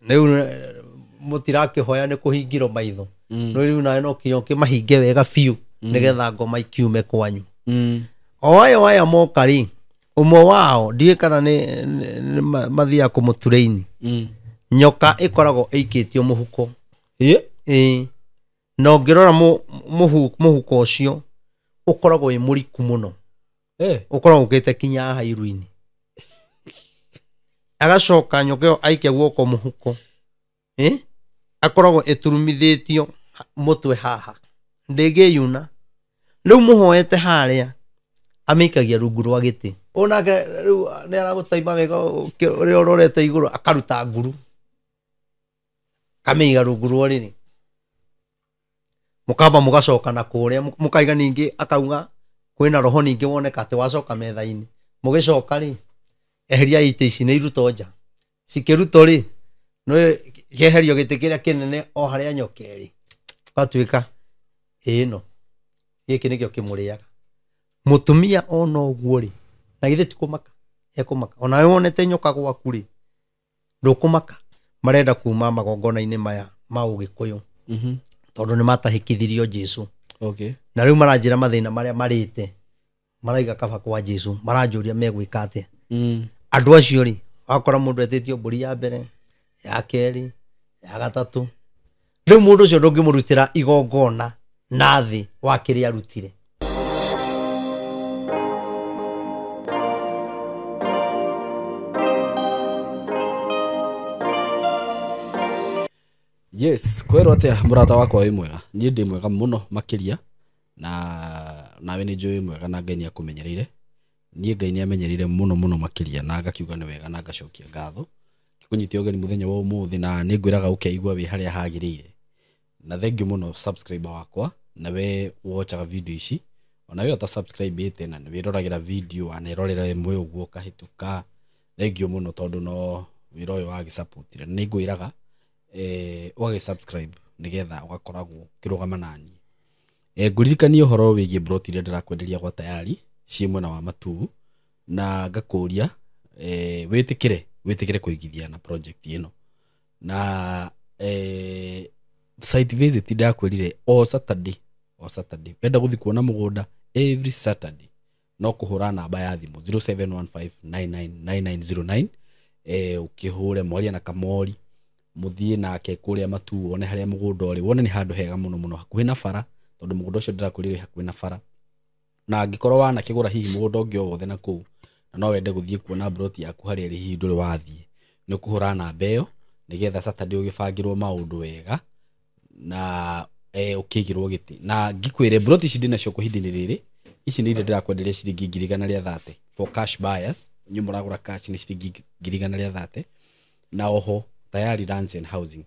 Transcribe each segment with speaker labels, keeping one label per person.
Speaker 1: Rĩu mũtirakĩhoya nĩ kũhingirwo maitho. No rĩu nawe no kinya ũkĩmahinge wega biũ nĩgetha ngoma ikiume kwanyu. O ayo aya moka rĩ, ũmwe wao ndiũĩ kana nĩ mathiaga kũmũturaini. Nyoka ĩkoragwo ĩikĩtio mũhuko. Ĩĩ. Na ũngĩrora mũhuko ũcio ũkoragwo wĩ mũriku mũno. Ũkoragwo ũkĩte kinya haha iru-inĩ. Agacoka nyoka ĩyo aikia guoko mũhuko. Akoragwo ĩturumithĩtio mũtwe haha. Ndĩngĩyuna. Rĩu mũhoete harĩa amĩikagia rungu rwa gĩtĩ. Onake rĩu nĩ aragũtaima wega ũrĩa ũrorete igũrũ akaruta nguru. Akamĩiga rungu rwa ũrĩrĩ. Mũkamba mũgacoka na kũrĩa, mũkaiga ningĩ akauga kwĩna roho ningĩ woneka atĩ wacoka metha-inĩ. Mũgĩcoka rĩ, eheria itĩ ici nĩ irutwo nja. Cikĩrutwo rĩ, nĩ kĩeherio gĩtĩ kĩrĩa kĩnene o harĩa nyoka ĩrĩ. Gatuĩka ĩno. Gĩkĩ nĩkĩo kĩmũrĩaga. Mũtumia ona ũguo rĩ, na githĩ ti kũmaka? Ekũmaka. Ona we wonete nyoka gwaku rĩ, ndũkũmaka. Marenda kuma magongona-inĩ maya ma Ũgĩkũyũ. Tondũ nĩ matahĩkithirio Jesũ. Na rĩu maranjĩra mathĩna marĩa marĩte. Maraiga kaba kwa Jesũ, maranjũria megwĩka atĩa. Andũ acio rĩ, wakora mũndũ etĩtio mbũri ya mbere, ya kerĩ, ya gatatũ. Rĩu mũndũ ũcio ndũngĩmũrutĩra igongona na thĩ wa kĩrĩa arutire.
Speaker 2: Yes, kwĩrwo atĩa mũrata wakwa wĩ mwega? Niĩ ndĩ mwega mũno makĩria, na nawe nĩ njũĩ wĩ mwega na Ngai nĩ akũmenyereire. Niĩ Ngai nĩ amenyereire mũno mũno makĩria na ngakiuga nĩ wega na ngacokia ngatho. Ngĩkũnyitia ũgeni mũthenya wa ũmũthĩ na nĩ ngwĩraga ũkeigua wĩ harĩa hagĩrĩire. Na thank you mũno subscriber wakwa, na we watchaga video ici. Ona we ũta subscribe ĩte na nĩ wĩroragĩra video, wanerorera ĩmwe ũguo ũkahĩtũka. Thank you mũno tondũ no wĩra ũyũ wagĩsupportire. Nĩ ngwĩraga, ũgagĩ subscribe nĩgetha ũgakoragwo ũkĩrũgama naniĩ. Ngũririkanie ũhoro wĩgiĩ plot iria ndĩrakwenderia gwa tayari ciĩ mwena wa Matuu, na ngakũria, wĩtĩkĩre kũigithia na project ĩno. Na, site visit ndakwĩrire o Saturday, o Saturday. Wenda gũthiĩ kuona mũgũnda every Saturday, no kũhũra namba ya thimũ zero seven one five nine nine nine nine zero nine, ũkĩhũre mwaria na Kamori, mũthiĩ nake kũrĩa Matuu, wone harĩa mũgũnda ũrĩ, wone nĩ handũ hega mũno mũno, hakuhĩ na bara, tondũ mũgũnda ũcio ndĩrakwĩrire wĩ hakuhĩ na bara. Na angĩkorwo wanakĩgũra hihi mũgũnda ũngĩ o wothe na kũu, na no wende gũthiĩ kuona plot yaku harĩa ĩrĩ hihi ndũrĩ wathiĩ, nĩ ũkũhũra namba ĩyo nĩgetha Saturday ũgĩbangĩrwo maũndũ wega na, ũkĩigĩrwo gĩtĩ. Na ngĩkwĩre plot ici ndĩnacio kwa ihinda-inĩ rĩrĩ, ici nĩ iria ndĩrakwenderia ciringi ngiri igana rĩa thate for cash buyers. Inyuĩ mũragũra cash nĩ ciringi ngiri igana rĩa thate. Na oho Tayari Lands and Housing,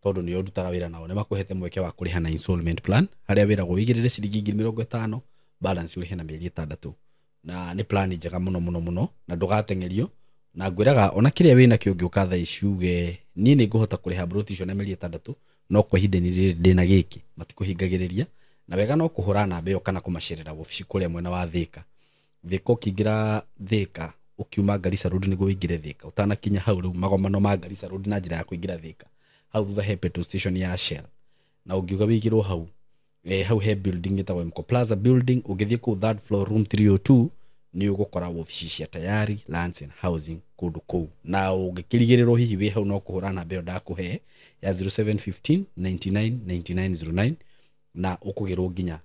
Speaker 2: tondũ nĩo ndutaga wĩra nao, nĩ makũhete mweke wa kũrĩha na installment plan, harĩa wĩragwo wĩigĩrĩre ciringi ngiri mĩrongo ĩtano, balance ũrĩhe na mĩeri ĩtandatũ. Na nĩ plan njega mũno mũno mũno, na ndũgateng'erio. Na ngwĩraga ona kĩrĩa wĩnakĩo ũngĩũka thaa ici uge niĩ nĩ ngũhota kũrĩha plot icio na mĩeri ĩtandatũ, no kwa ihinda rĩrĩ ndĩna gĩkĩ, matikũhingagĩrĩria. Na wega no kũhũra namba ĩyo kana kũmacerera wabici kũrĩa mwena wa Thĩka. Thĩka ũkĩingĩra Thĩka, ũkiuma Garissa Road nĩguo ũingĩre Thĩka, ũtanakinya hau rĩu magomano ma Garissa Road na njĩra ya kũingĩra Thĩka, hau thutha he petrol station ya Shell. Na ũngiuga wĩigĩrwo hau, hau he building ĩtagwo Mko Plaza building, ũngĩthiĩ kũu third floor room 302 nĩ ũgũkora wabici cia Tayari Lands and Housing kũndũ kũu. Na ũngĩkĩrigĩrĩrwo hihi wĩ hau no kũhũra namba ĩyo ndakũhe ya zero seven fifteen ninety nine ninety nine zero nine, na ũkũgĩrwo nginya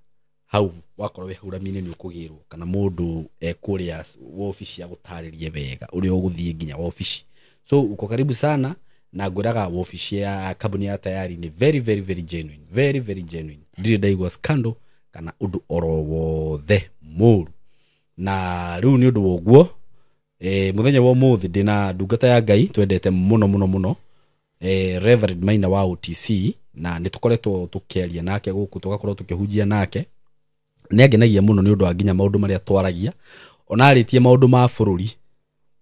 Speaker 2: hau. Wakorwo wĩ hau rami-inĩ nĩ ũkũgĩrwo, kana mũndũ e kũrĩa wabici agũtarĩrie wega ũrĩa ũgũthiĩ nginya wabici. So uko karibu sana, na ngwĩraga wabici ya kambuni ya Tayari nĩ very very very genuine, very very genuine. Ndirĩ ndaigua scandal kana ũndũ oro wothe mũru. Na rĩu nĩ ũndũ wa ũguo, mũthenya wa ũmũthĩ ndĩna ndungata ya Ngai twendete mũno mũno mũno, Reverend Maina wa OTC, na nĩ tũkoretwo tũkĩaria nake gũkũ, tũgakorwo tũkĩhunjia nake. Nĩ angenagia mũno nĩ ũndũ wa nginya maũndũ marĩa twaragia. Ona arĩtie maũndũ ma bũrũri,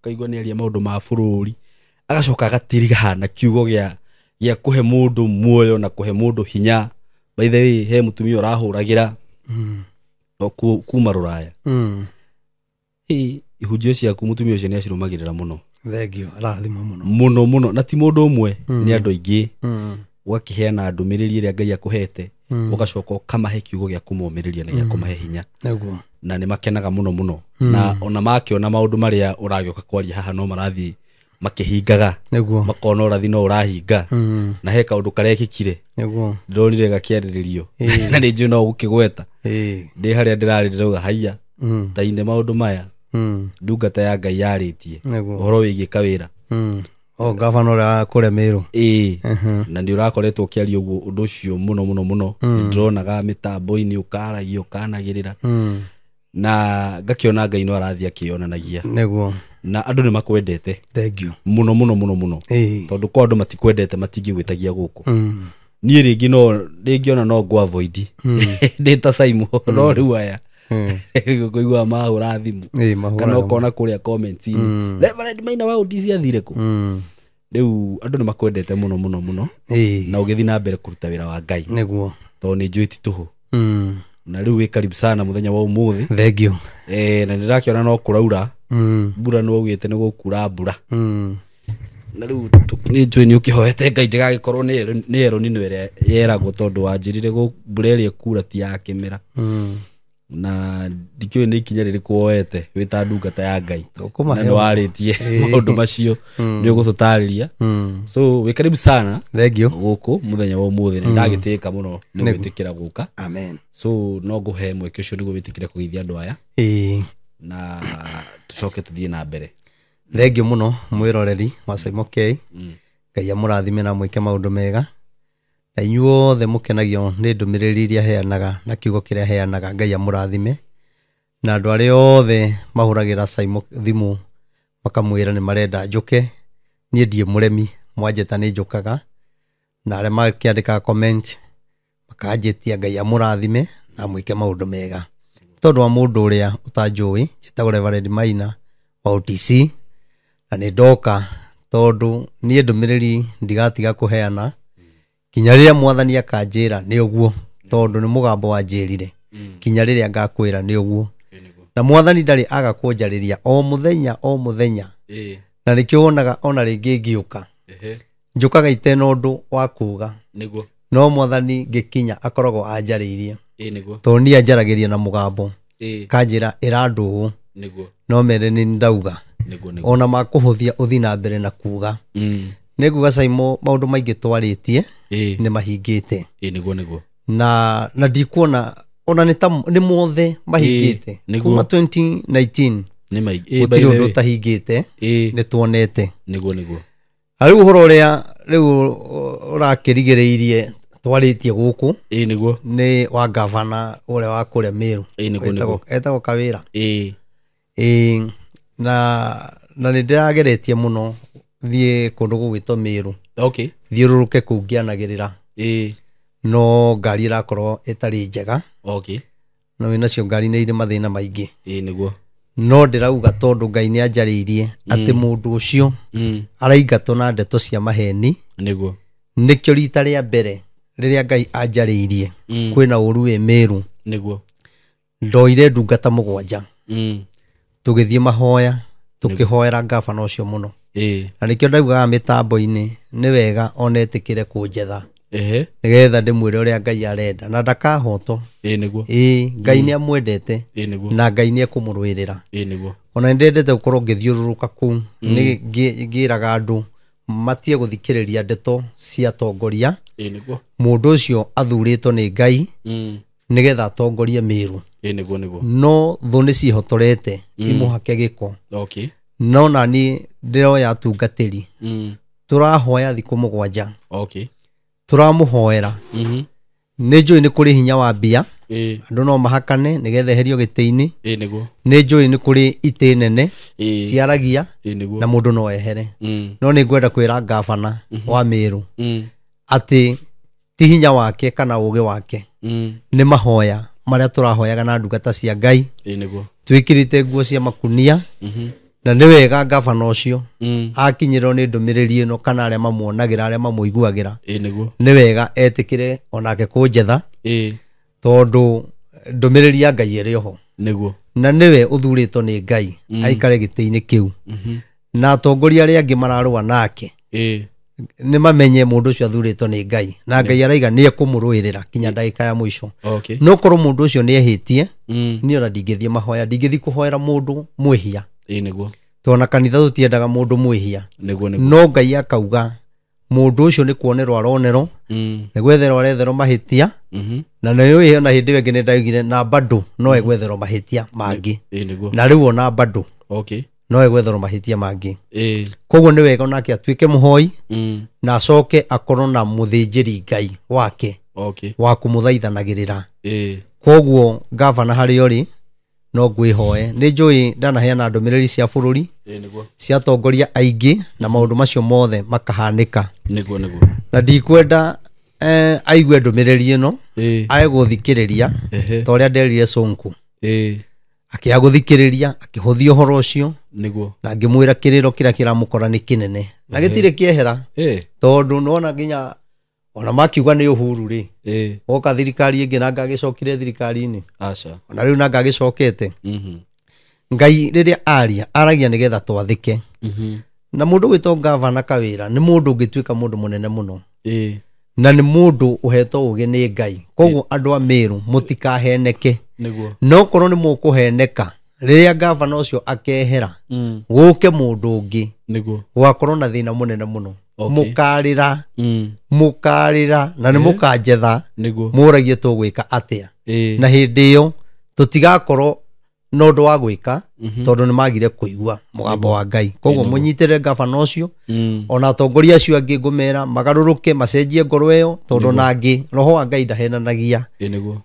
Speaker 2: ũkaigua nĩ aria maũndũ ma bũrũri, agacoka agatiriga na kiugo gĩa kũhe mũndũ muoyo na kũhe mũndũ hinya. By the way, he mũtumia ũrahũragĩra no kuma rũraya. Hĩ, ihunjio ciaku mũtumia ũcio nĩ acirũmagĩrĩra mũno.
Speaker 1: Thank you. Arathimwo mũno.
Speaker 2: Mũno mũno, na ti mũndũ ũmwe, nĩ andũ aingĩ. Ũgakĩheana ndũmĩrĩri ĩrĩa Ngai akũhete, ũgacoka ũkamahe kiugo gĩa kũmomĩrĩria na gĩa kũmahe hinya.
Speaker 1: Nĩguo.
Speaker 2: Na nĩ makenaga mũno mũno, na ona makĩona maũndũ marĩa ũragĩũka kwaria haha no marathiĩ makĩhingaga.
Speaker 1: Nĩguo.
Speaker 2: Makona ũrathi no ũrahinga, na he kaũndũ karekĩkire.
Speaker 1: Nĩguo.
Speaker 2: Ndĩronire gakĩarĩrĩrio na nĩ njũĩ no ũgũkĩgweta. Ndĩ harĩa ndĩrarĩ ndĩrauga haiya, ta-inĩ maũndũ maya ndungata ya Ngai yarĩtie ũhoro wĩgiĩ kawĩra.
Speaker 1: O gavana ũrĩa kũrĩa Meru.
Speaker 2: Ĩĩ, na nĩ ũrakoretwo ũkĩaria ũguo ũndũ ũcio mũno mũno mũno. Nĩ ndĩronaga mĩtambo-inĩ ũkaragia, ũkanagĩrĩra, na ngakĩona Ngai no arathiĩ akĩonanagia.
Speaker 1: Nĩguo.
Speaker 2: Na andũ nĩ makwendete.
Speaker 1: Thank you.
Speaker 2: Mũno mũno mũno mũno. Tondũ kwa andũ matikwendete matingĩgwĩtagia gũkũ. Niĩ rĩngĩ no rĩngĩ ona no ngũ avoid ndĩ ta Simon, no rĩu aya kũigua mahũra thimũ kana ũkona kũrĩa comment-inĩ, Reverend Maina wa OTC athire kũ? Rĩu andũ nĩ makwendete mũno mũno mũno, na ũgĩthiĩ na mbere kũruta wĩra wa Ngai.
Speaker 1: Nĩguo.
Speaker 2: Tondũ nĩ njũĩ ti tũhũ. Na rĩu wĩ karibu sana mũthenya wa ũmũthĩ.
Speaker 1: Thank you.
Speaker 2: Na nĩndĩrakĩona no kũraura mbura, nĩ waugĩte nĩ gũkura mbura. Na rĩu nĩ njũĩ nĩ ũkĩhoete Ngai ndĩgagĩkorwo nĩ El Nino ĩrĩa yeragwo, tondũ wanjĩrire mbura ĩrĩa ĩkura ti ya kĩmera. Na ndikĩũĩ nĩ ikinya rĩrĩkũ woete wĩ ta ndungata ya Ngai, na nĩ warĩtie maũndũ macio, nĩ ũgũtũtarĩria. So wĩ karibu sana.
Speaker 1: Thank you.
Speaker 2: Gũkũ mũthenya wa ũmũthĩ nĩ ndagĩtĩka mũno nĩ gwĩtĩkĩra gũka.
Speaker 1: Amen.
Speaker 2: So no ngũhe mweke ũcio nĩguo wĩtĩkĩre kũgeithia andũ aya, na tũcoke tũthiĩ na mbere.
Speaker 1: Thank you mũno mwĩroreri wa Simon K. Ngai amũrathime na mwĩke maũndũ mega, na inyuothe mũkenagio nĩ ndũmĩrĩri iria heanaga na kiugo kĩrĩa heanaga. Ngai amũrathime, na andũ arĩa othe mahũragĩra Simon thimũ makamwĩra nĩ marenda njũke, niĩ ndiĩ mũremi, mwanjĩta nĩ njũkaga. Na arĩa makĩandĩkaga comment makanjĩtia, Ngai amũrathime na mwĩke maũndũ mega. Tondũ wa mũndũ ũrĩa ũtanjũĩ, njĩtagwo Reverend Maina wa OTC, na nĩ ndoka tondũ niĩ ndũmĩrĩri ndigatiga kũheana kinya rĩrĩa mwathani akanjĩra nĩ ũguo, tondũ nĩ mũgambo wanjĩrire kinya rĩrĩa ngakwĩra nĩ ũguo. Na mwathani ndarĩ aga kũnjarĩria o mũthenya o mũthenya, na nĩkĩo wonaga ona rĩngĩ ngĩũka njũkaga itena ũndũ wa kuga, no mwathani ngĩkinya akoragwo anjarĩirie, tondũ niĩ anjaragĩria na mũgambo kanjĩra ĩra andũ ũũ, no mere nĩ ndauga ona makũhũthia ũthiĩ na mbere na kuga. Nĩ nguga Simon, maũndũ maingĩ twarĩtie nĩ mahingĩte. Na ndikuona ona nĩ ta nĩ mothe mahingĩte kuma 2019, gũtirĩ ũndũ ũtahingĩte, nĩ tuonete. Rĩu ũhoro ũrĩa rĩu ũrakĩrigĩrĩirie twarĩtie gũkũ nĩ wa gavana ũrĩa wa kũrĩa Meru, etagwo Kawĩra. Na nĩ ndĩrageretie mũno thiĩ kũndũ gũgwĩtwo Meru, thiũrũrũke kũu ngĩanagĩrĩra, no ngari ĩrakorwo ĩtarĩ njega. No wĩnacio ngari nĩ irĩ mathĩna maingĩ. No ndĩrauga tondũ Ngai nĩ anjarĩirie atĩ mũndũ ũcio araingatwo na ndeto cia maheni. Nĩkĩo rita rĩa mbere rĩrĩa Ngai anjarĩirie kwĩna ũru wĩ Meru, ndoire ndungata 7, tũgĩthiĩ mahoya, tũkĩhoera gavana ũcio mũno. Na nĩkĩo ndaugaga mĩtambo-inĩ nĩ wega ona etĩkĩre kũnjetha, nĩgetha ndĩmwĩre ũrĩa Ngai arenda, na ndakahotwo. Ngai nĩ amwendete na Ngai nĩ ekũmũrũĩrĩra. Ona nĩndendete gũkorwo ngĩthiũrũrũka kũu ngĩraga andũ matige gũthikĩrĩria ndeto cia atongoria. Mũndũ ũcio athurĩtwo nĩ Ngai nĩgetha atongorie Meru. No thũ nĩ ciĩhotorete imũhake gĩko. No nani ndĩroya atungatĩri, tũrahoya thikũ 7, tũramũhoera. Nĩ njũĩ nĩ kũrĩ hinya wa mbia, andũ no mahakane nĩgetha eherio gĩtĩ-inĩ. Nĩ njũĩ nĩ kũrĩ itĩ nene ciaragia na mũndũ no ehere. No nĩ ngwenda kwĩra gavana wa Meru atĩ ti hinya wake kana ũgĩ wake, nĩ mahoya marĩa tũrahoyaga na ndungata cia Ngai, twĩkĩrĩte nguo cia makunia. Na nĩ wega gavana ũcio akinyĩrwo nĩ ndũmĩrĩri ĩno, kana arĩa mamuonagĩra, arĩa mamũiguagĩra, nĩ wega etĩkĩre onake kũnjetha, tondũ ndũmĩrĩri ya Ngai ĩrĩ oho. Na nĩwe ũthurĩtwo nĩ Ngai aikare gĩtĩ-inĩ kĩu. Na atongoria arĩa angĩ mararũa nake nĩ mamenye mũndũ ũcio athurĩtwo nĩ Ngai, na Ngai araiga nĩ ekũmũrũĩrĩra kinya ndagĩka ya mũico. No korwo mũndũ ũcio nĩ ehĩtie, niĩ ona ndingĩthiĩ mahoya, ndingĩthiĩ kũhoera mũndũ mwĩhia. Tondũ ona kanitha tũtiendaga mũndũ mwĩhia. No Ngai akauga mũndũ ũcio nĩ kuonerwo aronerwo, nĩ gwetherwo aretherwo mahĩtia, na nĩ ũĩ ona hĩndĩ ĩyo ĩngĩ nĩ ndaugire na bado no egwetherwo mahĩtia mangĩ. Na rĩu ona bado no egwetherwo mahĩtia mangĩ. Koguo nĩ wega onake atuĩke mũhoi, na acoke akorwo na mũthĩnjĩri Ngai wake wa kũmũthaithanagĩrĩra. Koguo gavana harĩa ũrĩ no ngwĩhoe, nĩ njũĩ ndanaheana ndũmĩrĩri cia bũrũri cia atongoria aingĩ, na maũndũ macio mothe makahanĩka. Na ndikwenda aigue ndũmĩrĩri ĩno ae gũthikĩrĩria ta ũrĩa nderire Sonko. Akĩaga gũthikĩrĩria, akĩhũthia ũhoro ũcio, na ngĩmwĩra kĩrĩro kĩrĩa kĩramũkora nĩ kĩnene na gĩtirĩ kĩehera, tondũ nĩwona nginya ona makiuga nĩ Uhuru rĩ, woka thirikari ĩngĩ na ngagĩcokire thirikari-inĩ, ona rĩu na ngagĩcokete. Ngai rĩrĩa aria aragia nĩgetha twathĩke. Na mũndũ gwĩtwo gavana Kawĩra nĩ mũndũ ũngĩtuĩka mũndũ mũnene mũno, na nĩ mũndũ ũhetwo ũgĩ nĩ Ngai. Koguo andũ a Meru mũtikaheneke, no korwo nĩ mũkũheneka rĩrĩa gavana ũcio akehera gũke mũndũ ũngĩ, gũgakorwo na thĩna mũnene mũno. Mũkarĩra, mũkarĩra na nĩ mũkanjetha, mũragie tũgwĩka atĩa. Na hĩndĩ ĩyo tũtigakorwo na ũndũ wa gwĩka, tondũ nĩ magire kũigua mũgambo wa Ngai. Koguo mũnyitĩrĩre gavana ũcio, ona atongoria acio angĩ ngũmera magarũrũke, macenjie ngoro ĩyo, tondũ ona angĩ roho wa Ngai ndahenanagia.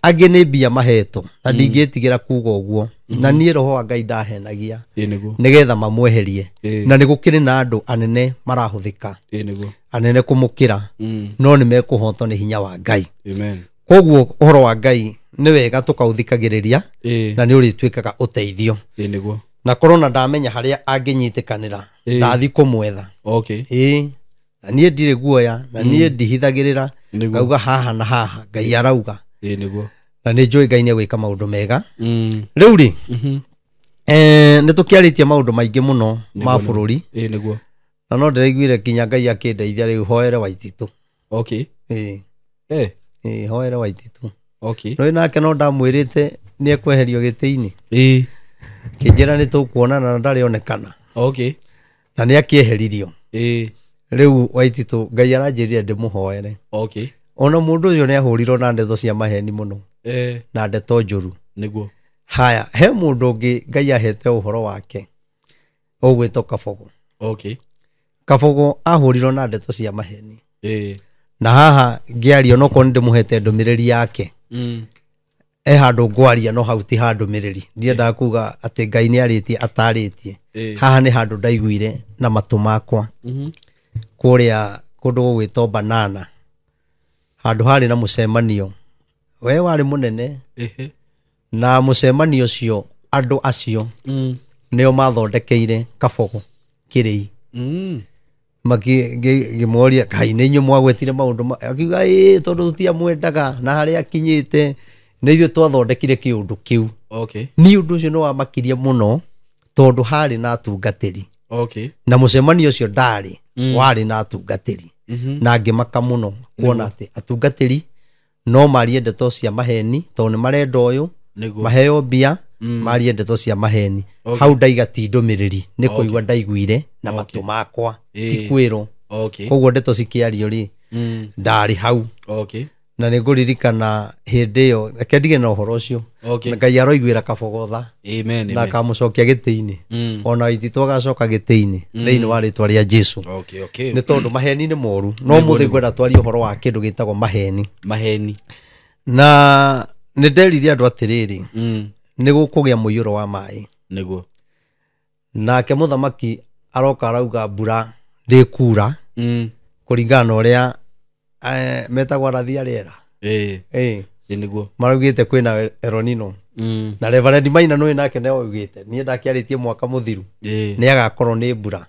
Speaker 1: Angĩ nĩ mbia mahetwo, na ndingĩtigĩra kuga ũguo, na niĩ roho wa Ngai ndahenagia, nĩgetha mamweherie. Na nĩ gũkĩrĩ na andũ anene marahũthĩka, anene kũmũkĩra, no nĩ mekũhotwo nĩ hinya wa Ngai. Koguo ũhoro wa Ngai nĩ wega tũkaũthikagĩrĩria, na nĩ ũrĩtuĩkaga ũteithio. Na korwo na ndamenya harĩa angĩnyitĩkanĩra, ndathi kũmwetha. Na niĩ ndirĩ guoya, na niĩ ndihithagĩrĩra, ngauga haha na haha Ngai arauga. Na nĩ njũĩ Ngai nĩ egwĩka maũndũ mega. Rĩu rĩ, nĩ tũkĩarĩtie maũndũ maingĩ mũno ma bũrũri. Na no ndĩraiguire nginya Ngai akĩndeithia rĩu hoere Waititũ. Hoere Waititũ. No nake no ndamwĩrĩte nĩ ekweherio gĩtĩ-inĩ. Kĩnjĩra nĩ tũkuonana na ndarĩ onekana. Na nĩ akĩeheririo. Rĩu Waititũ Ngai aranjĩrire ndĩmũhoere. Ona mũndũ ũcio nĩ ahũrirwo na ndeto cia maheni mũno. Na ndeto njũru. Haya, he mũndũ ũngĩ Ngai ahete ũhoro wake ũgwĩtwo Kabogo. Kabogo ahũrirwo na ndeto cia maheni. Na haha ngĩaria no korwo nĩndĩmũhete ndũmĩrĩri yake. He handũ ngwaria no hau ti ha ndũmĩrĩri. Ndiendaga kuga atĩ Ngai nĩarĩtie atarĩtie. Haha nĩ handũ ndaiguire na matũ makwa. Kũrĩa kũndũ gũgwĩtwo Banana. Handũ harĩ na mũcemanio. We warĩ mũnene. Na mũcemanio ũcio andũ acio nĩo mathondekeire Kabogo kĩrĩi. Ngĩmoria Ngai nĩ inyuĩ mwagwetire maũndũ, akiuga ĩĩ tondũ tũtiamwendaga na harĩa akinyĩte nĩ ithuĩ twathondekire kĩũndũ kĩu. Niĩ ũndũ ũcio nĩ wamakirie mũno tondũ harĩ na atungatĩri. Na mũcemanio ũcio ndarĩ, warĩ na atungatĩri. Na ngĩmaka mũno kuona atĩ atungatĩri no marie ndeto cia maheni tondũ nĩ marenda ũyũ, maheo mbia, marie ndeto cia maheni. Hau ndaiga ti ndũmĩrĩri, nĩ kũigua ndaiguire na matũ makwa, ti kwĩrwo. Koguo ndeto cikĩario rĩ, ndarĩ hau. Na nĩ ngũririkana hĩndĩ ĩyo, reke ndige na ũhoro ũcio. Ngai aroiguĩra Kabogo tha. Na akamũcokia gĩtĩ-inĩ. Ona Waititũ agacoka gĩtĩ-inĩ, thĩinĩ wa rĩtwa rĩa Jesũ. Nĩ tondũ maheni nĩ moru. No mũthĩ ngwenda twarie ũhoro wa kĩndũ gĩtagwo maheni.
Speaker 2: Maheni.
Speaker 1: Na nĩ nderire andũ atĩrĩrĩ, nĩ gũkũgĩa mũiyũro wa maĩ. Nake mũthamaki aroka arauga mbura ndĩkura, kũringana na ũrĩa metagwo arathi a rĩera. Maraugĩte kwĩna El Nino. Na Reverend Maina nĩwe nake nĩwe augĩte, niĩ ndakĩarĩtie mwaka mũthiru, nĩ agakorwo nĩ mbura.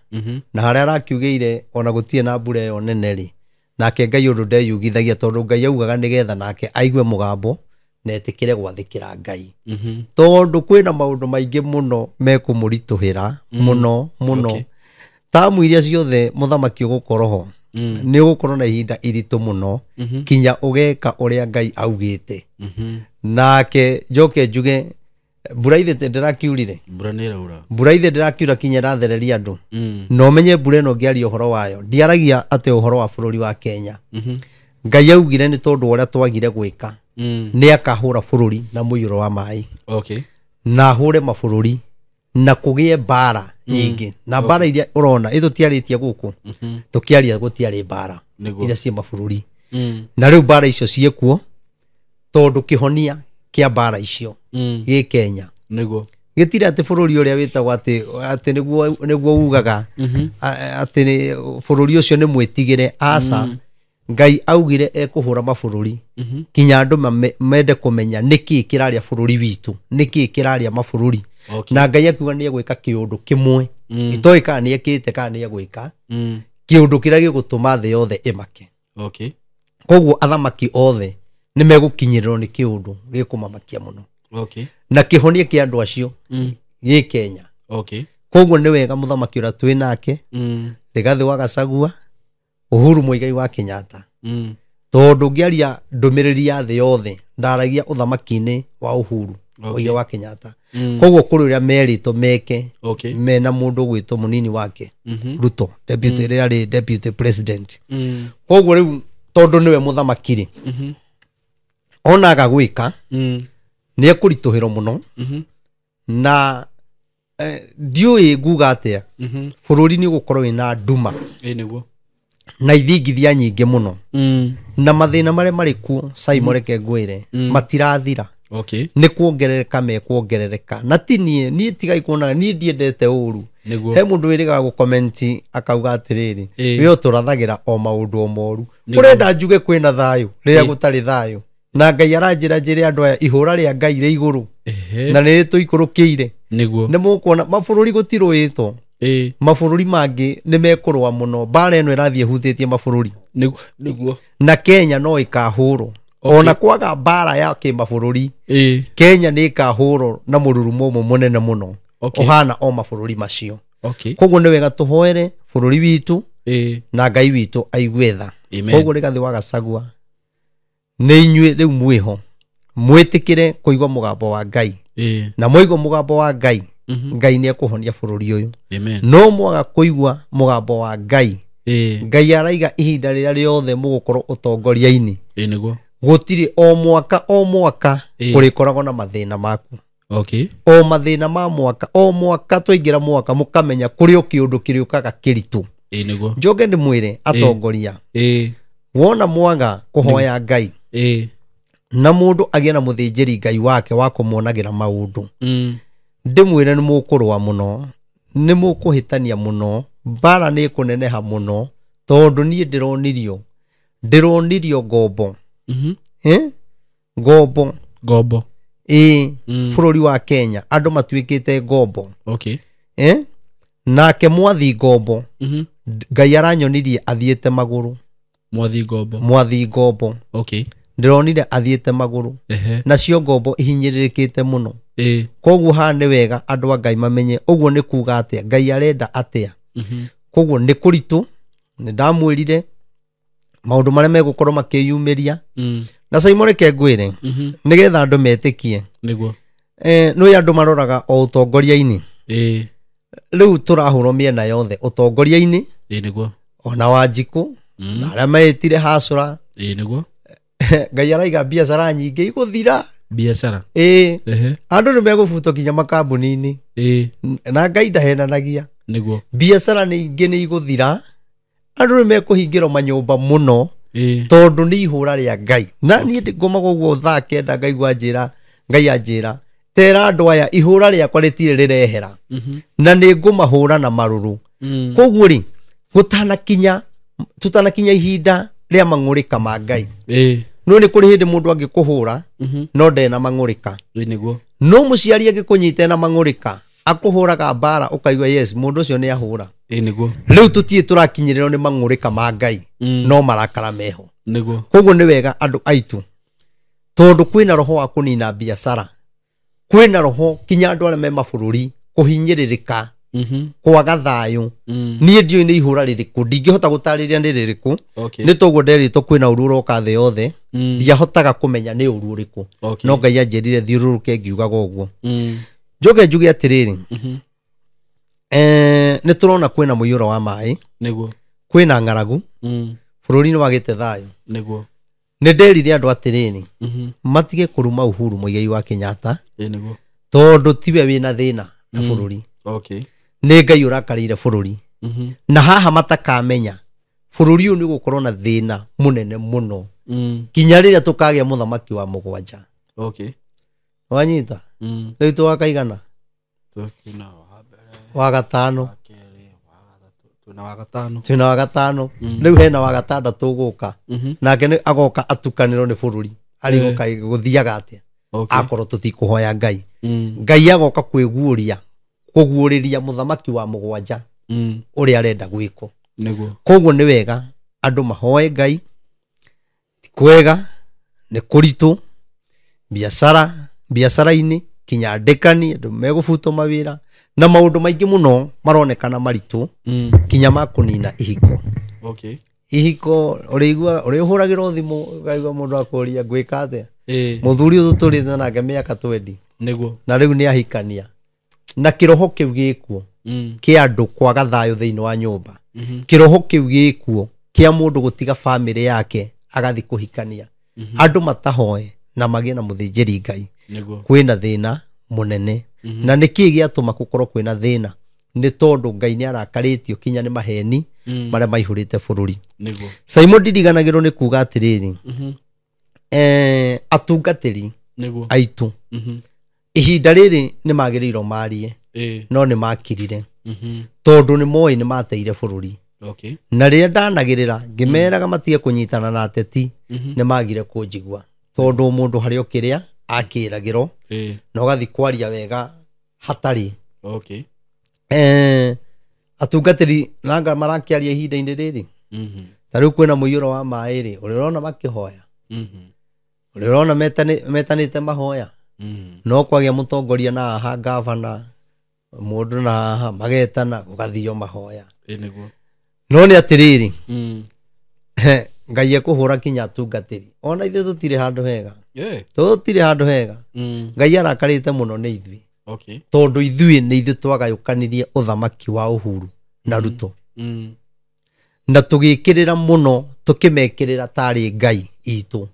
Speaker 1: Na harĩa arakiugĩire ona gũtirĩ na mbura ĩyo nene rĩ, nake Ngai ũndũ ndeyugithagia tondũ Ngai augaga nĩgetha nake aigue mũgambo na etĩkĩre gwathĩkĩra Ngai. Tondũ kwĩna maũndũ maingĩ mũno mekũmũritũhĩra mũno mũno. Tamu iria ciothe mũthamaki ũgũkorwo ho nĩ ũgũkorwo na ihinda iritũ mũno kinya ũgeka ũrĩa Ngai augĩte. Nake njoke njuge mbura ithe ndĩrakiurire,
Speaker 2: Mbura nĩ ĩraura.
Speaker 1: Mbura ithe ndĩrakiura kinya ĩrathereria andũ. Na ũmenye mbura ĩno ngĩaria ũhoro wayo ndiaragia atĩ ũhoro wa bũrũri wa Kenya. Ngai augire nĩ tondũ wa ũrĩa twagire gwĩka nĩ akahũra bũrũri na mũiyũro wa maĩ na ahũre mabũrũri na kũgĩe mbara nyingĩ na mbara iria ũrona ĩtũtiarĩtie gũkũ tũkĩaria gũtiarĩ mbara iria ciĩ mabũrũri na rĩu mbara icio ciĩkuo tondũ kĩhonia kĩa mbara icio gĩ Kenya. Gĩtirĩ atĩ bũrũri ũrĩa wĩtagwo atĩ atĩ nĩguo ugaga atĩ bũrũri ũcio nĩ mwĩtigĩre aca. Ngai augire ekũhũra mabũrũri kinya andũ mende kũmenya nĩkĩĩ kĩrarĩa bũrũri witũ, nĩkĩĩ kĩrarĩa mabũrũri. Na Ngai akiuga nĩ egwĩka kĩũndũ kĩmwe itoĩ kana nĩ ekĩte kana nĩ egwĩka kĩũndũ kĩrĩa gĩgũtũma thĩ yothe ĩmake. Koguo athamaki othe nĩ megũkinyĩrĩrwo nĩ kĩũndũ gĩkũmamakia mũno. Na kĩhonia kĩa andũ acio gĩ Kenya. Koguo nĩ wega mũthamaki ũrĩa twĩ nake Rigathĩ wa Gachagua, Uhuru Muigai wa Kenyatta, tondũ ngĩaria ndũmĩrĩri ya thĩ yothe ndaragia ũthamaki-inĩ wa Uhuru Muigai wa Kenyatta. Koguo kũrĩ ũrĩa merĩtwo meke mena mũndũ ũgwĩtwo mũnini wake Ruto, deputy rĩrĩa arĩ deputy president. Koguo rĩu tondũ nĩwe mũthamaki rĩ, ona aga gwĩka nĩ ekũritũhĩrwo mũno na ndiũĩ nguga atĩa, bũrũri nĩ ũgũkorwo wĩna nduma na ithingithia nyingĩ mũno na mathĩna marĩa marĩ kuo Simon reke ngwĩre matirathira. Nĩ kuongerereka mekuongerereka na ti niĩ, niĩ tigai kuona niĩ ndiendete ũru. He mũndũ wĩrĩgaga gũkomenti akauga atĩrĩrĩ, we ũtũrathagĩra o maũndũ o moru, ũrenda njuge kwĩna thayũ rĩrĩa gũtarĩ thayũ, na Ngai aranjĩra njĩre andũ aya ihũra rĩa Ngai rĩ igũrũ na nĩ rĩtũikũrũkĩire. Nĩ mũkuona mabũrũri gũtirũĩtwo, mabũrũri mangĩ nĩ mekũrũa mũno, mbara ĩno ĩrathiĩ ĩhutĩtie mabũrũri na Kenya no ĩkahũrwo. Ona kwaga mbara ya kĩmabũrũri Kenya nĩ ĩkahũrwo na mũrurumo ũmwe mũnene mũno ũhana o mabũrũri macio. Koguo nĩ wega tũhoere bũrũri witũ na Ngai witũ aigue tha. Koguo Rigathĩ wa Gachagua nĩ inyuĩ rĩu mwĩho mwĩtĩkĩre kũigua mũgambo wa Ngai na mwaigua mũgambo wa Ngai Ngai nĩ ekũhonia bũrũri ũyũ. No mwaga kũigua mũgambo wa Ngai, Ngai araiga ihinda rĩrĩa rĩothe mũgũkorwo ũtongoria-inĩ gũtirĩ o mwaka o mwaka kũrĩkoragwo na mathĩna maku. O mathĩna ma mwaka o mwaka twaingĩra mwaka mũkamenya kũrĩ o kĩũndũ kĩrĩũkaga kĩritũ. Njoke ndĩmwĩre atongoria, wona mwaga kũhoya Ngai na mũndũ agĩe na mũthĩnjĩri Ngai wake wa kũmuonagĩra maũndũ, ndĩmwĩre nĩ mũkũrũa mũno, nĩ mũkũhĩtania mũno, mbara nĩ ĩkũneneha mũno, tondũ niĩ ndĩronirio ngombo. Ngombo. Bũrũri wa Kenya andũ matuĩkĩte ngombo. Nake mwathi ngombo Ngai aranyonirie athiĩte magũrũ. Mwathi ngombo. Ndĩronire athiĩte magũrũ. Nacio ngombo ihinyĩrĩrĩkĩte mũno. Koguo haha nĩ wega andũ a Ngai mamenye ũguo nĩ kuga atĩa, Ngai arenda atĩa. Koguo nĩ kũritũ, nĩ ndamwĩrire maũndũ marĩa megũkorwo makĩyumĩria. Na Simon reke ngwĩre nĩgetha andũ metĩkie nĩ andũ maroraga o ũtongoria-inĩ. Rĩu tũrahũrwo mĩena yothe ũtongoria-inĩ ona Wanjikũ na arĩa meĩtire hacũra. Ngai araiga biacara nyingĩ igũthira.
Speaker 2: Biacara.
Speaker 1: Andũ nĩ megũbutwo kinya makambuni-inĩ. Na Ngai ndahenanagia. Biacara nyingĩ nĩ igũthira, andũ nĩ mekũhingĩrwo manyũmba mũno tondũ nĩ ihũra rĩa Ngai. Na niĩ ngomaga ũguo thaa kenda ngaigua njĩra Ngai anjĩra tera andũ aya ihũra rĩakwa rĩtirĩ rĩrehera na nĩ ngũmahũra na marũrũ. Koguo rĩ tũtanakinya ihinda rĩa mang'ũrĩka ma Ngai. No nĩ kũrĩ hĩndĩ mũndũ angĩkũhũra no ndarĩ na mang'ũrĩka. No mũciari angĩkũnyita na mang'ũrĩka akũhũraga mbara ũkaigua yes mũndũ ũcio nĩ ahũra. Rĩu tũtirĩ tũrakinyĩrĩrwo nĩ mang'ũrĩka ma Ngai no marakara meho. Koguo nĩ wega andũ aitũ tondũ kwĩna roho wa kũnina biacara, kwĩna roho kinya andũ arĩa me mabũrũri kũhinyĩrĩrĩka Kwaga thayũ. Niĩ ndiũĩ nĩ ihũra rĩrĩkũ, ndingĩhota gũtarĩria nĩ rĩrĩkũ. Nĩ toguo nderĩtwo kwĩna ũru ũroka thĩ yothe. Ndiahotaga kũmenya nĩ ũru ũrĩkũ. No Ngai anjĩrire thiũrũrũke ngiugaga ũguo. Njoke njuge atĩrĩrĩ, nĩ tũrona kwĩna mũiyũro wa maĩ,
Speaker 2: Nĩguo.
Speaker 1: kwĩna ng'aragu, bũrũri nĩ wagĩte thayũ.
Speaker 2: Nĩguo.
Speaker 1: Nĩ nderire andũ atĩrĩrĩ, matige kũruma Uhuru Muigai wa Kenyatta,
Speaker 2: Ĩ nĩguo.
Speaker 1: tondũ tiwe wĩna thĩna na bũrũri. Nĩ Ngai ũrakarĩire bũrũri. Na haha matakamenya bũrũri ũyũ nĩ ũgũkorwo na thĩna mũnene mũno nginya rĩrĩa tũkagĩa mũthamaki wa mũgwanja. Wanyita? Rĩu tũgakaigana?
Speaker 2: Twĩna wa mbere,
Speaker 1: Wa gatano.
Speaker 2: Wa kerĩ, wa gatatũ, twĩna wa gatano.
Speaker 1: Twĩna wa gatano. Rĩu hena wa gatandatũ ũgũka. Nake nĩ agoka atukanĩrwo nĩ bũrũri. Arigwo kaĩ gũthiaga atĩa? Akorwo tũtikũhoya Ngai. Ngai agoka kwĩguũria, kũguũrĩria mũthamaki wa mũgwanja ũrĩa arenda gwĩkwo.
Speaker 2: Nĩguo.
Speaker 1: Koguo nĩ wega andũ mahoe Ngai. Ti kwega, nĩ kũritũ, biacara, biacara-inĩ, kinya ndĩkani, andũ megũbutwo mawĩra, na maũndũ maingĩ mũno maronekana maritũ, kinya ma kũnina ihiko. Ihiko, ũrĩigua, ũrĩhũragĩrwo thimũ, ũkaigua mũndũ akũria ngwĩka atĩa? Mũthuri ũyũ tũtũrĩte nake mĩaka 20.
Speaker 2: Nĩguo.
Speaker 1: Na rĩu nĩ ahikania. Na kĩroho kĩu gĩkuo, kĩa andũ kwaga thayũ thĩinĩ wa nyũmba. Kĩroho kĩu gĩkuo, kĩa mũndũ gũtiga bamĩrĩ yake agathiĩ kũhikania. Andũ matahoe na magĩe na mũthĩnjĩri Ngai.
Speaker 2: Nĩguo.
Speaker 1: Kwĩna thĩna mũnene. Na nĩkĩĩ gĩatũma gũkorwo kwĩna thĩna? Nĩ tondũ Ngai nĩ arakarĩtio kinya nĩ maheni marĩa maihũrĩte bũrũri.
Speaker 2: Nĩguo.
Speaker 1: Simon ndiriganagĩrwo nĩ kuga atĩrĩrĩ, atungatĩri
Speaker 2: Nĩguo.
Speaker 1: aitũ ihinda rĩrĩ nĩ magĩrĩirwo marie, no nĩ makirire. Tondũ nĩ moĩ nĩ mateire bũrũri. Na rĩrĩa ndanagĩrĩra ngĩmeraga matige kũnyitana na ateti, nĩ magire kũnjigua. Tondũ mũndũ harĩ o kĩrĩa akĩragĩrwo, na ũgathiĩ kwaria wega hatarĩ. Atungatĩri nanga marakĩaria ihinda-inĩ rĩrĩ. Ta rĩu kwĩna mũiyũro wa maĩ rĩ, ũrĩa ũrona makĩhoya. Ũrĩa ũrona metanĩte mahoya. No kwagĩa mũtongoria na haha gavana, mũndũ na haha magetana gũgathio mahoya.
Speaker 2: Ĩ nĩguo.
Speaker 1: No nĩ atĩrĩrĩ, Ngai ekũhũra kinya atungatĩri. Ona ithuĩ tũtirĩ handũ hega. Tũtirĩ handũ hega. Ngai arakarĩte mũno nĩ ithuĩ. Tondũ ithuĩ nĩ ithuĩ twagayũkanirie ũthamaki wa Uhuru na Ruto. Na tũgĩkĩrĩra mũno, tũkĩmekĩrĩra tarĩ Ngai itũ.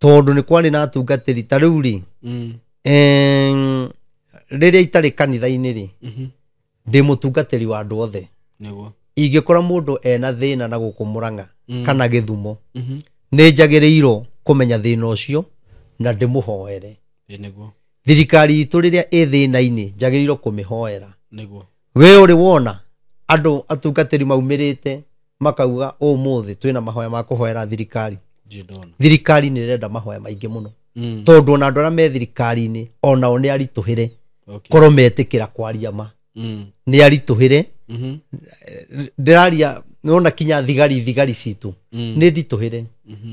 Speaker 1: Tondũ nĩ kwarĩ na atungatĩri ta rĩu rĩ, rĩrĩa itarĩ kanitha-inĩ rĩ, ndĩ mũtungatĩri wa andũ othe.
Speaker 2: Nĩguo.
Speaker 1: Ingĩkora mũndũ ena thĩna na gũkũ Mũrang'a kana Gĩthumo, nĩ njagĩrĩirwo kũmenya thĩna ũcio na ndĩmũhoere.
Speaker 2: Ĩ nĩguo.
Speaker 1: Thirikari itũ rĩrĩa ĩ thĩna-inĩ njagĩrĩirwo kũmĩhoera.
Speaker 2: Nĩguo.
Speaker 1: We ũrĩ wona andũ atungatĩri maumĩrĩte makauga ũmũthĩ twĩna mahoya ma kũhoera thirikari.
Speaker 2: Ndirĩ ndona.
Speaker 1: Thirikari nĩ ĩrenda mahoya maingĩ mũno. Tondũ ona andũ arĩa me thirikari-inĩ onao nĩ aritũhĩre. Korwo metĩkĩra kwaria ma. Nĩ aritũhĩre. Ndĩraria nona kinya thigari citũ. Nĩ nditũhĩre.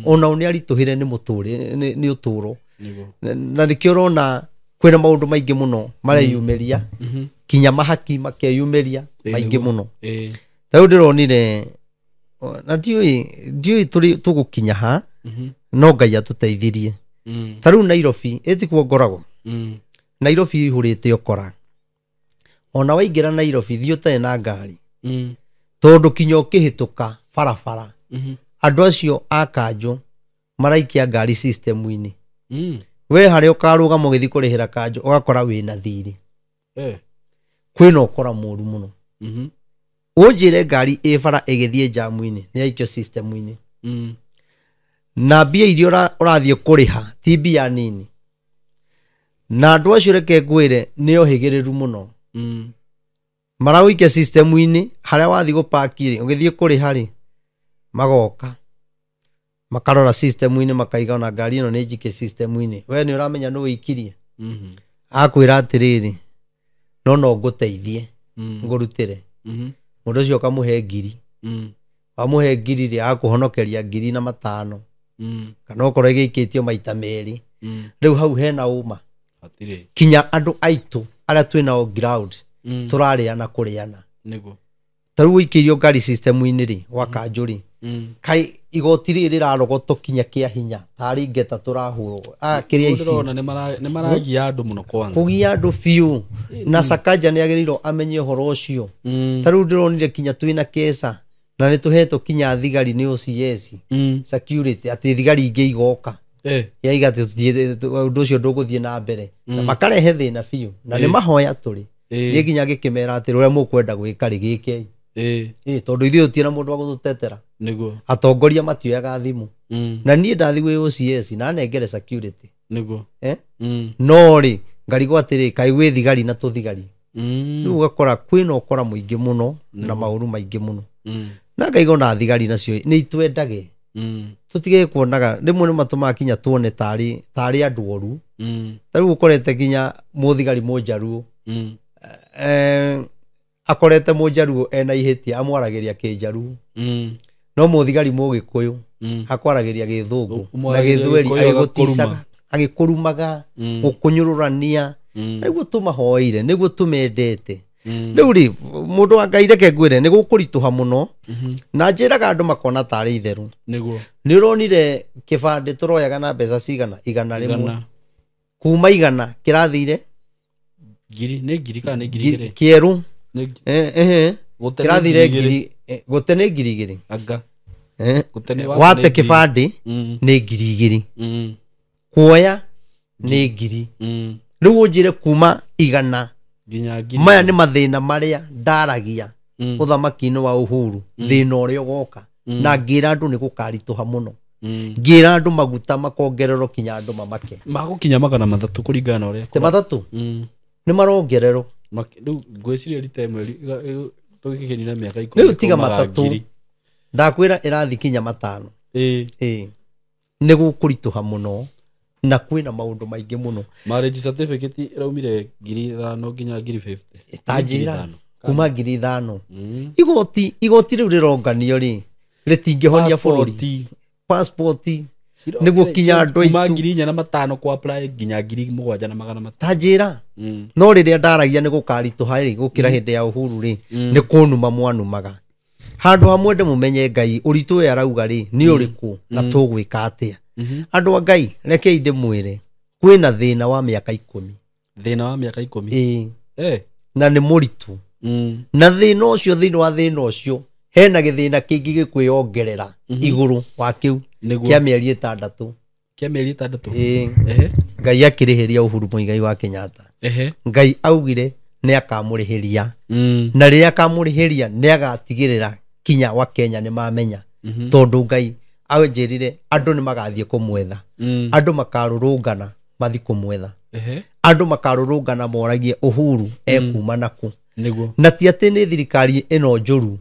Speaker 1: Onao nĩ aritũhĩre nĩ mũtũrĩ, nĩ ũtũro.
Speaker 2: Nĩguo.
Speaker 1: Na nĩkĩo ũrona kwĩna maũndũ maingĩ mũno mareyumĩria. Kinya mahaki makeyumĩria maingĩ mũno. Ta rĩu ndĩronire, na ndiũĩ tũgũkinya ha, no Ngai atũteithirie. Ta rĩu Nairobi, ĩtikuo ngoragwo. Nairobi ĩihũrĩte ũkora. Ona waingĩra Nairobi, thiĩ ũtarĩ na ngari. Tondũ kinya ũkĩhĩtũka barabara, andũ acio a kanjũ maraikia ngari system-inĩ. We harĩa ũkarũgama ũgĩthiĩ kũrĩhĩra kanjũ, ũgakora wĩna thirĩ. Kwĩna ũkora mũru mũno. Ũnjĩre ngari ĩ bara ĩgĩthiĩ jamu-inĩ, nĩ yaikio system-inĩ. Na mbia iria ũrathiĩ kũrĩha ti mbia nini. Na andũ acio reke ngwĩre nĩ ohĩgĩrĩru mũno. Maragũikia system-inĩ, harĩa wathiĩ gũpaki rĩ, ũgĩthiĩ kũrĩha rĩ, magoka. Makarora system-inĩ, makaiga ona ngari ĩno nĩ njike system-inĩ. We nĩ ũramenya nũ wĩikirie? Akwĩra atĩrĩrĩ, no no ngũteithie, ngũrutĩre. Mũndũ ũcio ũkamũhe ngiri. Wamũhe ngiri rĩ, akũhonokeria ngiri na matano. Kana okorwo ĩgĩikĩtio maita merĩ. Rĩu hau hena ũma.
Speaker 2: Hatirĩ.
Speaker 1: Kinya andũ aitũ arĩa twĩnao ground Tũrarĩana kũrĩana.
Speaker 2: Nĩguo.
Speaker 1: Ta rĩu ũikĩirio ngari system-inĩ rĩ, gwa kanjũ rĩ, kai igoti rĩrĩ rĩrarogotwo kinya kĩa hinya tarĩ ngeta tũrahũrwo. Ah, kĩrĩa ici
Speaker 2: Ndĩrona nĩ maragia andũ mũno kwanza.
Speaker 1: Kũgia andũ biũ, na Sakaja nĩ agĩrĩirwo amenye ũhoro ũcio. Ta rĩu ndĩronire kinya twĩna keca na nĩ tũhetwo kinya thigari nĩ OCS security, atĩ thigari ingĩ igoka yaiga atĩ ũndũ ũcio ndũgũthiĩ na mbere, na makarehe thĩna biũ, na nĩ mahoya tũrĩ. Niĩ nginya ngĩkĩmera atĩ ũrĩa mũkwenda gwĩka rĩ, gĩkei. Tondũ ithuĩ tũtirĩ na mũndũ wa gũtũtetera.
Speaker 2: Nĩguo.
Speaker 1: Atongoria matioyaga thimũ. Na niĩ ndathiĩ gwĩ OCS na nengere security.
Speaker 2: Nĩguo.
Speaker 1: No rĩ, ngarigwo atĩrĩ, kaĩ gwĩ thigari na tũthigari. Rĩu ũgakora kwĩna ũkora mũingĩ mũno na maũru maingĩ mũno. Na ngaigua ona thigari nacio nĩ itwendage. Tũtige kuonaga rĩmwe nĩ matũmaga kinya tuone tarĩ andũ oru. Ta rĩu ũkorete kinya mũthigari mũnjaruo. Akorete mũnjaruo ena ihĩtia, amwaragĩria kĩnjaruo. No mũthigari mũgĩkũyũ akwaragĩria gĩthũngũ na gĩthweri, agĩgũticaga, agĩkũrumaga, gũkũnyũrũrania. Nĩguo tũmahoeire, nĩguo tũmendete. Rĩu rĩ, mũndũ wa Ngai, reke ngwĩre nĩ gũkũritũha mũno, na njĩraga andũ makona tarĩ itherũ.
Speaker 2: Nĩguo.
Speaker 1: Nĩ ũronire kĩbandĩ tũroyaga na mbeca cigana? 100. Kuma 100 kĩrathire
Speaker 2: ngiri, nĩ ngiri kana nĩ ngiri igĩrĩ?
Speaker 1: Kĩerũ. Kĩrathire ngiri, gũte nĩ ngiri igĩrĩ.
Speaker 2: Anga.
Speaker 1: Wate kĩbandĩ nĩ ngiri igĩrĩ. Kuoya nĩ ngiri. Rĩu ũnjĩre kuma 100
Speaker 2: nginya ngiri.
Speaker 1: Maya nĩ mathĩna marĩa ndaragia ũthamaki-inĩ wa Uhuru, thĩna ũrĩa ũgoka. Na ngĩra andũ nĩ gũkaritũha mũno. Ngĩra andũ maguta makongererwo kinya andũ mamake.
Speaker 2: Magũkinya 300 kũringana na ũrĩa.
Speaker 1: Te 300? Nĩ marongererwo.
Speaker 2: Rĩu ngwĩciria rita ĩmwe tũgĩkĩnina mĩaka 10.
Speaker 1: Rĩu tiga 3. Ndakwĩra ĩrathiĩ kinya 5. Nĩ gũkũritũha mũno na kwĩna maũndũ maingĩ mũno.
Speaker 2: Marriage certificate ĩraumire ngiri 5 nginya ngiri 50.
Speaker 1: Ta njĩra kuma ngiri 5. Igoti rĩu rĩronganio rĩ, rĩtingĩhonia bũrũri. Passport nĩguo kinya andũ aitũ.
Speaker 2: Kuma ngiri 4 na 5 kwa apply nginya ngiri 7 na 500.
Speaker 1: Ta njĩra. No rĩrĩa ndaragia nĩ gũkaritũha rĩ, gũkĩra hĩndĩ ya Uhuru rĩ, nĩ kũnuma mwanumaga. Handũ ha mwende mũmenye Ngai ũritũ ũyũ arauga rĩ, nĩ ũrĩkũ na tũgwĩka atĩa. Andũ a Ngai, rekei ndĩmwĩre, kwĩna thĩna wa mĩaka 10.
Speaker 2: Thĩna wa mĩaka 10?
Speaker 1: Na nĩ mũritũ. Na thĩna ũcio, thĩinĩ wa thĩna ũcio, hena gĩthĩna kĩngĩ gĩkwĩongerera igũrũ wa kĩu kĩa mĩeri 6.
Speaker 2: Kĩa mĩeri 6?
Speaker 1: Ngai akĩrĩhĩria Uhuru Muigai wa Kenyatta. Ngai augire nĩ akamũrĩhĩria. Na rĩrĩa akamũrĩhĩria nĩ agatigĩrĩra kinya wa Kenya nĩ mamenya. Tondũ Ngai anjĩrire andũ nĩ magathiĩ kũmwetha. Andũ makarũrũngana mathiĩ kũmwetha. Andũ makarũrũngana moragie Uhuru ekuma nakũ.
Speaker 2: Nĩguo.
Speaker 1: Na ti atĩ nĩ thirikari ĩno njũru.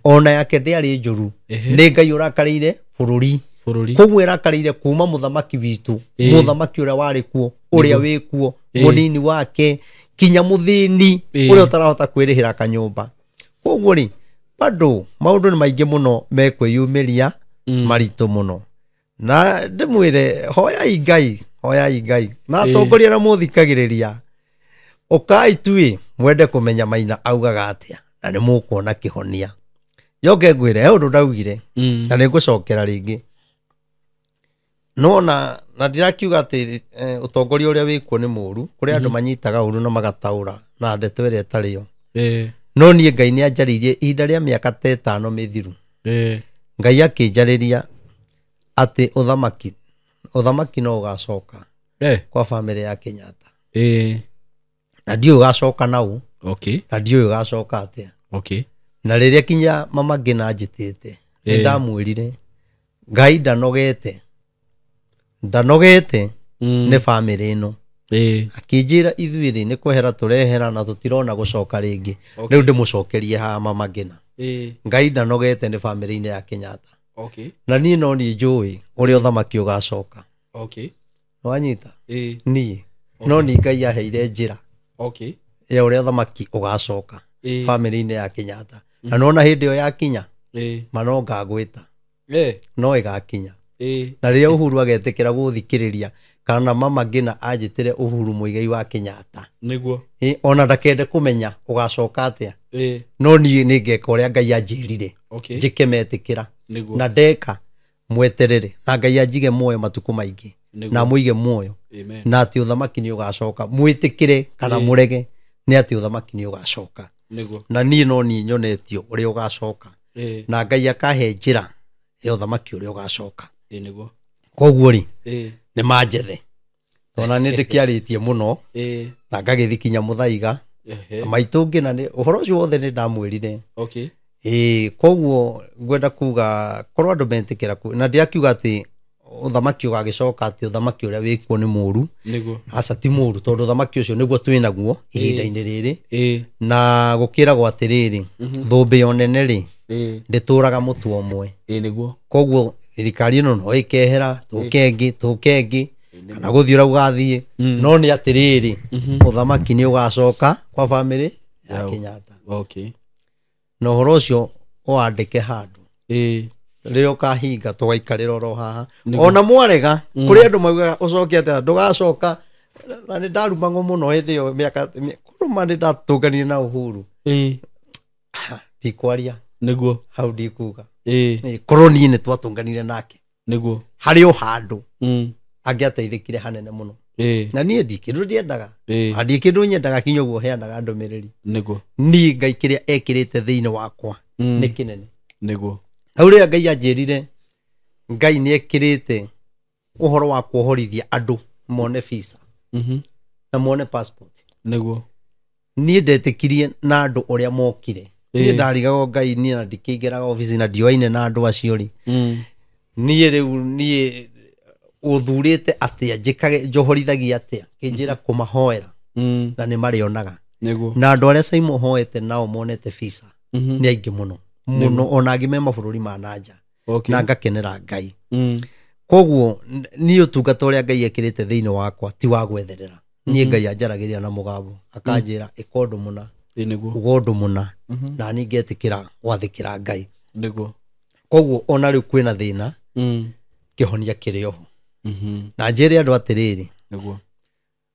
Speaker 1: Ona yake ndĩarĩ njũru. Nĩ Ngai ũrakarĩire bũrũri. Koguo ĩrakarĩire kuma mũthamaki witũ, mũthamaki ũrĩa warĩ kuo, ũrĩa wĩ kuo, mũnini wake, kinya mũthĩni ũrĩa ũtarahota kwĩrĩhĩra kanyũmba. Koguo rĩ, bado maũndũ nĩ maingĩ mũno mekwĩyumĩria, maritũ mũno. Na ndĩmwĩre, hoyai Ngai, hoyai Ngai. Na atongoria arĩa mũthikagĩrĩria, ũkai tuĩ mwende kũmenya Maina augaga atĩa, na nĩ mũkuona kĩhonia. Njoke ngwĩre, he ũndũ ndaugire, na nĩ ngũcokera rĩngĩ. No na ndirakiuga atĩ ũtongoria ũrĩa wĩkuo nĩ mũũru, kũrĩ andũ manyitaga ũru na magataũra na ndeto ĩrĩa ĩtarĩ yo. No niĩ Ngai nĩ anjarĩirie ihinda rĩa mĩaka ta 5 mĩthiru. Ngai akĩnjarĩria atĩ ũthamaki no ũgacoka kwa bamĩrĩ ya Kenyatta. Na ndiũĩ ũgacoka naũ. Na ndiũĩ ũgacoka atĩa. Na rĩrĩa kinya mama Ngina anjĩtĩte, nĩ ndamwĩrire Ngai ndanogete. Ndanogete nĩ bamĩrĩ ĩno. Akĩnjĩra ithuĩ rĩ, nĩ kwehera tũrehera na tũtirona gũcoka rĩngĩ. Rĩu ndĩmũcokerie haha mama Ngina. Ngai ndanogete nĩ bamĩrĩ-inĩ ya Kenyatta. Na niĩ no niĩ njũĩ ũrĩa ũthamaki ũgacoka. Nĩwanyita? Niĩ. No niĩ Ngai aheire njĩra ya ũrĩa ũthamaki ũgacoka bamĩrĩ-inĩ ya Kenyatta. Na nona hĩndĩ ĩyo yakinya, ma no ngagwĩta. No ĩgakinya. Na rĩrĩa Uhuru agetĩkĩra gũthikĩrĩria, Kana mama ngina anjĩtĩre Uhuru Muigai wa Kenyatta.
Speaker 2: Nĩguo.
Speaker 1: Ona ndakende kũmenya ũgacoka atĩa. No niĩ nĩ ngeka ũrĩa Ngai anjĩrire.
Speaker 2: Okay.
Speaker 1: Njĩke metĩkĩra.
Speaker 2: Nĩguo.
Speaker 1: Na ndeka mweterere na Ngai anjige muoyo matukũ maingĩ.
Speaker 2: Nĩguo.
Speaker 1: Na mũige muoyo.
Speaker 2: Amen.
Speaker 1: Na atĩ ũthamaki nĩ ũgacoka. Mwĩtĩkĩre kana mũrege nĩ atĩ ũthamaki nĩ ũgacoka.
Speaker 2: Nĩguo.
Speaker 1: Na niĩ no niĩ nyonetio ũrĩa ũgacoka. Na Ngai akahe njĩra ya ũthamaki ũrĩa ũgacoka.
Speaker 2: Nĩguo.
Speaker 1: Koguo rĩ nĩ manjethe. Tona nĩ ndĩkĩarĩtie mũno na ngagĩthiĩ kinya Mũthaiga. Maitũ ngĩna nĩ ũhoro ũcio wothe nĩ ndamwĩrire.
Speaker 2: Okay.
Speaker 1: Koguo ngwenda kuga korwo andũ metĩkĩra na ndirakiuga atĩ ũthamaki ũgagĩcoka atĩ ũthamaki ũrĩa wĩkuo nĩ mũru.
Speaker 2: Nĩguo.
Speaker 1: Aca ti mũru tondũ ũthamaki ũcio nĩguo twĩnaguo ihinda-inĩ rĩrĩ. Na gũkĩragwo atĩrĩrĩ thũmbĩ yo nene rĩ ndĩtũraga mũtwe ũmwe.
Speaker 2: Nĩguo.
Speaker 1: Koguo thirikari ĩno no ĩkehera tũke ĩngĩ kana gũthiĩ ũrĩa gũgathiĩ. No nĩ atĩrĩrĩ ũthamaki nĩ ũgacoka kwa bamĩrĩ ya Kenyatta.
Speaker 2: Okay.
Speaker 1: Na ũhoro ũcio ũwandĩke handũ. Rĩrĩa ũkahinga tũgaikarĩra oro haha. Ona mwarega kũrĩ andũ maugaga ũcoke atĩa ndũgacoka. Na nĩ ndarumagwo mũno hĩndĩ ĩyo mĩaka kũruma nĩ ndatũnganire na Uhuru. Ndikwaria.
Speaker 2: Nĩguo.
Speaker 1: Hau ndikuga. Korwo niĩ nĩ twatũnganire nake.
Speaker 2: Nĩguo.
Speaker 1: Harĩ o handũ. Angĩateithĩkire hanene mũno. Na niĩ ndi kĩndũ ndiendaga. Na ndi kĩndũ nyendaga kinya ũguo heanaga ndũmĩrĩri.
Speaker 2: Nĩguo.
Speaker 1: Niĩ Ngai kĩrĩa ekĩrĩte thĩinĩ wakwa nĩ kĩnene.
Speaker 2: Nĩguo.
Speaker 1: Hau rĩrĩa Ngai anjĩrire Ngai nĩ ekĩrĩte ũhoro wa kuohorithia andũ mone visa. Na mone passport.
Speaker 2: Nĩguo.
Speaker 1: Niĩ ndetĩkirie na andũ ũrĩa mokire. Niĩ ndarigagwo Ngai niĩ na ndikĩingĩraga obici na ndioaine na andũ acio rĩ. Niĩ rĩu niĩ ũthurĩte atĩa njĩkage njohorithagia atĩa kĩnjĩra kũmahoera. Na nĩ marĩonaga.
Speaker 2: Nĩguo.
Speaker 1: Na andũ arĩa Simon hoete nao monete visa nĩ aingĩ mũno mũno ona angĩ me mabũrũri ma nanja.
Speaker 2: Okay.
Speaker 1: Na ngakenera Ngai. Koguo niĩ ũtungata ũrĩa Ngai ekĩrĩte thĩinĩ wakwa ti wa gwetherera. Niĩ Ngai anjaragĩria na mũgambo akanjĩra ĩka ũndũ mũna.
Speaker 2: Nĩguo.
Speaker 1: Uga ũndũ mũna. Na niĩ ngetĩkĩra gwathĩkĩra Ngai.
Speaker 2: Nĩguo.
Speaker 1: Koguo ona rĩu kwĩna thĩna kĩhonia kĩrĩ oho. Na njĩre andũ atĩrĩrĩ.
Speaker 2: Nĩguo.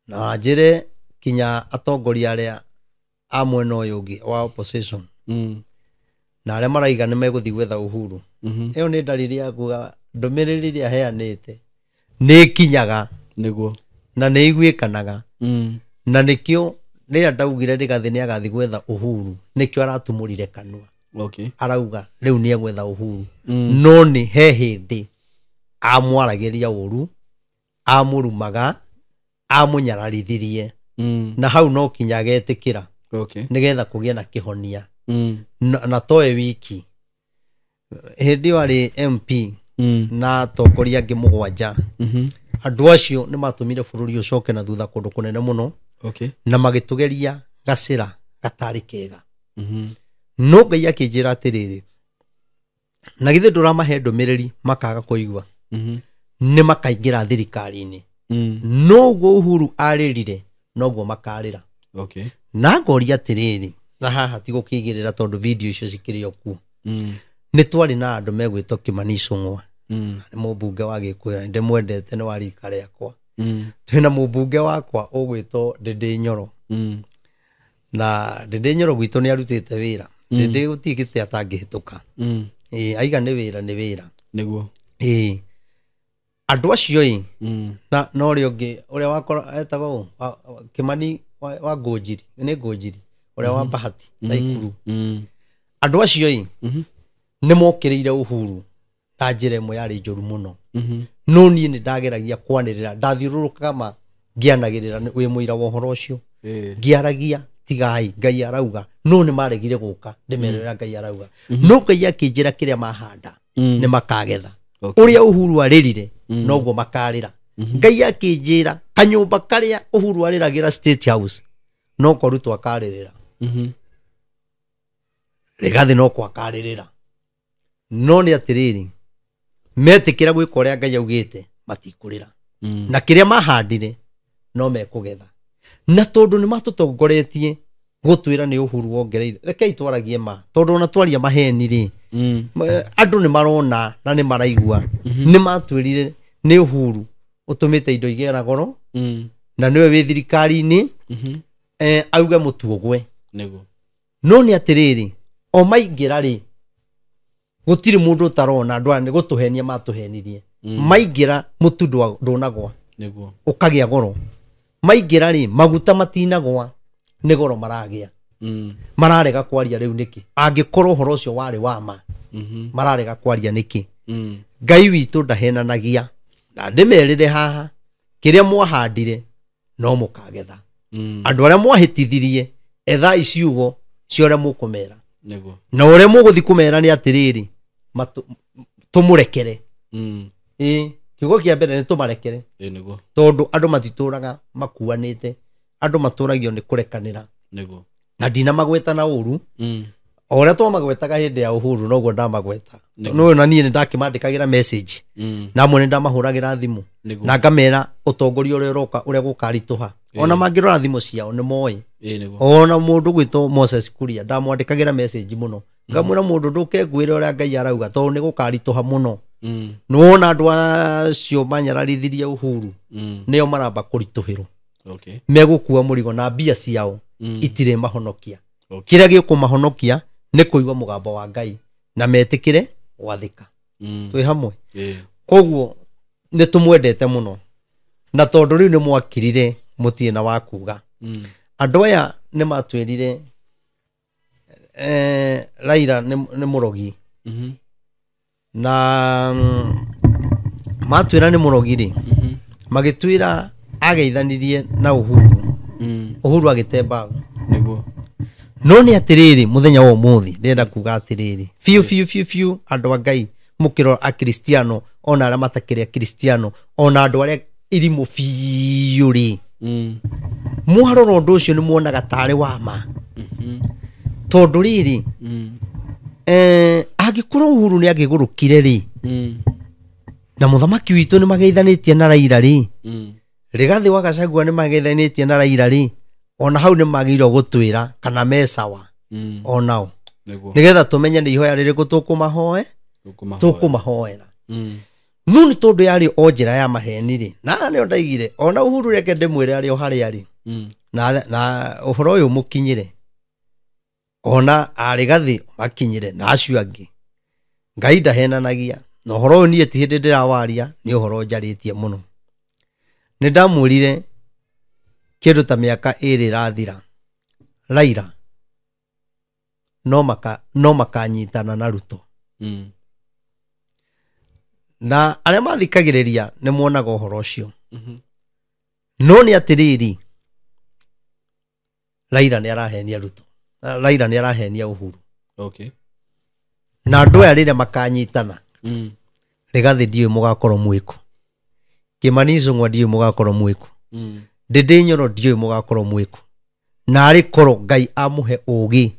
Speaker 1: Na njĩre kinya atongoria arĩa a mwena ũyũ ũngĩ wa opposition. Na arĩa maraiga nĩ megũthiĩ gwetha Uhuru. Ĩyo nĩ ndariri ya kuga ndũmĩrĩri ĩrĩa heanĩte nĩ ĩkinyaga.
Speaker 2: Nĩguo.
Speaker 1: Na nĩ iguĩkanaga. Na nĩkĩo rĩrĩa ndaugire Rigathĩ nĩ agathiĩ gwetha Uhuru nĩkĩo aratumũrire kanua.
Speaker 2: Okay.
Speaker 1: Arauga rĩu nĩ egwetha Uhuru. No nĩ he hĩndĩ amwaragĩria ũru, amũrumaga, amũnyararithirie. Na hau no kinya agetĩkĩra.
Speaker 2: Okay.
Speaker 1: Nĩgetha kũgĩe na kĩhonia. Na toe wiki. Hĩndĩ ĩyo arĩ MP na atongoria angĩ mũgwanja. Andũ acio nĩ matũmire bũrũri ũcoke na thutha kũndũ kũnene mũno.
Speaker 2: Okay.
Speaker 1: Na magĩtũgeria gacĩra gatarĩ kega. No Ngai akĩnjĩra atĩrĩrĩ, na githĩ ndũramahe ndũmĩrĩri makaga kũigua. Nĩ makaingĩra thirikari-inĩ. Noguo Uhuru arĩrire noguo makarĩra.
Speaker 2: Okay.
Speaker 1: Na ngoria atĩrĩrĩ, na haha ti gũkĩigĩrĩra tondũ video icio cikĩrĩ o kuo. Nĩ twarĩ na andũ megwĩtwo Kimani Ichung'wa. Nĩ mũmbunge wa Gĩkũyũ, nĩ ndĩmwendete, nĩ wa rika rĩakwa. Twĩna mũmbunge wakwa ũgwĩtwo Ndĩndĩ Nyoro. Na Ndĩndĩ Nyoro gwitũ nĩ arutĩte wĩra. Ndĩndĩ gũtirĩ gĩtĩ atangĩhĩtũka. Aiga nĩ wĩra nĩ wĩra.
Speaker 2: Nĩguo.
Speaker 1: Andũ acio ĩ, na no ũrĩa ũngĩ ũrĩa wakora etagwo Kimani wa Ngũnjiri, nĩ Ngũnjiri, ũrĩa wa Bahati na Ikuru. Andũ acio ĩ, nĩ mokĩrĩire Uhuru na njĩra ĩmwe yarĩ njũru mũno. No niĩ nĩ ndageragia kwanĩrĩra, ndathiũrũrũkaga ma ngĩanagĩrĩra wĩ mũira wa ũhoro ũcio. Ngĩaragia tigai Ngai arauga, no nĩ maregire gũka ndĩmerĩra Ngai arauga. No Ngai akĩnjĩra kĩrĩa mahanda nĩ makagetha.
Speaker 2: Okay.
Speaker 1: Ũrĩa Uhuru arĩrire noguo makarĩra. Ngai akĩnjĩra kanyũmba karĩa Uhuru arĩragĩra State House no ko Ruto akarĩrĩra. Rigathĩ no ko akarĩrĩra. No nĩ atĩrĩrĩ, metĩkĩra gwĩka ũrĩa Ngai augĩte matikũrĩra. Na kĩrĩa mahandire no mekũgetha. Na tondũ nĩ matũtongoretie gũtwĩra nĩ Uhuru wongereire, rekei twaragie ma, tondũ ona twaria maheni rĩ, andũ nĩ marona na nĩ maraigua. Nĩ matwĩrire nĩ Uhuru ũtũmĩte indo igĩe na goro na nĩwe wĩ thirikari-inĩ auge mũtu ũgwe
Speaker 2: nĩguo
Speaker 1: no nĩ atĩrĩrĩ o maingĩra rĩ gũtirĩ mũndũ ũtarona andũ aya nĩ gũtũhenia matũhenirie maingĩra mũtu ndũnagwa
Speaker 2: nĩguo
Speaker 1: ũkagĩa goro maingĩra rĩ maguta matinagwa nĩ goro maragĩa mararega kwaria rĩu nĩkĩ angĩkorwo ũhoro ũcio warĩ wa ma mararega kwaria nĩkĩ Ngai witũ ndahenanagia na ndĩmerĩre haha kĩrĩa mwahandire no mũkagetha andũ arĩa mwahĩtithirie ethai ciugo cia ũrĩa mũkũmera
Speaker 2: nĩguo
Speaker 1: na ũrĩa mũgũthiĩ kũmera nĩ atĩrĩrĩ tũmũrekere ĩĩ kiugo kĩa mbere nĩ tũmarekere
Speaker 2: ĩĩ nĩguo
Speaker 1: tondũ andũ matitũraga makuanĩte andũ matũragio nĩ kũrekanĩra
Speaker 2: nĩguo
Speaker 1: na ndinamagweta na ũru o ũrĩa twamagwetaga hĩndĩ ya Uhuru noguo ndamagweta nĩũĩ na niĩ nĩndakĩmandĩkagĩra message na amwe nĩndamahũragĩra thimũ
Speaker 2: nĩguo
Speaker 1: na ngamera ũtongoria ũrĩa ũroka ũrĩa gũkaritũha ona mangĩrora thimũ ciao nĩ moĩ
Speaker 2: ĩĩ nĩguo
Speaker 1: ona mũndũ gwĩtwo Moses Kuria ndamwandĩkagĩra message mũno ngamwĩra mũndũ ndũke ngwĩre ũrĩa Ngai arauga tondũ nĩ gũkaritũha mũno nĩwona andũ acio manyararithirie Uhuru nĩo maramba kũritũhĩrwo
Speaker 2: okay
Speaker 1: megũkua mũrigo na mbia ciao itirĩ mahonokia
Speaker 2: okay
Speaker 1: kĩrĩa gĩkũmahonokia nĩ kũigua mũgambo wa Ngai na metĩkĩre gwathĩka twĩ hamwe
Speaker 2: ĩĩ
Speaker 1: koguo nĩ tũmwendete mũno na tondũ rĩu nĩ mwakirire mũtirĩ na wa kuga andũ aya nĩ matwĩrire Raila nĩ mũrogi na matwĩra nĩ mũrogi rĩ magĩtwĩra ageithanirie na Uhuru Uhuru agĩte mbaũ
Speaker 2: nĩguo
Speaker 1: no nĩ atĩrĩrĩ mũthenya wa ũmũthĩ ndĩrenda kuga atĩrĩrĩ biũ biũ biũ biũ andũ a Ngai mũkĩrora akristiano ona arĩa matakĩrĩ akristiano ona andũ arĩa irimũ biũ rĩ mwarora ũndũ ũcio nĩ muonaga tarĩ wa ma tondũ rĩrĩ angĩkorwo Uhuru nĩ angĩgũrũkire rĩ na mũthamaki witũ nĩ mageithanĩtie na Raila rĩ Rigathĩ wa Gachagua nĩ mageithanĩtie na Raila rĩ ona hau nĩ magĩrĩirwo gũtwĩra kana me sawa onao
Speaker 2: nĩguo
Speaker 1: nĩgetha tũmenye nĩ ihoya rĩrĩkũ tũkũmahoe tũkũmahoera no nĩ tondũ yarĩ o njĩra ya maheni rĩ na nĩo ndaigire ona Uhuru reke ndĩmwĩre arĩ o harĩa arĩ na ũhoro ũyũ mũkinyĩre ona Rigathĩ makinyĩre na acio angĩ Ngai ndahenanagia na ũhoro ũyũ niĩ ti hĩndĩ ndĩrawaria nĩ ũhoro njarĩtie mũno nĩ ndamwĩrire kĩndũ ta mĩaka ĩrĩ ĩrathira Raila no makanyitana na Ruto na arĩa mathikagĩrĩria nĩ monaga ũhoro ũcio no nĩ atĩrĩrĩ Raila nĩ arahenia Ruto Raila nĩ arahenia Uhuru
Speaker 2: okay
Speaker 1: na andũ aya rĩrĩa makanyitana Rigathĩ ndiũĩ mũgakorwo mwĩkũ Kĩmani Ichung'wa ndiũĩ mũgakorwo mwĩkũ Ndĩndĩ Nyoro ndiũĩ mũgakorwo mwĩkũ na arĩ korwo Ngai amũhe ũũgĩ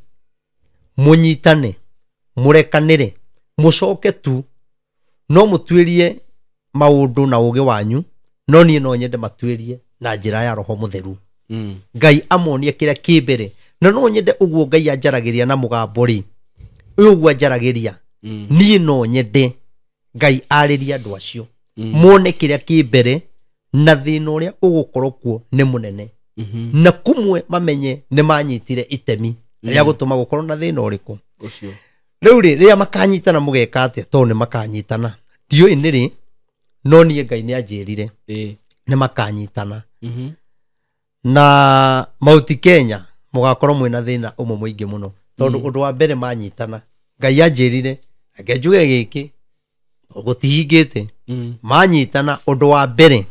Speaker 1: mũnyitane mũrekanĩre mũcoke tu no mũtuĩrie maũndũ na ũũgĩ wanyu no niĩ no nyende matuĩrie na njĩra ya Roho Mũtheru Ngai amonie kĩrĩa kĩ mbere na no nyende ũguo Ngai anjaragĩria na mũgambo rĩ ũyũ ũguo anjaragĩria niĩ no nyende Ngai arĩrie andũ acio mone kĩrĩa kĩ mbere na thĩna ũrĩa ũgũkorwo kuo nĩ mũnene na kumwe mamenye nĩ manyitire itemi rĩa gũtũma gũkorwo na thĩna ũrĩkũ
Speaker 2: ũcio
Speaker 1: rĩu rĩ rĩrĩa makanyitana mũgeka atĩa tondũ nĩ makanyitana ndiũĩ nĩ rĩ no niĩ Ngai nĩ anjĩrire
Speaker 2: ĩĩ
Speaker 1: nĩ makanyitana na Mauti Kenya mũgakorwo mwĩna thĩna ũmwe mũingĩ mũno tondũ ũndũ wa mbere manyitana Ngai anjĩrire reke njuge gĩkĩ gũtihingĩte manyitana ũndũ wa mbere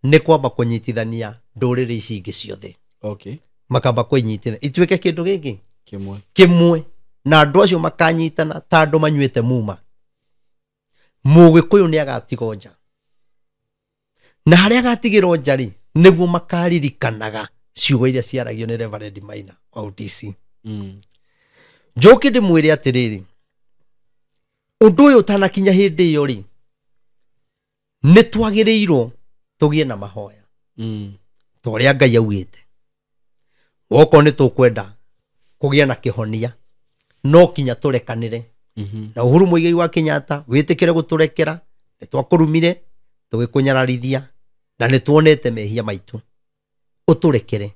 Speaker 1: nĩ kwamba kũnyitithania ndũrĩrĩ ici ingĩ ciothe
Speaker 2: okay
Speaker 1: makamba kwĩnyitithania ituĩke kĩndũ gĩkĩ
Speaker 2: kĩmwe
Speaker 1: kĩmwe na andũ acio makanyitana ta andũ manyuĩte muma Mũgĩkũyũ nĩ agatigwo nja na harĩa agatigĩrwo nja rĩ nĩguo makaririkanaga ciugo iria ciaragio nĩ Reverend Maina wa UTC njoke ndĩmwĩre atĩrĩrĩ ũndũ ũyũ ũtanakinya hĩndĩ ĩyo rĩ nĩ twagĩrĩirwo tũgĩe na mahoya ta ũrĩa Ngai augĩte wokorwo nĩ tũkwenda kũgĩa na kĩhonia no kinya tũrekanĩre na Uhuru Muigai wa Kenyatta wĩtĩkĩre gũtũrekera nĩ twakũrumire tũgĩkũnyararithia Na nĩ tuonete mehia maitũ, ũtũrekere.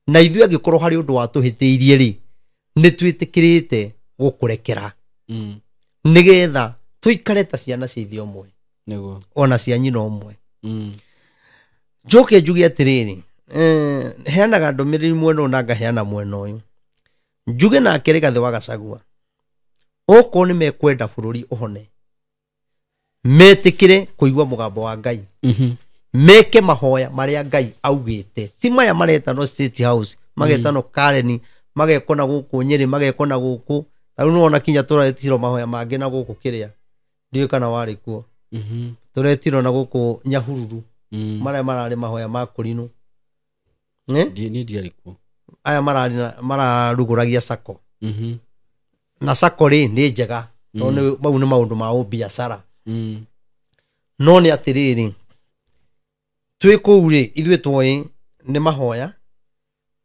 Speaker 1: Na ithuĩ angĩkorwo harĩ ũndũ watũhĩtĩirie rĩ, nĩ twĩtĩkĩrĩte gũkũrekera. Nĩgetha tũikare ta ciana cia ithe ũmwe ona cia nyina ũmwe. Njoke njuge atĩrĩrĩ, heanaga ndũmĩrĩri mwena ũyũ na ngaheana mwena ũyũ. Njuge nake Rigathĩ wa Gachagua, okorwo nĩ mekwenda bũrũri ũhone, metĩkĩre kũigua mũgambo wa Ngai, meke mahoya marĩa Ngai augĩte, ti maya maretano State House, magetano Karen, magekwo na gũkũ Nyĩrĩ, magekwo na gũkũ. Ta rĩu nĩwona kinya tũretirwo mahoya mangĩ na gũkũ kĩrĩa, ndiũĩ kana warĩ kuo, tũretirwo na gũkũ Nyahururu, marĩa mararĩ mahoya ma kũrinũ.
Speaker 2: Niĩ ndiarĩ kuo.
Speaker 1: Aya mararugũragia sacco. Na sacco rĩ nĩ njega, tondũ mau nĩ maũndũ ma ũbiacara. No nĩ atĩrĩrĩ, twĩ kũu rĩ, ithuĩ twoĩ nĩ mahoya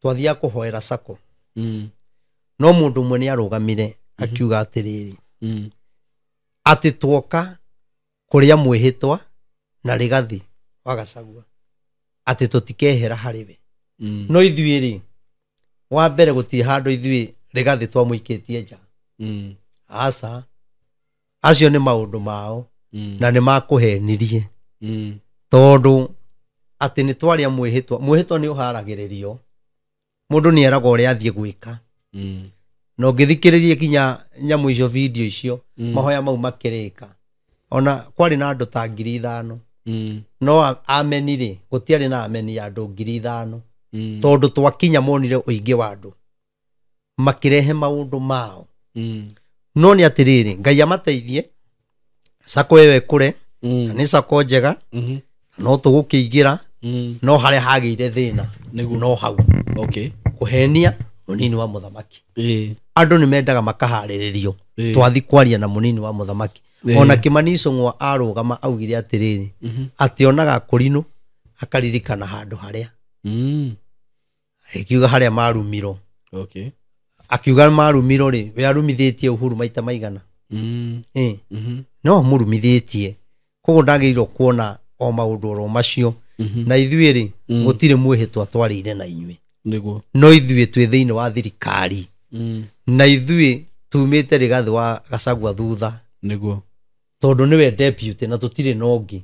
Speaker 1: twathiaga kũhoera sacco. No mũndũ ũmwe nĩ arũgamire akiuga atĩrĩrĩ, atĩ tuoka kũrĩa mwĩhĩtwa na Rigathĩ wa Gachagua, atĩ tũtikehera harĩ we. No ithuĩ rĩ, wa mbere gũtirĩ handũ ithuĩ Rigathĩ twamũikĩtie nja. Aca, acio nĩ maũndũ mao na nĩ makũhenirie. Tondũ atĩ nĩ twarĩa mwĩhĩtwa, mwĩhĩtwa nĩ ũharagĩrĩrio, mũndũ nĩ eragwo ũrĩa athiĩ gwĩka. Na ũngĩthikĩrĩria kinya nyamũ icio, video icio, mahoya mau makĩrĩka, ona kwarĩ na andũ ta 5,000. No ameni rĩ, gũtiarĩ na ameni ya andũ 5,000. Tondũ twakinya monire ũingĩ wa andũ makĩrehe maũndũ mao. No nĩ atĩrĩrĩ, Ngai amateithie, sacco ĩyo ĩkũre, na nĩ sacco njega, no tũgũkĩingĩra, no harĩa hagĩire thĩna no hau. Kũhenia mũnini wa mũthamaki. Andũ nĩ mendaga makaharĩrĩrio, twathi kwaria na mũnini wa mũthamaki. Ona Kimani Ichung'wa arũgama augire atĩrĩrĩ, atĩ onaga kũrinũ akaririkana handũ harĩa. Akiuga harĩa marumirwo. Akiuga marumirwo rĩ, we arumithĩtie Uhuru maita maigana. No mũrumithĩtie. Koguo ndagĩrĩirwo kuona o maũndũ oro macio. Na ithuĩ rĩ, gũtirĩ mwĩhĩtwa twarĩire na inyuĩ. No ithuĩ twĩ thĩinĩ wa thirikari. Na ithuĩ tumĩte Rigathĩ wa Gachagua thutha. Tondũ nĩwe deputy na tũtirĩ na ũngĩ.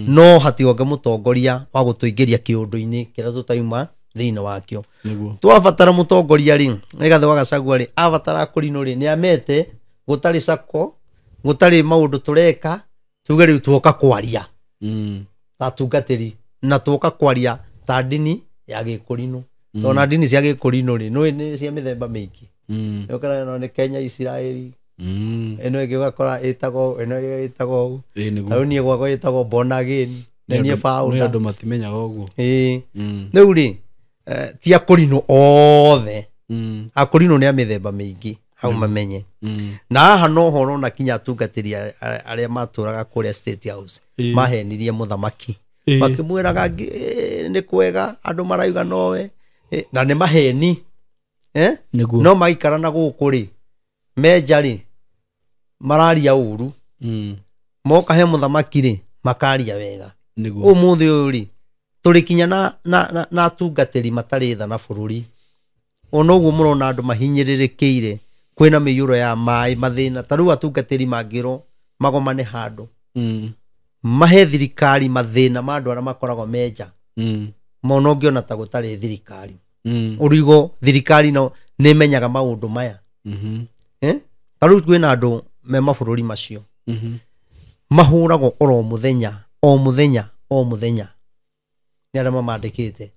Speaker 1: No hationge mũtongoria wa gũtũingĩria kĩũndũ-inĩ kĩrĩa tũtauma thĩinĩ wakĩo. Twabatara mũtongoria rĩ, Rigathĩ wa Gachagua rĩ, abatara kũrinũ rĩ, nĩ amete gũtarĩ sacco, gũtarĩ maũndũ tũreka, tuge rĩu tuoka kwaria ta atungatĩri, na tuoka kwaria ta ndini ya gĩkũrinũ. Tondũ na ndini cia gĩkũrinũ rĩ, nĩ nĩ cia mĩthemba mĩingĩ. Ũkora ĩno nĩ Kenya Isiraeli, ĩno ĩngĩ ũgakora ĩtagwo, ĩno ĩngĩ ĩtagwo ũũ. Ta rĩu niĩ gwakwa ĩtagwo born again, na niĩ founder.
Speaker 2: Nĩ andũ matimenyaga ũguo.
Speaker 1: Rĩu rĩ, ti akũrinũ othe. Akũrinũ nĩ a mĩthemba mĩingĩ, hau mamenye. Na haha no ho ũrona kinya atungatĩri arĩa matũraga kũrĩa State House, mahenirie mũthamaki. Makĩmwĩraga nĩ kwega, andũ marauga nowe. Na nĩ maheni. No maikara na gũkũ rĩ, menja rĩ, mararia ũru. Moka he mũthamaki rĩ, makaria wega. Ũmũthĩ ũyũ rĩ, tũrĩ kinya na atungatĩri matarĩ tha na bũrũri. Ona ũguo mũrona andũ mahinyĩrĩrĩkĩire, kwĩna mĩiyũro ya maĩ, mathĩna. Ta rĩu atungatĩri mangĩrwo magomane handũ, mahe thirikari mathĩna ma andũ arĩa makoragwo menja. Mona ũngĩona ta gũtarĩ thirikari. Ũrigo thirikari no nĩ ĩmenyaga maũndũ maya. Ta rĩu kwĩna andũ me mabũrũri macio. Mahũragwo oro mũthenya, o mũthenya, o mũthenya. Nĩ arĩa mamandĩkĩte.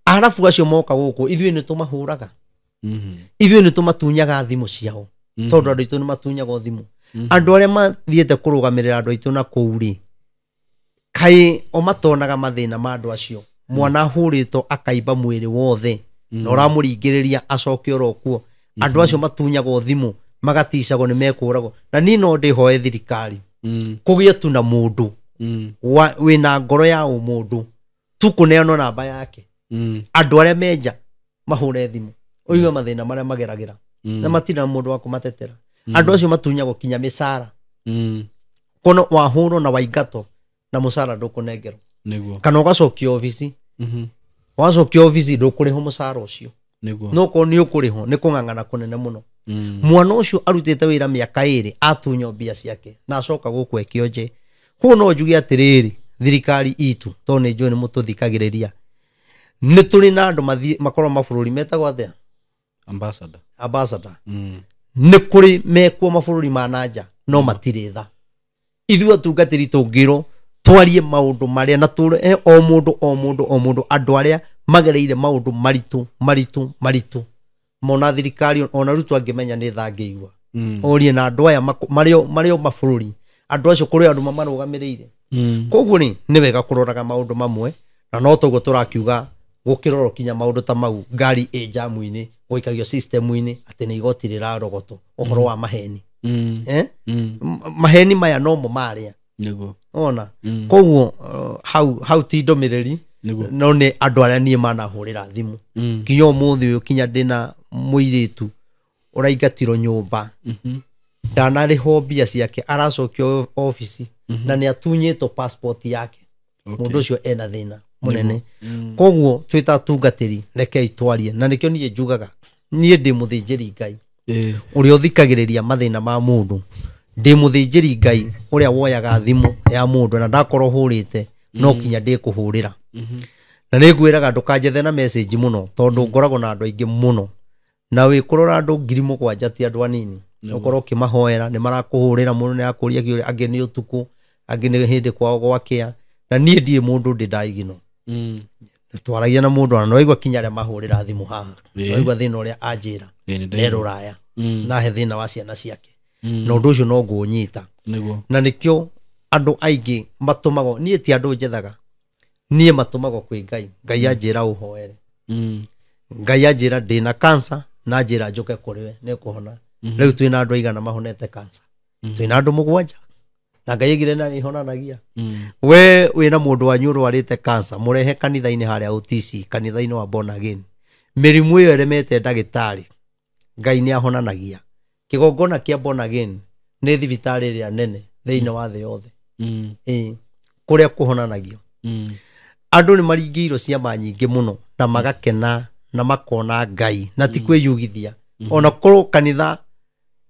Speaker 1: Arabu acio moka gũkũ, ithuĩ nĩ tũmahũraga. Ithuĩ nĩ tũmatunyaga thimũ ciao. Tondũ andũ aitũ nĩ matunyagwo thimũ. Andũ arĩa mathiĩte kũrũgamĩrĩra andũ aitũ na kũu rĩ, kaĩ o matonaga mathĩna ma andũ acio. Mwana ahũrĩtwo akaimba mwĩrĩ wothe, na ũramũringĩrĩria acoke oro kuo. Andũ acio matunyagwo thimũ, magaticagwo nĩ mekũragwo. Na niĩ no ndĩhoe thirikari, kũgĩe tu na mũndũ wĩna ngoro ya ũmũndũ, tu kũneanwo namba yake. Andũ arĩa menja mahũre thimũ, ũigue mathĩna marĩa mageragĩra. Na matirĩ na mũndũ wa kũmatetera. Andũ acio matunyagwo kinya mĩcara. Kono wahũrwo na waingatwo na mũcara ndũkũnengerwo.
Speaker 2: Nĩguo.
Speaker 1: Kana ũgacokio obici.
Speaker 2: Mhm.
Speaker 1: Wacokio obici ndũkũrĩhwo mũcara ũcio.
Speaker 2: Nĩguo.
Speaker 1: No korwo nĩ ũkũrĩhwo nĩ kũng'ang'ana kũnene mũno.
Speaker 2: Mm.
Speaker 1: Mwana ũcio arutĩte wĩra mĩaka 2 atunywo mbia ciake na acoka gũkũ ekionje. Koguo no njuge atĩrĩrĩ, thirikari itũ tondũ nĩ njũĩ nĩ mũtũthikagĩrĩria, nĩ tũrĩ na andũ makorwo mabũrũri metagwo atĩa?
Speaker 2: Ambassador.
Speaker 1: Ambassador.
Speaker 2: Mm.
Speaker 1: Nĩ kũrĩ mekuo mabũrũri ma nanja no matirĩ tha. Ithuĩ atungatĩri tũngĩrwo twarie maũndũ marĩa na tũrehe o mũndũ o mũndũ o mũndũ andũ arĩa magereire maũndũ maritũ maritũ maritũ mona thirikari ona Ruto angĩmenya nĩ tha angĩigua.
Speaker 2: Mm.
Speaker 1: Orie na andũ aya marĩ o mabũrũri andũ acio kũrĩ andũ mamarũgamĩrĩire.
Speaker 2: Mm.
Speaker 1: Koguo rĩ nĩ wega kũroraga maũndũ mamwe na no toguo tũrakiuga gũkĩrorwo kinya maũndũ ta mau ngari ĩ jamu-inĩ gũikagio system-inĩ atĩ nĩ igoti rĩrarogotwo ũhoro wa maheni.
Speaker 2: Mm.
Speaker 1: Eh?
Speaker 2: Mm.
Speaker 1: Maheni maya nomo marĩa.
Speaker 2: Nĩguo.
Speaker 1: Ona.
Speaker 2: Mm.
Speaker 1: Koguo hau ti ndũmĩrĩri
Speaker 2: Nĩguo.
Speaker 1: no nĩ andũ arĩa niĩ manahũrĩra thimũ.
Speaker 2: Mm.
Speaker 1: Kinya ũmũthĩ ũyũ kinya ndĩna mũirĩtu ũraingatirwo nyũmba.
Speaker 2: Mhm.
Speaker 1: Ndanarĩhwo mbia ciake aracokio obici na nĩ atunyĩtwo passport yake.
Speaker 2: Okay.
Speaker 1: Mũndũ ũcio ena thĩna mũnene.
Speaker 2: Mm.
Speaker 1: Koguo twĩ ta atungatĩri rekei twarie na nĩkĩo niĩ njugaga niĩ ndĩ mũthĩnjĩri Ngai ũrĩa ũthikagĩrĩria mathĩna ma mũndũ, ndĩ mũthĩnjĩri Ngai ũrĩa woyaga thimũ ya mũndũ na ndakorwo hũrĩte no kinya ndĩkũhũrĩra.
Speaker 2: Mhm.
Speaker 1: Na nĩ ngwĩraga ndũkanjethe na message mũno tondũ ngoragwo na andũ aingĩ mũno na wĩ kũrora andũ 7,000 ti andũ anini. Ũkorwo ũkĩmahoera nĩ marakũhũrĩra mũno nĩ arakũria kĩũria angĩ nĩ ũtukũ angĩ nĩ hĩndĩ kwao gwakĩa na niĩ ndirĩ mũndũ ndĩ ndaigino.
Speaker 2: Mm.
Speaker 1: Twaragia na mũndũ ona nĩwaigua kinya arĩa mahũrĩra thimũ haha. Nĩwaigua thĩna ũrĩa anjĩra.
Speaker 2: Nĩ
Speaker 1: Nĩ rũraya.
Speaker 2: Mm.
Speaker 1: Na he thĩna wa ciana ciake.
Speaker 2: Mm.
Speaker 1: Na ũndũ ũcio no ngũũnyita.
Speaker 2: Nĩguo.
Speaker 1: Na nĩkĩo andũ aingĩ matũmagwo niĩ ti andũ njethaga niĩ matũmagwo kwĩ Ngai. Ngai anjĩra ũhoere.
Speaker 2: Mm.
Speaker 1: Ngai anjĩra ndĩna cancer na anjĩra njũke kũrĩ we nĩngũhona. Rĩu twĩna andũ aigana mahonete cancer. Twĩna andũ 7 na Ngai aigire na nĩhonanagia.
Speaker 2: Mm.
Speaker 1: We wĩna mũndũ wanyu ũrwarĩte cancer mũrehe kanitha-inĩ harĩa OTC kanitha-inĩ wa Born Again. Mĩrimũ ĩyo ĩremete ndagĩtarĩ Ngai nĩ ahonanagia. Kĩgongona kĩa Born Again nĩ thibitarĩ ĩrĩa nene thĩinĩ wa thĩ yothe.
Speaker 2: Mm.
Speaker 1: Kũrĩa kũhonanagio.
Speaker 2: Mm.
Speaker 1: Andũ nĩ maringĩirwo ciama nyingĩ mũno na magakena na makona Ngai na ti kwĩyugithia. Ona korwo kanitha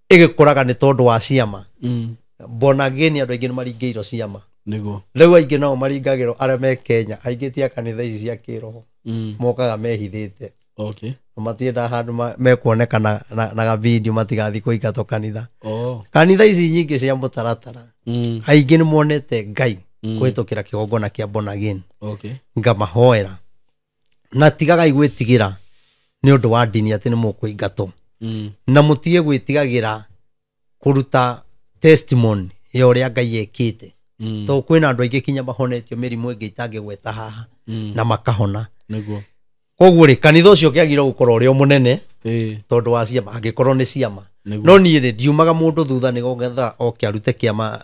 Speaker 1: ĩgĩkũraga nĩ tondũ wa ciama.
Speaker 2: Mm.
Speaker 1: Born Again andũ aingĩ nĩ maringĩirwo ciama.
Speaker 2: Nĩguo.
Speaker 1: Rĩu aingĩ nao maringagĩrwo arĩa me Kenya aingĩ ti a kanitha ici cia kĩroho.
Speaker 2: Mm.
Speaker 1: Mokaga mehithĩte.
Speaker 2: Okay.
Speaker 1: Matiendaga handũ mekuoneka na gavideo matigathiĩ kũingatwo kanitha.
Speaker 2: Oh.
Speaker 1: Kanitha ici nyingĩ cia mũtaratara.
Speaker 2: Mm.
Speaker 1: Aingĩ nĩ monete Ngai
Speaker 2: Mm.
Speaker 1: kũhĩtũkĩra kĩgongona kĩa Born Again.
Speaker 2: Okay.
Speaker 1: Ngamahoera. Na tigagai gwĩtigĩra nĩ ũndũ wa ndini atĩ nĩ mũkũingatwo.
Speaker 2: Mm.
Speaker 1: Na mũtige gwĩtigagĩra kũruta testimony ya ũrĩa Ngai ekĩte.
Speaker 2: Mm.
Speaker 1: Tondũ kwĩna andũ aingĩ kinya mahonetio mĩrimũ ĩngĩ itangĩgweta haha
Speaker 2: Mm.
Speaker 1: na makahona.
Speaker 2: Nĩguo.
Speaker 1: Koguo rĩ kanitha ũcio ũkĩagĩrĩirwo gũkorwo ũrĩ o mũnene tondũ wa ciama angĩkorwo nĩ ciama.
Speaker 2: Nĩguo.
Speaker 1: No niĩ rĩ ndiumaga mũndũ thutha nĩgetha oke arute kĩama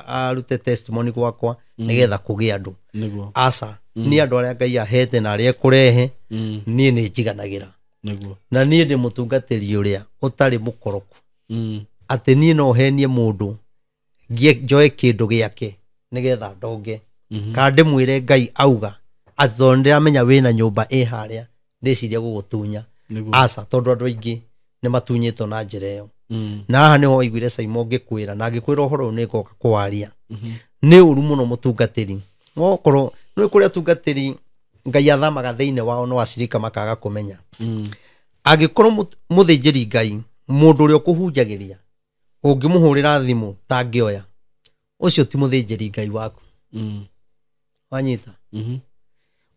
Speaker 1: arute testimony gwakwa nĩgetha kũgĩe andũ.
Speaker 2: Nĩguo.
Speaker 1: Aca niĩ andũ arĩa Ngai ahete na arĩa ekũrehe
Speaker 2: Mm.
Speaker 1: niĩ nĩ njiganagĩra.
Speaker 2: Nĩguo.
Speaker 1: Na niĩ ndĩ mũtungatĩri ũrĩa ũtarĩ mũkoroku.
Speaker 2: Mm.
Speaker 1: Atĩ niĩ no henie mũndũ njoe kĩndũ gĩake nĩgetha ndonge.
Speaker 2: Mhm.
Speaker 1: Kana ndĩmwĩre Ngai auga atĩ tondũ nĩndĩramenya wĩna nyũmba ĩ harĩa ndĩciria gũgũtunya.
Speaker 2: Nĩguo.
Speaker 1: Aca tondũ andũ aingĩ nĩ matunyĩtwo na njĩra ĩyo.
Speaker 2: Mm.
Speaker 1: Na haha nĩho waiguire Simon ngĩkwĩra na ngĩkwĩra ũhoro ũyũ nĩngoka kũwaria.
Speaker 2: Mhm.
Speaker 1: Nĩ ũru mũno mũtungatĩri. Okorwo nĩ kũrĩ atungatĩri Ngai athamaga thĩinĩ wao no acirika makaga kũmenya.
Speaker 2: Mm.
Speaker 1: Angĩkorwo mũthĩnjĩri Ngai mũndũ ũrĩa ũkũhunjagĩria ũngĩmũhũrĩra thimũ ndangĩoya ũcio ti mũthĩnjĩri Ngai waku.
Speaker 2: Mm.
Speaker 1: Wanyita?
Speaker 2: Mhm.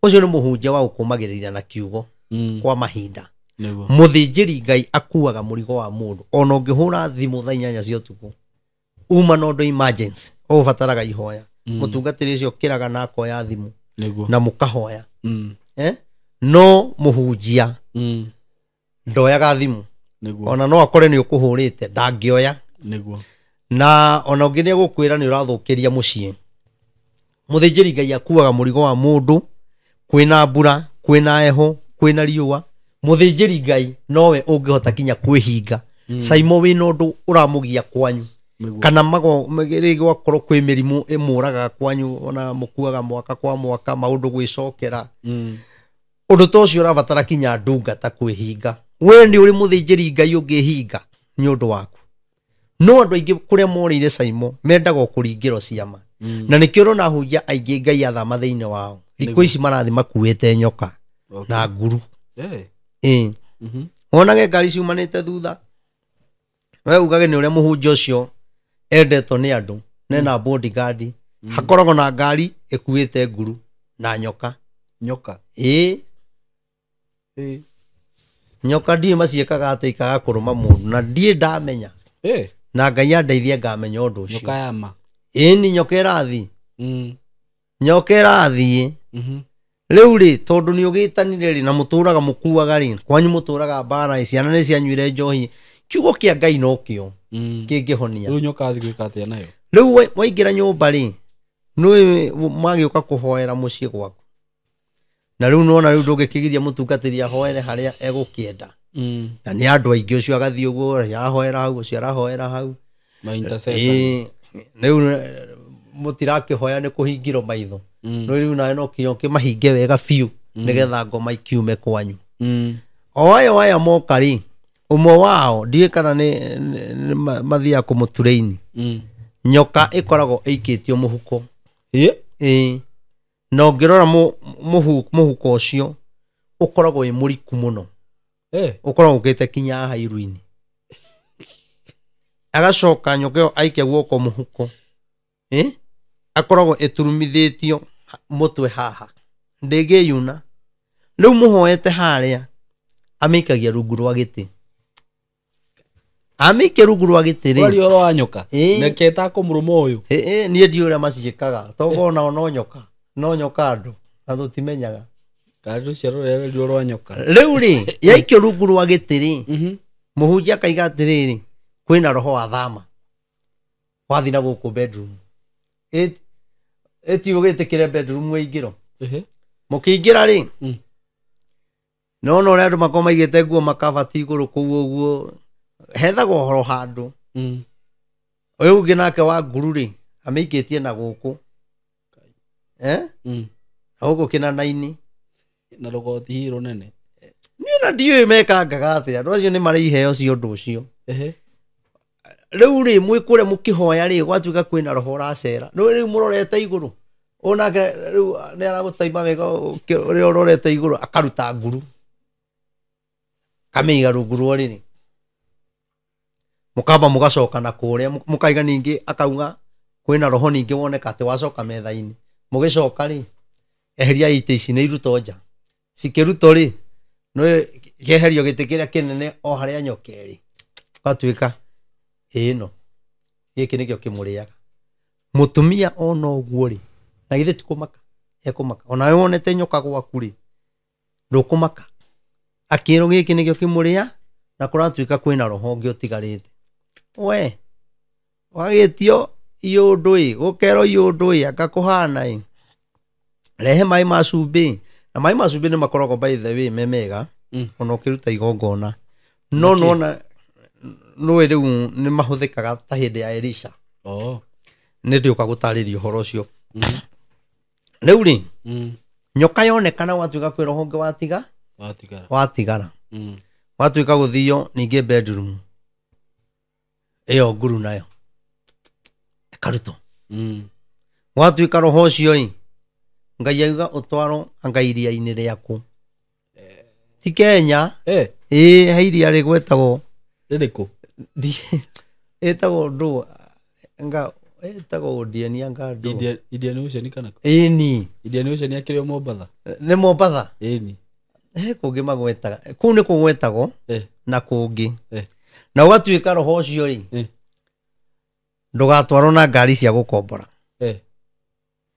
Speaker 1: Ũcio nĩ mũhunjia wa gũkũmagĩrĩria na kiugo
Speaker 2: Mm.
Speaker 1: kwa mahinda.
Speaker 2: Nĩguo.
Speaker 1: Mũthĩnjĩri Ngai akuaga mũrigo wa mũndũ ona ũngĩhũra thimũ thaa 8 cia ũtukũ uma na ũndũ emergency ũgũbataraga ihoya.
Speaker 2: Mm.
Speaker 1: Mũtungatĩri ũcio ũkĩraga na akoya thimũ
Speaker 2: Nĩguo.
Speaker 1: na mũkahoya.
Speaker 2: Mm.
Speaker 1: No mũhunjia
Speaker 2: Mm.
Speaker 1: ndoyaga thimũ.
Speaker 2: Nĩguo.
Speaker 1: Ona no akore nĩ ũkũhũrĩte ndangĩoya.
Speaker 2: Nĩguo.
Speaker 1: Na ona ũngĩ nĩ egũkwĩra nĩ ũrathũkĩria mũciĩ. Mũthĩnjĩri Ngai akuaga mũrigo wa mũndũ kwĩna mbura kwĩna heho kwĩna riũa. Mũthĩnjĩri Ngai nowe ũngĩhota kinya kwĩhinga.
Speaker 2: Mm.
Speaker 1: Saimo wĩna ũndũ ũramũgia kwanyu. Kana mago rĩngĩ gwakorwo kwĩ mĩrimũ ĩmũragaga kwanyu ona mũkuaga mwaka kwa mwaka maũndũ gwĩcokera. Ũndũ ta ũcio ũrabatara kinya ndungata kwĩhinga. We nĩ ũrĩ mũthĩnjĩri Ngai ũngĩhinga nĩ ũndũ waku. No andũ aingĩ kũrĩa morĩire Caimo mendaga o kũringĩrwo ciama. Na nĩkĩo ũrona ahunjia aingĩ Ngai athama thĩinĩ wao. Thikũ ici marathiĩ makuĩte nyoka na nguru. Ĩĩ. Wonage ngari ciumanĩte thutha. We ugage nĩ ũrĩa mũhunjia ũcio endetwo nĩ andũ nena bodyguard. Hakoragwo na ngari ĩkuĩte nguru na nyoka.
Speaker 2: Nyoka.
Speaker 1: Ĩĩ. Nyoka ndiĩ maciĩkaga atĩ ikaga kũrũma mũndũ na ndiĩ ndamenya. Na Ngai andeithie ngamenya ũndũ ũcio.
Speaker 2: Nyoka ya ma.
Speaker 1: Ĩĩ ni nyoka ĩrathiĩ. Nyoka ĩrathiĩ. Rĩu rĩ tondũ nĩ ũgĩtanire rĩ na mũtũraga mũkuaga rĩ kwanyu mũtũraga mbara rĩ ciana nĩ cianyuire njohi kiugo kĩa Ngai nokĩo kĩngĩhonia.
Speaker 2: Rĩu nyoka athiĩ gwĩka atĩa nayo?
Speaker 1: Rĩu waingĩra nyũmba rĩ nĩ magĩũka kũhoera mũciĩ gwaku. Na rĩu nona rĩu ndũngĩkĩgiria mũtungatĩri ahoere harĩa egũkĩenda. Na nĩ andũ aingĩ ũcio agathiĩ ũguo arahoera hau ũcio arahoera hau.
Speaker 2: Ma intercessor.
Speaker 1: Rĩu mũtirakĩhoya nĩ kũhingĩrwo maitho. No rĩu nawe no kinya ũkĩmahinge wega biũ nĩgetha ngoma ikiume kwanyu. O aya aya moka rĩ ũmwe wao ndiũĩ kana nĩ mathiaga kũmũturaini. Nyoka ĩkoragwo ĩikĩtio mũhuko. Ĩĩ. Na ũngĩrora mũhuko ũcio ũkoragwo wĩ mũriku mũno. Ũkoragwo ũkĩte kinya haha iru-inĩ. Agacoka nyoka ĩyo aikia guoko mũhuko. Akoragwo ĩturumithĩtio mũtwe haha. Ndĩngĩyuna. Rĩu mũhoete harĩa amĩikagia rungu rwa gĩtĩ. Amĩikia rungu rwa gĩtĩ rĩ.
Speaker 2: Wari ũhoro wa nyoka. Neke takũmũrũma ũyũ.
Speaker 1: Niĩ ndiũĩ ũrĩa maciĩkaga. Tokorwo onao no nyoka. No nyoka andũ. Na tũtimenyaga.
Speaker 2: Karĩ rũciaro rũrĩa rwa nyoka.
Speaker 1: Rĩu rĩ yaikio rungu rwa gĩtĩ rĩ mũhunjia akaiga atĩrĩrĩ kwĩna roho wa thama. Wathiĩ na gũkũ bedroom. Ĩti ũgĩtĩkĩre bedroom waingĩro. Mũkĩingĩra rĩ nona ũrĩa andũ makoragwo maigĩte nguo makabati igũrũ kũu ũguo hethagwo ũhoro handũ. Ũyũ ũngĩ nake wa nguru rĩ amĩikĩtie na gũkũ. Na gũkũ kĩnana-inĩ.
Speaker 2: Na rũgoti hihi rũnene.
Speaker 1: Niĩ na ndiũĩ mekangaga atĩa. Andũ acio nĩ marĩ iheo cia ũndũ ũcio. Rĩu rĩ mwĩ kũrĩa mũkĩhoya rĩ gwatuĩka kwĩna roho ũracera. Rĩu mũrorete igũrũ. Ũyũ nake rĩu nĩ aragũtaima wega ũrĩa ũrorete igũrũ akaruta nguru. Kamĩiga rungu rwa ũrĩrĩ. Mũkamba mũgacoka na kũrĩa mũkaiga ningĩ akauga kwĩna roho ningĩ woneka atĩ wacoka metha-inĩ. Mũgĩcoka rĩ eheria itĩ ici nĩ irutwo nja. Cikĩrutwo rĩ nĩ kĩeherio gĩtĩ kĩrĩa kĩnene o harĩa nyoka ĩrĩ. Gwatuĩka ĩno gĩkĩ nĩkĩo kĩmũrĩaga. Mũtumia ona ũguo rĩ na githĩ ti kũmaka ekũmaka. Ona we wonete nyoka gwaku rĩ ndũkũmaka. Akĩrwo gĩkĩ nĩkĩo kĩmũrĩa na kũratuĩka kwĩna roho ũngĩ ũtigarĩte. We wagĩtio iũndũ ĩ gũkerwo iũndũ ĩ anga kũhana ĩ rehe maĩ ma cumbĩ. Na maĩ ma cumbĩ nĩ makoragwo by the way me mega ona ũkĩruta igongona. No nona nũĩ rĩu nĩ mahũthĩkaga ta hĩndĩ ya Elisha. Nĩ ndĩũka gũtarĩria ũhoro ũcio. Rĩu rĩ nyoka yonekana gwatuĩka kwĩ roho ũngĩ watigara. Watigara. Watuĩka gũthio ningĩ bedroom. Ĩyo nguru nayo ĩkarutwo. Watuĩka roho ũcio ĩ Ngai auga ũtwarwo anga iria-inĩ rĩaku. Ti Kenya. Ĩĩ he iria rĩgwetagwo.
Speaker 2: Rĩrĩkũ?
Speaker 1: Ĩtagwo ndũ anga ĩtagwo Indian anga ndũ.
Speaker 2: Indian Ocean kana kũ?
Speaker 1: Ĩni.
Speaker 2: Indian Ocean yakĩrĩ o Mombatha.
Speaker 1: Nĩ Mombatha?
Speaker 2: Ĩni.
Speaker 1: He kũngĩ magwetaga. Kũu nĩ kũgwetagwo na kũngĩ. Na ũgatuĩka roho ũcio rĩ ndũgatwarwo na ngari cia gũkombora.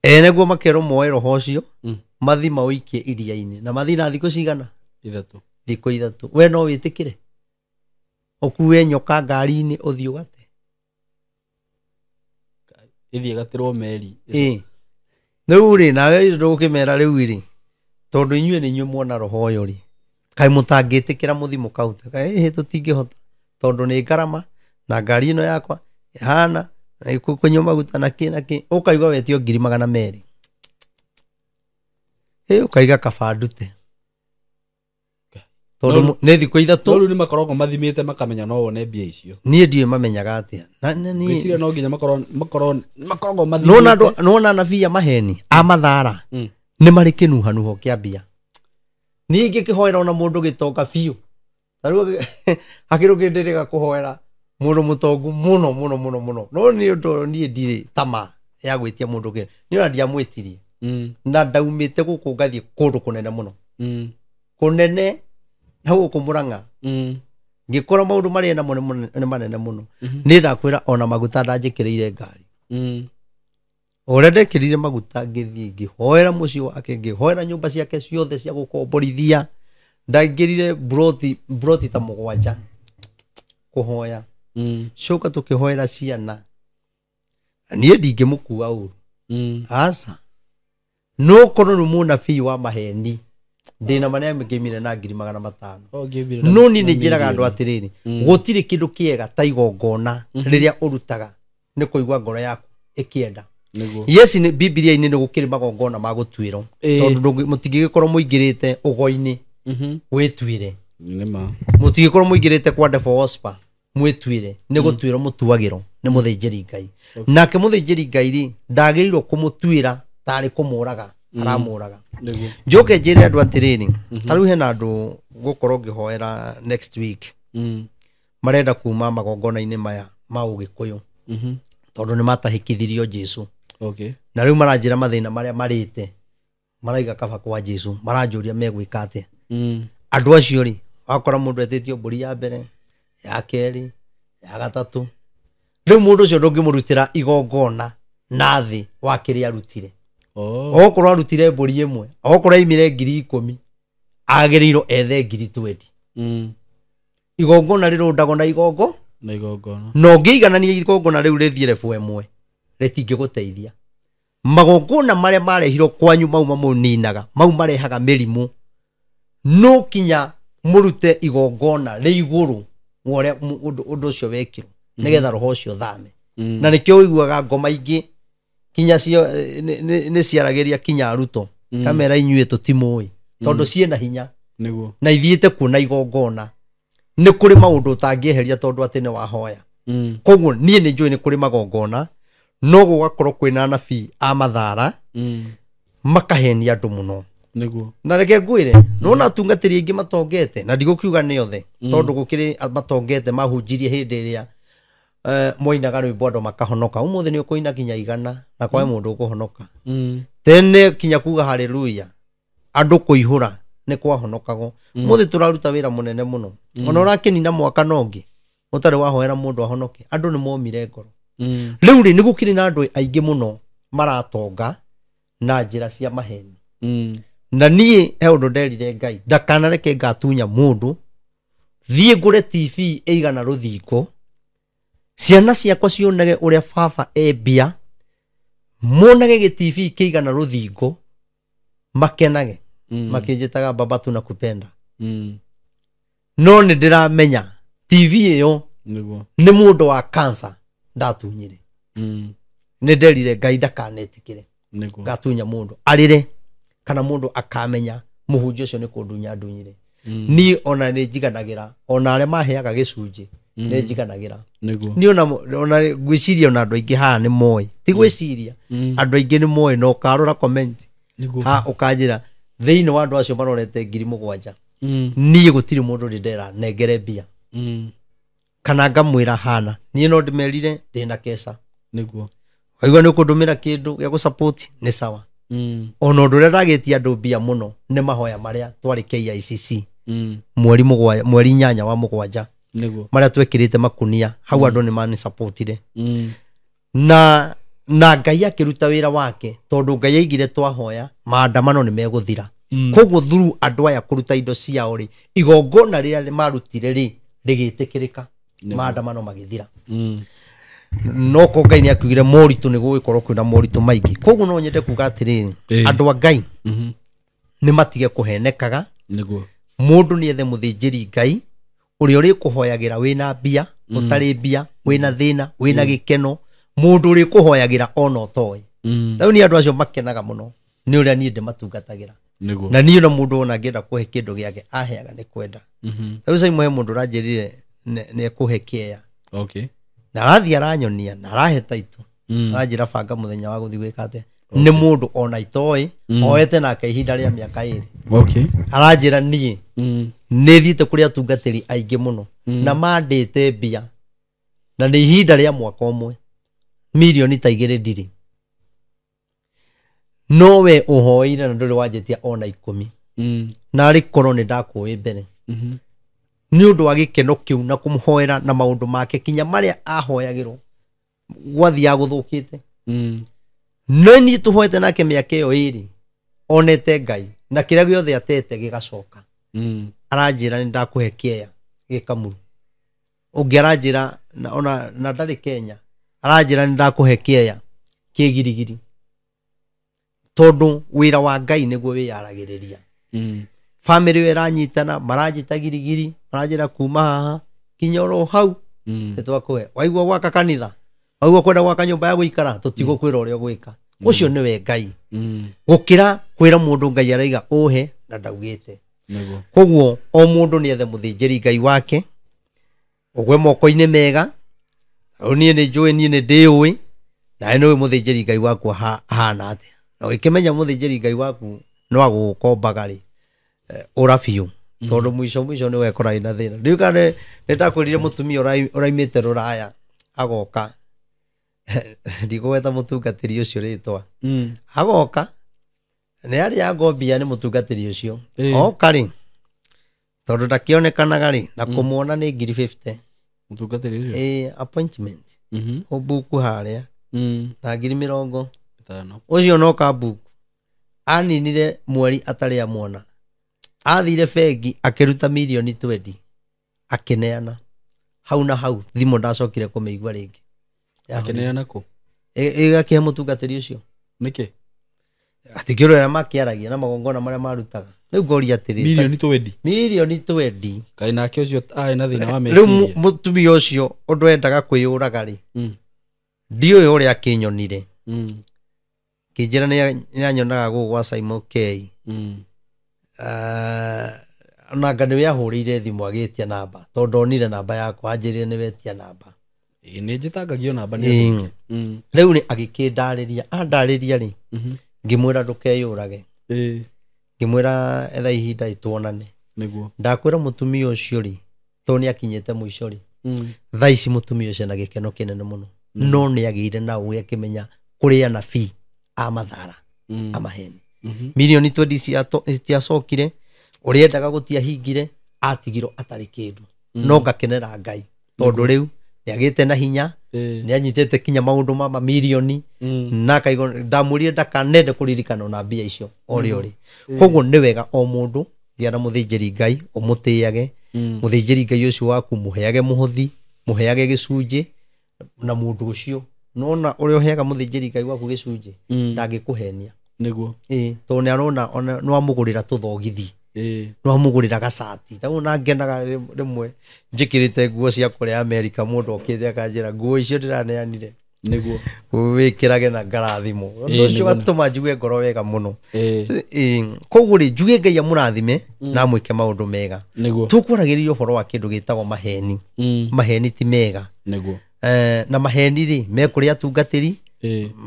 Speaker 1: Nĩguo makerwo moe roho ũcio mathi maũikie iria-inĩ. Na mathi na thikũ cigana?
Speaker 2: Ithatũ.
Speaker 1: Thikũ ithatũ. We no wĩtĩkĩre ũkue nyoka ngari-inĩ ũthiĩ ũgate?
Speaker 2: Ĩthiĩ ĩgatĩrwo meri.
Speaker 1: Rĩu rĩ nawe ndũgũkĩmera rĩu rĩ tondũ inyuĩ nĩ inyuĩ muona roho ũyũ rĩ kaĩ mũtangĩtĩkĩra mũthi mũkaute? Kaĩ ĩhĩ tũtingĩhota tondũ nĩ ngarama na ngari ĩno yakwa Hana kũnyua maguta na kĩ na kĩ, ũkaigua wetio 200,000. Ĩ ũkaiga kaba ndute. Tondũ nĩ thikũ ithatũ.
Speaker 2: No rĩu nĩ makoragwo mathimĩte makamenya no wone mbia icio.
Speaker 1: Niĩ ndiũĩ mamenyaga atĩa.
Speaker 2: Ngwĩciria no nginya makoragwo mathimĩte.
Speaker 1: Nona anabii a maheni a mathara nĩ marĩ kĩnuhanuho kĩa mbia. Niĩ ingĩkĩhoera ona mũndũ gĩtonga biũ. Ta rĩu hakĩrĩ kĩndĩrĩga kũhoera mũndũ mũtongu mũno mũno mũno mũno. No nĩ ũndũ niĩ ndirĩ tama ya gwĩtia mũndũ kĩndũ. Niĩ ona ndiamwĩtirie. Na ndaumĩte gũkũ ngathiĩ kũndũ kũnene mũno. Kũnene na gũkũ Murang'a. Ngĩkora maũndũ marĩa namo nĩ manene mũno. Niĩ ndakwĩra ona maguta ndanjĩkĩrĩire ngari. Ũrĩa ndekĩrire maguta ngĩthiĩ ngĩhoera mũciĩ wake, ngĩhoera nyũmba ciake ciothe cia gũkomborithia. Ndaingĩrire mburoti ta 7 kũhoya. Coka tũkĩhoera ciana. Niĩ ndingĩmũkua ũru. Aca. No korwo nĩ mũnabii wa maheni ndĩna marĩa ngĩmire na 500,000. No niĩ nĩ njĩraga andũ atĩrĩrĩ, gũtirĩ kĩndũ kĩega ta igongona rĩrĩa ũrutaga nĩ kũigua ngoro yaku ĩkĩenda. Yes, nĩ Bibilia-inĩ nĩ gũkĩrĩ magongona ma gũtuĩrwo. Tondũ mũtingĩgĩkorwo mũingĩrĩte ũgo-inĩ wĩtuĩre. Mũtingĩkorwo mũingĩrĩte kwa Devil Whisperer mwĩtuĩre, nĩ gũtuĩrwo mũtuagĩrwo nĩ mũthĩnjĩri Ngai. Nake mũthĩnjĩri Ngai rĩ, ndagĩrĩirwo kũmũtuĩra tarĩ kũmũraga aramũraga. Njoke njĩre andũ atĩrĩrĩ, ta rĩu hena andũ ngũkorwo ngĩhoera next week marenda kuma magongona-inĩ maya ma Ũgĩkũyũ tondũ nĩ matahĩkithirio Jesũ. Na rĩu maranjĩra mathĩna marĩa marĩte, maraiga kaba kwa Jesũ, maranjũria megwĩka atĩa. Andũ acio rĩ, wakora mũndũ etĩtio mbũri ya mbere, ya kerĩ, ya gatatũ. Rĩu mũndũ ũcio ndũngĩmũrutĩra igongona na thĩ wa kĩrĩa arutire. Okorwo arutire mbũri ĩmwe, okorwo aimire 10,000, agĩrĩirwo ethe 20,000. Igongona rĩrũndagwo na igongo
Speaker 2: na igongona.
Speaker 1: Na ũngĩiganania igongona rĩu rĩthiĩ rebu ĩmwe, rĩtingĩgũteithia. Magongona marĩa marehirwo kwanyu mau mamũninaga, mau marehaga mĩrimũ. No kinya mũrute igongona rĩ igũrũ wa ũrĩa ũndũ ũcio wekirwo, nĩgetha roho ũcio ũthame. Na nĩkĩo ũiguaga ngoma ingĩ kinya cio nĩ ciaragĩria kinya arutwo. Kamera inyuĩ tũtimũĩ tondũ ciĩna hinya. Na ithiĩte kuona igongona. Nĩ kũrĩ maũndũ ũtangĩeheria tondũ atĩ nĩ wahoya. Koguo niĩ nĩ njũĩ nĩ kũrĩ magongona, no gũgakorwo kwĩna anabii a mathara makahenia andũ mũno. Na reke ngwĩre, nĩwona atungatĩri aingĩ matongete, na ndigũkiuga nĩ othe, tondũ gũkĩrĩ matongete mahunjirie hĩndĩ ĩrĩa moinaga rwĩmbo andũ makahonoka. Ũmũthĩ nĩ ũkũina kinya 100 na kwae mũndũ ũkũhonoka. Tene kinya kuga haleluya, andũ kũihũra nĩ kwahonokagwo. Ũmũthĩ tũraruta wĩra mũnene mũno. Ona ũrakĩnina mwaka na ũngĩ ũtarĩ wahoera mũndũ ahonoke, andũ nĩ momire ngoro. Rĩu rĩ, nĩ gũkĩrĩ na andũ aingĩ mũno maratonga na njĩra cia maheni. Na niĩ he ũndũ nderire Ngai, ndakanareke ngatunya mũndũ, thiĩ ngũre TV ĩigana rũthingo, ciana ciakwa cionage ũrĩa baba e mbia, monage gĩ TV kĩigana rũthingo, makenage, makĩnjĩtaga baba tunakupenda. No nĩ ndĩramenya TV ĩyo nĩ mũndũ wa cancer ndatunyire. Nĩ nderire Ngai ndakanetĩkĩre ngatunya mũndũ arĩre, kana mũndũ akamenya mũhunjia ũcio nĩ kũndunya ndunyire. Niĩ ona nĩ njiganagĩra, ona arĩa maheaga gĩcunjĩ nĩ njiganagĩra. Niĩ ona ngwĩciria ona andũ aingĩ haha nĩ moĩ, ti gwĩciria, andũ aingĩ nĩ moĩ, na ũkarora comment ha ũkanjĩra thĩinĩ wa andũ acio marorete 7,000, niĩ gũtirĩ mũndũ ndĩ ndera nengere mbia. Kana ngamwĩra hana, niĩ no ndĩmerire ndĩna keca. Waigua nĩ ũkũndũmĩra kĩndũ gĩa gũsupport nĩ sawa. Ona ũndũ ũrĩa ndagĩtie andũ mbia mũno nĩ mahoya marĩa twarĩ KICC. Mweri 8 wa 7. Marĩa twekĩrĩte makunia, hau andũ nĩ manisupportire. Na Ngai akĩruta wĩra wake, tondũ Ngai aigire twahoya maandamano nĩ megũthira. Koguo through andũ aya kũruta indo ciao rĩ, igongona rĩrĩa marutire rĩ rĩgĩtĩkĩrĩka, maandamano magĩthira. No ko Ngai nĩ akiugire moritũ nĩ gũgĩkorwo kwĩna moritũ maingĩ. Koguo no nyende kuga atĩrĩrĩ, andũ a Ngai nĩ matige kũhenekaga. Mũndũ nĩ ethe mũthĩnjĩri Ngai ũrĩa ũrĩkũhoyagĩra wĩna mbia, ũtarĩ mbia, Wĩna thĩna, wĩna gĩkeno, mũndũ ũrĩkũhoyagĩra ona ũtoĩ. Rĩu niĩ andũ acio makenaga mũno nĩ ũrĩa niĩ ndĩmatungatagĩra.
Speaker 2: Nĩguo.
Speaker 1: Na niĩ ona mũndũ ona angĩenda kũhe kĩndũ gĩake aheaga nĩ kwenda. Rĩu Simon he mũndũ ũranjĩrire nĩ ekũhe kĩea.
Speaker 2: Okay.
Speaker 1: Na arathiĩ aranyonia na arahe taitũ. Aranjĩra banga mũthenya wa gũthiĩ gwĩka atĩa. Nĩ mũndũ ona itoĩ, oete nake ihinda rĩa mĩaka 2.
Speaker 2: Okay.
Speaker 1: Aranjĩra niĩ nĩ thiĩte kũrĩ atungatĩri aingĩ mũno na mandĩte mbia na nĩ ihinda rĩa mwaka ũmwe mirioni ta 2 ndirĩ. No we ũhoeire na ndũrĩ wanjĩtia ona 10. Na arĩ korwo nĩ ndakũĩ mbere. Nĩ ũndũ wa gĩkeno kĩu na kũmũhoera na maũndũ make kinya marĩa ahoyagĩrwo gwathiaga gũthũkĩte. No niĩ tũhoete nake mĩaka ĩyo 2 onete Ngai na kĩrĩa gĩothe atete gĩgacoka. Aranjĩra nĩ ndakũhe kĩea gĩkamuru. Ũngĩ aranjĩra ona na ndarĩ Kenya, aranjĩra nĩ ndakũhe kĩea kĩgirigiri. Tondũ wĩra wa Ngai nĩguo wĩyaragĩrĩria. Famĩlĩ ĩyo ĩranyitana, maranjĩta girigiri, maranjĩra kuma haha kinya oro hau nĩ twakũhe. Waigua gwaka kanitha, waigua kwenda gwaka nyũmba ya gũikara, tũtigũkwĩra ũrĩa ũgwĩka. Ũcio nĩwe Ngai. Gũkĩra kwĩra mũndũ Ngai araiga ũhe na ndaugĩte.
Speaker 2: Nĩguo.
Speaker 1: Koguo o mũndũ nĩ ethe mũthĩnjĩri Ngai wake, ũgwe moko-inĩ mega. Rĩu niĩ nĩ njũĩ, niĩ nĩ ndĩũĩ, nawe nĩũĩ mũthĩnjĩri Ngai waku ahana atĩa. Na ũgĩkĩmenya mũthĩnjĩri Ngai waku no agũgũkombaga rĩ, ũra biũ. Tondũ mũico mũico nĩ wekora wĩna thĩna. Ndiũĩ kana nĩ ndakwĩrire mũtumia ũraimĩte rũraya agoka. Ndigũgweta mũtungatĩri ũcio rĩtwa. Agoka nĩ arĩa ngombia nĩ mũtungatĩri ũcio. Oka rĩ, tondũ ndakĩonekanaga rĩ, na kũmuona nĩ ngiri 50.
Speaker 2: Mũtungatĩri ũcio?
Speaker 1: Appointment. Ũmbuku harĩa. Na ngiri 50.
Speaker 2: 5.
Speaker 1: Ũcio no kambuku. Aninire mweri atarĩ amuona. Athire bengi akĩruta mirioni 20. Akĩneana. Hau na hau thimũ ndacokire kũmĩigua rĩngĩ.
Speaker 2: Akĩneana kũ?
Speaker 1: Ĩgakĩhe mũtungatĩri ũcio.
Speaker 2: Nĩkĩ?
Speaker 1: Atikĩrwo ũrĩa makĩaragia na magongona marĩa marutaga. Rĩu ngoria atĩrĩ,
Speaker 2: Mirioni 20.
Speaker 1: Mirioni 20.
Speaker 2: Kaĩ nake ũcio arĩ na thĩna wa
Speaker 1: Rĩu
Speaker 2: meciria.
Speaker 1: mũtumia ũcio ũndũ endaga kwĩyũraga rĩ, ndiũĩ ũrĩa akĩnyonire. Kĩnjĩra nĩ anyonaga gũkũ gwa Simon K. Onanga nĩwe ahũrĩire thimũ agĩtia namba, tondũ ndonire namba yakwa, anjĩrire nĩ wetia namba.
Speaker 2: Nĩ njĩtangagio namba nĩ andũ aingĩ.
Speaker 1: Rĩu nĩ agĩkĩndarĩria, andarĩria rĩ, ngĩmwĩra ndũkeyũrage. Ngĩmwĩra etha ihinda ĩtuonane.
Speaker 2: Nĩguo.
Speaker 1: Ndakwĩra mũtumia ũcio rĩ, tondũ nĩ akinyĩte mũico rĩ, thaa ici mũtumia ũcio ena gĩkeno kĩnene mũno. No nĩ agĩire na ũgĩ akĩmenya kũrĩ anabii a mathara, a maheni. Mirioni 20 citiacokire, ũrĩa endaga gũtiahingire, atigirwo atarĩ kĩndũ. No ngakenera Ngai, tondũ rĩu nĩ agĩte na hinya, nĩ anyitĩte kinya maũndũ ma mamirioni, na akaigua, ndamwĩrire ndakanende kũririkana ona mbia icio o rĩ o rĩ. Koguo nĩ wega o mũndũ gĩa na mũthĩnjĩri Ngai, ũmũtĩage. Mũthĩnjĩri Ngai ũcio waku mũheage mũhothi, mũheage gĩcunjĩ, na mũndũ ũcio nona ũrĩa ũheaga mũthĩnjĩri Ngai waku gĩcunjĩ, ndangĩkũhenia.
Speaker 2: Nĩguo.
Speaker 1: Tondũ nĩ arona ona no amũgũrĩra tũthogithi. No amũgũrĩra gacati. Ta ũguo ngenaga rĩmwe njĩkĩrĩte nguo cia kũrĩa Amerika, mũndũ okĩte akanjĩra nguo icio ndĩraneanire.
Speaker 2: Nĩguo.
Speaker 1: Wĩkĩrage na ngarathimo. Ũndũ ũcio
Speaker 2: Nĩguo.
Speaker 1: ũgatũma njigue ngoro wega mũno. Koguo rĩ, njuge Ngai amũrathime na amwĩke maũndũ mega.
Speaker 2: Nĩguo.
Speaker 1: Tũkwaragĩrĩria ũhoro wa kĩndũ gĩtagwo maheni. Maheni ti mega.
Speaker 2: Nĩguo.
Speaker 1: Na maheni rĩ, me kũrĩ atungatĩri,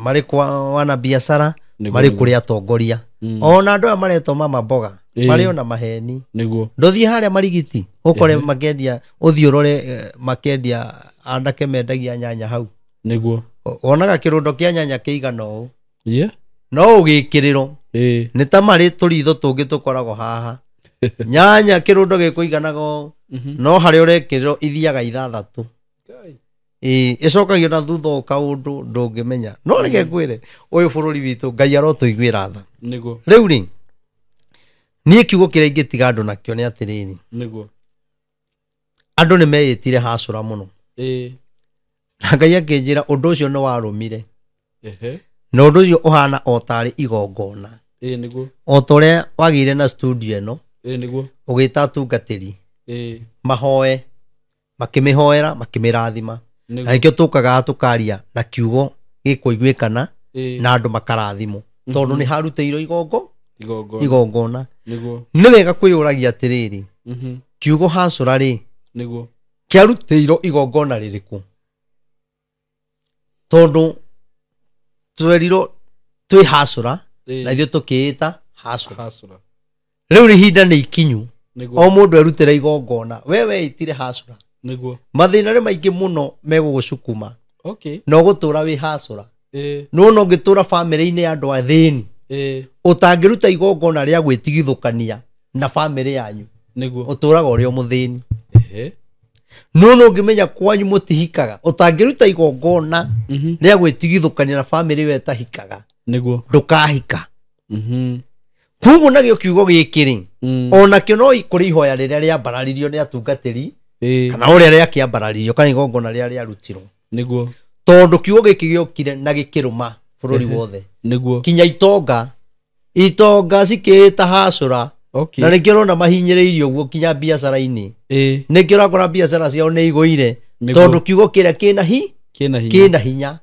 Speaker 1: marĩ kwa wana biacara,
Speaker 2: Nĩguo,
Speaker 1: marĩ
Speaker 2: nĩguo.
Speaker 1: kũrĩ atongoria. Ona andũ aya maretwo mama mboga, marĩ ona maheni.
Speaker 2: Nĩguo.
Speaker 1: Ndũthiĩ harĩa marigiti, ũkore makendia, ũthiĩ ũrore makendia anake mendagia nyanya hau.
Speaker 2: Nĩguo.
Speaker 1: Wonaga kĩrũndo kĩa nyanya kĩigana ũũ.
Speaker 2: Yeah.
Speaker 1: No ũgĩkĩrĩrwo. Nĩ ta marĩ tũritho tũngĩ tũkoragwo haha. Nyanya kĩrũndo gĩkũiganaga ũũ. No harĩa ũrekĩrĩrwo ithiaga 6. Ĩcokagio na thutha o kaũndũ ndũngĩmenya. No reke ngwĩre, ũyũ bũrũri witũ Ngai arotũiguĩra tha.
Speaker 2: Nĩguo.
Speaker 1: Rĩu rĩ, niĩ kiugo kĩrĩa ingĩtiga andũ nakĩo nĩ atĩrĩrĩ.
Speaker 2: Nĩguo.
Speaker 1: Andũ nĩ meĩtire hacũra mũno. Na Ngai akĩnjĩra ũndũ ũcio nĩ warũmire. Na ũndũ ũcio ũhana o tarĩ igongona.
Speaker 2: Nĩguo.
Speaker 1: O ta ũrĩa wagĩire na studio ĩno.
Speaker 2: Nĩguo.
Speaker 1: Ũgĩta atungatĩri. Mahoe. Makĩmĩhoera, makĩmĩrathima. Na nĩkĩo tũkaga tũkaria na kiugo gĩkũiguĩkana na andũ makarathimwo tondũ nĩ harutĩirwo igongona. Nĩ wega kwĩyũragia atĩrĩrĩ, kiugo hacũra rĩ kĩarutĩirwo igongona rĩrĩkũ? Tondũ twerirwo twĩ hacũra na ithuĩ tũkĩĩta hacũra. Rĩu ihinda nĩ ikinyu o mũndũ erutĩre igongona. We weĩtire hacũra. Mathĩna nĩ maingĩ mũno megũgũcukuma na ũgũtũra wĩ hacũra. No no ũngĩtũra bamĩrĩ-inĩ ya andũ athĩni ũtangĩruta igongona rĩa gwĩtigithũkania na bamĩrĩ yanyu ũtũraga ũrĩ o mũthĩni. No no ũngĩmenya kwanyu mũtihikaga ũtangĩruta igongona rĩa gwĩtigithũkania na bamĩrĩ ĩyo ĩtahikaga ndũkahika. Koguo nakĩo kiugo gĩkĩ rĩ onakĩo no kũrĩ ihoya rĩrĩa rĩambararirio nĩ atungatĩri kana ũrĩa rĩakĩambararirio kana igongona rĩrĩa rĩarutirwo. Tondũ kiugo gĩkĩ gĩokire na gĩkĩrũma bũrũri wothe kinya itonga cikĩĩta hacũra. Na nĩkĩo ũrona mahinyĩrĩirio ũguo kinya biacara-inĩ. Nĩkĩo ũrakora biacara ciao nĩ igũire tondũ kiugo kĩrĩa kĩna hinya.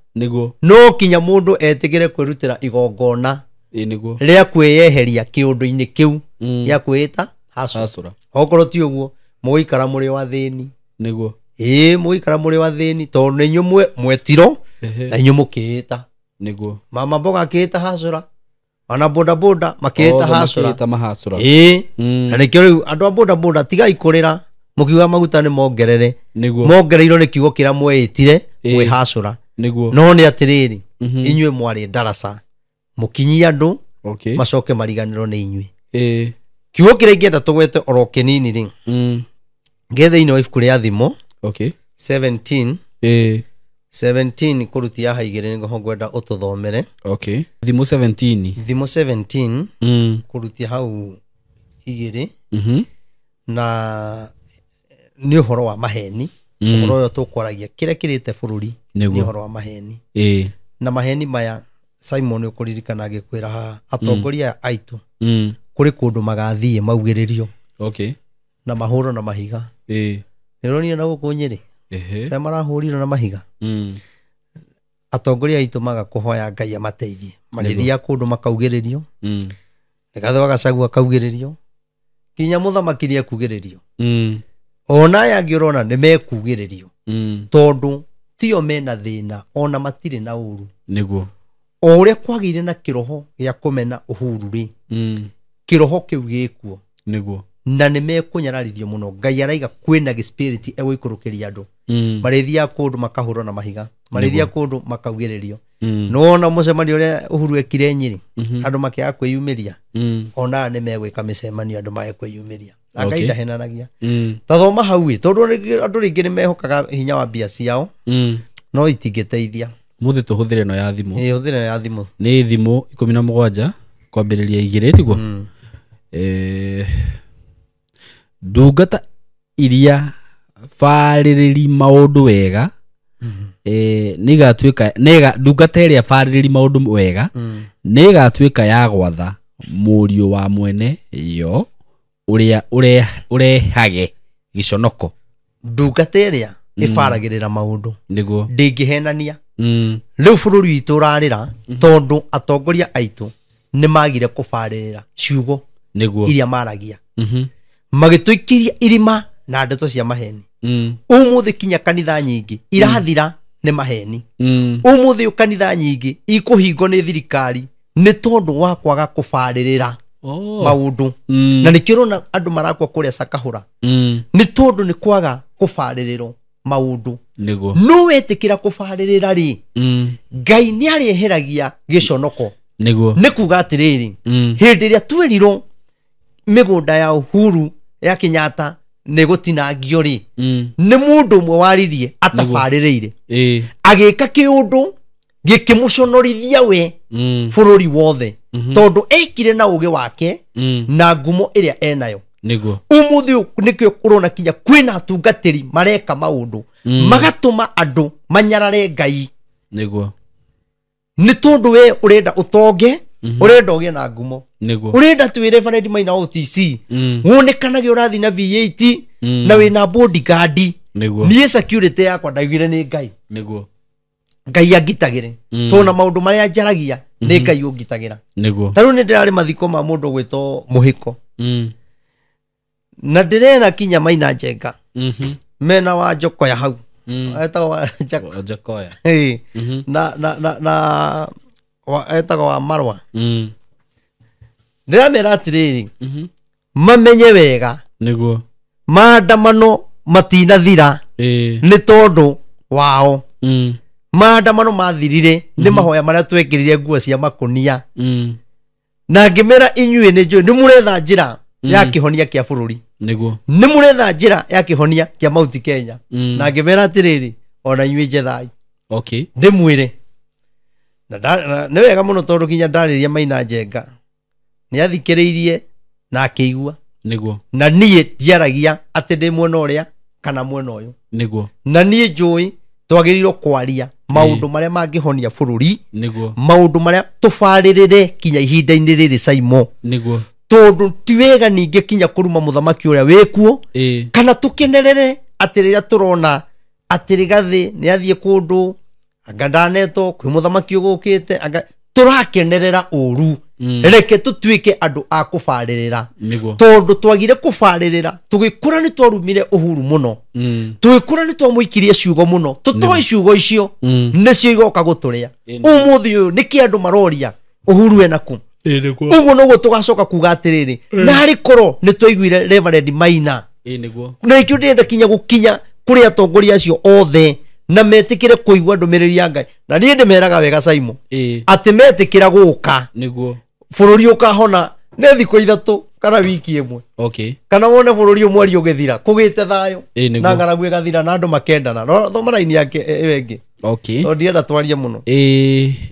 Speaker 1: No kinya mũndũ etĩkĩre kwĩrutĩra igongona rĩa kwĩyeheria kĩũndũ-inĩ kĩu gĩa kwĩĩta hacũra. Okorwo ti ũguo mũgũikara mũrĩ o athĩni. Mũgũikara mũrĩ o athĩni tondũ nĩ inyuĩ mwetirwo na inyuĩ mũkĩĩta. Mama mboga akĩĩta hacũra, ona boda boda makĩĩta hacũra. Na nĩkĩo rĩu andũ a boda boda tigai kũrĩra mũkiuga maguta nĩ mongerere. Mongereirwo nĩ kiugo kĩrĩa mweĩtire mwĩ hacũra. No nĩ atĩrĩrĩ, inyuĩ mwarĩ ndaraca mũkinyie andũ macoke mariganĩrwo nĩ inyuĩ. Kiugo kĩrĩa ingĩenda tũgwete oro kĩnini rĩ, ngĩ thĩinĩ wa ibuku rĩa Thimo 17 17 kũrutia haha igĩrĩ nĩho ngwenda ũtũthomere.
Speaker 2: Thimo 17.
Speaker 1: Thimo 17 kũrutia hau igĩrĩ na nĩ ũhoro wa maheni. Ũhoro ũyũ tũkwaragia kĩrĩa kĩrĩte bũrũri nĩ ũhoro wa maheni. Na maheni maya Simon ũkũririkana agĩkwĩra haha atongoria aitũ kũrĩ kũndũ magathiĩ maugĩrĩrio na mahũrwo na mahiga. Nĩũronire na gũkũ Nyĩrĩ arĩa marahũrirwo na mahiga. Atongoria aitũ maga kũhoya Ngai amateithie marĩthiaga kũndũ makaugĩrĩrio. Rigathĩ wa Gachagua akaugĩrĩrio, kinya mũthamaki nĩ ekugĩrĩrio. Ona aya angĩ ũrona nĩ mekugĩrĩrio tondũ tio mena thĩna ona matirĩ na ũru. O ũrĩa kwagĩire na kĩroho gĩa kũmena Uhuru rĩ, kĩroho kĩu gĩkuo na nĩ mekũnyararithio mũno. Ngai araiga kwĩna gĩspiriti egũikũrũkĩria andũ. Marĩthiaga kũndũ makahũrwo na mahiga, marĩthiaga kũndũ makaugĩrĩrio. Nĩwona mũcemanio ũrĩa Uhuru ekire Nyĩrĩ, andũ makĩaga kwĩyumĩria. Ona aya nĩ megwĩka mĩcemanio andũ mage kwĩyumĩria. Na Ngai ndahenanagia. Ta thoma hau ĩ, tondũ andũ rĩngĩ nĩ mehokaga hinya wa mbia ciao no itingĩteithia.
Speaker 2: Mũthĩ tũhũthĩre ĩno ya thimũ.
Speaker 1: Hũthĩre ya thimũ.
Speaker 2: Nĩ thimũ 17 kwambĩrĩria 2 tiguo. Ndungata iria barĩrĩri maũndũ wega nĩigatuĩka ndungata ĩrĩa barĩrĩri maũndũ wega nĩĩgatuĩka ya gwatha mũriũ wa mwene yo ũrĩa ũrehage gĩconoko.
Speaker 1: Ndungata ĩrĩa ĩbaragĩrĩra maũndũ ndĩngĩhenania. Rĩu bũrũri witũ ũrarĩra tondũ atongoria aitũ nĩ magire kũbarĩrĩra ciugo iria maragia. Magĩtũikiria irima na ndeto cia maheni. Ũmũthĩ kinya kanitha nyingĩ irathira nĩ maheni. Ũmũthĩ kanitha nyingĩ ikũhingwo nĩ thirikari nĩ tondũ wa kwaga kũbarĩrĩra maũndũ. Na nĩkĩo ũrona andũ marakua kũrĩa Sakahũra nĩ tondũ nĩ kwaga kũbarĩrĩrwo maũndũ. No wetĩkĩra kũbarĩrĩra rĩ, Ngai nĩ arĩeheragia gĩconoko. Nĩ kuga atĩrĩrĩ, hĩndĩ ĩrĩa twerirwo mĩgũnda ya Uhuru ya Kenyatta nĩ gũtinangio rĩ, nĩ mũndũ ũmwe waririe atabarĩrĩire agĩka kĩũndũ gĩkĩmũconorithia we bũrũri wothe tondũ ekire na ũgĩ wake na ngumo ĩrĩa enayo. Ũmũthĩ nĩkĩo ũrona kinya kwĩna atungatĩri mareka maũndũ magatũma andũ manyarare Ngai. Nĩ tondũ we ũrenda ũtonge, ũrenda ũgĩe na ngumo, ũrenda twĩre Fred Maina OTC wonekanage ũrathiĩ na V8 na wĩna bodyguard.
Speaker 2: Nĩguo.
Speaker 1: Niĩ security yakwa ndaiguire nĩ Ngai.
Speaker 2: Nĩguo.
Speaker 1: Ngai angitagĩre. Tondũ na maũndũ marĩa njaragia nĩ Ngai ũngitagĩra.
Speaker 2: Nĩguo.
Speaker 1: Ta rĩu nĩ ndĩrarĩ mathiko ma mũndũ ũgwĩtwo Mũhĩko. Na ndĩrera kinya Maina Njenga. Mena wa Njokoya hau. Etagwo wa
Speaker 2: Njokoya.
Speaker 1: Na etagwo wa Marwa. Ndĩramera atĩrĩrĩ, mamenye wega.
Speaker 2: Nĩguo.
Speaker 1: Maandamano matinathira nĩ tondũ wao. Maandamano mathirire nĩ mahoya marĩa twekĩrire nguo cia makũnia. Na ngĩmera inyuĩ nĩ njũĩ nĩ mũretha njĩra ya kĩhonia kĩa bũrũri.
Speaker 2: Nĩguo.
Speaker 1: Nĩ mũretha njĩra ya kĩhonia kĩa Mount Kenya. Na ngĩmera atĩrĩrĩ, ona inyuĩ njethai.
Speaker 2: Okay.
Speaker 1: Ndĩmwĩre. Na nĩ wega mũno tondũ nginya ndarĩria Maina Njenga. Nĩ athikĩrĩirie na akĩigua.
Speaker 2: Nĩguo.
Speaker 1: Na niĩ ndiaragia atĩ ndĩ mwena ũrĩa kana mwena ũyũ.
Speaker 2: Nĩguo.
Speaker 1: Na niĩ njũĩ twagĩrĩirwo kwaria maũndũ marĩa mangĩhonia bũrũri.
Speaker 2: Nĩguo.
Speaker 1: Maũndũ marĩa tũbarĩrĩre kinya ihinda-inĩ rĩrĩ Saimo.
Speaker 2: Nĩguo.
Speaker 1: Tondũ ti wega ningĩ kinya kũruma mũthamaki ũrĩa wĩkuo. Kana tũkenerere atĩ rĩrĩa tũrona atĩ Rigathĩ nĩ athiĩ kũndũ, anga ndanetwo, kwĩ mũthamaki ũgũkĩte, anga tũrakenerera ũru. Reke tũtuĩke andũ a kũbarĩrĩra.
Speaker 2: Nĩguo.
Speaker 1: Tondũ twagire kũbarĩrĩra, tũgĩkũra nĩ twarumire Uhuru mũno. Tũgĩkũra nĩ twamũikirie ciugo mũno. Tũtoĩ ciugo icio, nĩcio igoka gũtũrĩa. Ũmũthĩ ũyũ nĩkĩ andũ maroria Uhuru ena kũ?
Speaker 2: Nĩguo.
Speaker 1: Ũguo noguo tũgacoka kuga atĩrĩrĩ, narĩ korwo nĩ twaiguire Reverend Maina.
Speaker 2: Nĩguo.
Speaker 1: Na nĩkĩo ndĩrenda kinya gũkinya kũrĩ atongoria acio othe na metĩkĩre kũigua ndũmĩrĩri ya Ngai. Na niĩ ndĩmeraga wega Saimo, atĩ metĩkĩra gũka,
Speaker 2: Nĩguo.
Speaker 1: bũrũri ũkahona nĩ thikũ ithatũ kana wiki ĩmwe.
Speaker 2: Okay.
Speaker 1: Kana wone bũrũri mweri ũgĩthira, kũgĩte thayũ.
Speaker 2: Nĩguo.
Speaker 1: Na ng'aragu ĩgathira na andũ makendana. Thoma raini yake ĩyo ĩngĩ.
Speaker 2: Okay.
Speaker 1: Tondũ ndienda twarie mũno.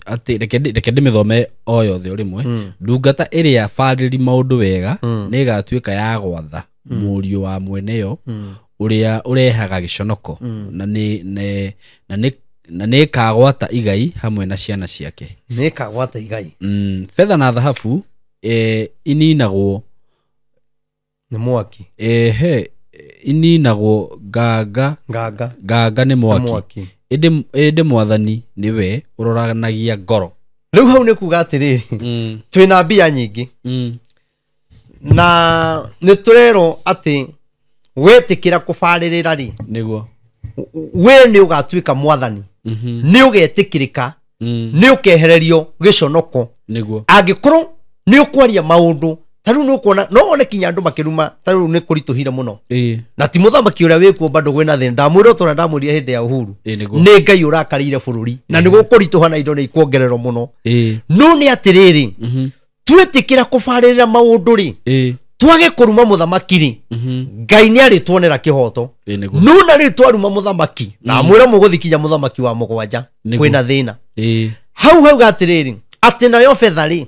Speaker 2: Atĩ reke ndĩmĩthome o yothe o rĩmwe. Ndungata ĩrĩa barĩri maũndũ wega nĩ ĩgatuĩka ya gwatha mũriũ wa mweneyo ũrĩa ũrehaga gĩconoko na nĩ ĩkagwata igai hamwe na ciana ciake.
Speaker 1: Nĩ ĩkagwata igai.
Speaker 2: Betha na thahabu ininagwo
Speaker 1: nĩ mwaki.
Speaker 2: Ininagwo nganga.
Speaker 1: Nganga.
Speaker 2: Nganga nĩ mwaki. Ĩndĩ mwathani nĩwe ũroranagia ngoro.
Speaker 1: Rĩu hau nĩ kuga atĩrĩrĩ, twĩna mbia nyingĩ. Na nĩ tũrerwo atĩ wetĩkĩra kũbarĩrĩra rĩ,
Speaker 2: Nĩguo.
Speaker 1: we nĩ ũgatuĩka mwathani. Nĩ ũgetĩkĩrĩka, nĩ ũkehererio gĩconoko.
Speaker 2: Nĩguo.
Speaker 1: Angĩkorwo nĩ ũkwaria maũndũ, ta rĩu nĩ ũkuona, no wone kinya andũ makĩruma, ta rĩu nĩ kũritũhire mũno. Na ti mũthamaki ũrĩa wĩkuo bado kwĩna thĩna. Ndamwĩra o ta ũrĩa ndamwĩrire hĩndĩ ya Uhuru.
Speaker 2: Nĩguo.
Speaker 1: Nĩ Ngai ũrakarĩire bũrũri, na nĩ gũkũritũha na indo nĩ ikuongererwo mũno. No nĩ atĩrĩrĩ, twetĩkĩra kũbarĩrĩra maũndũ rĩ, twage kũruma mũthamaki rĩ, Ngai nĩ arĩtuonera kĩhoto. No na rĩu twaruma mũthamaki, na mwĩra mũgũthikinya mũthamaki wa mũgwanja, kwĩna thĩna. Hau hau atĩrĩrĩ, atĩ nayo betha rĩ,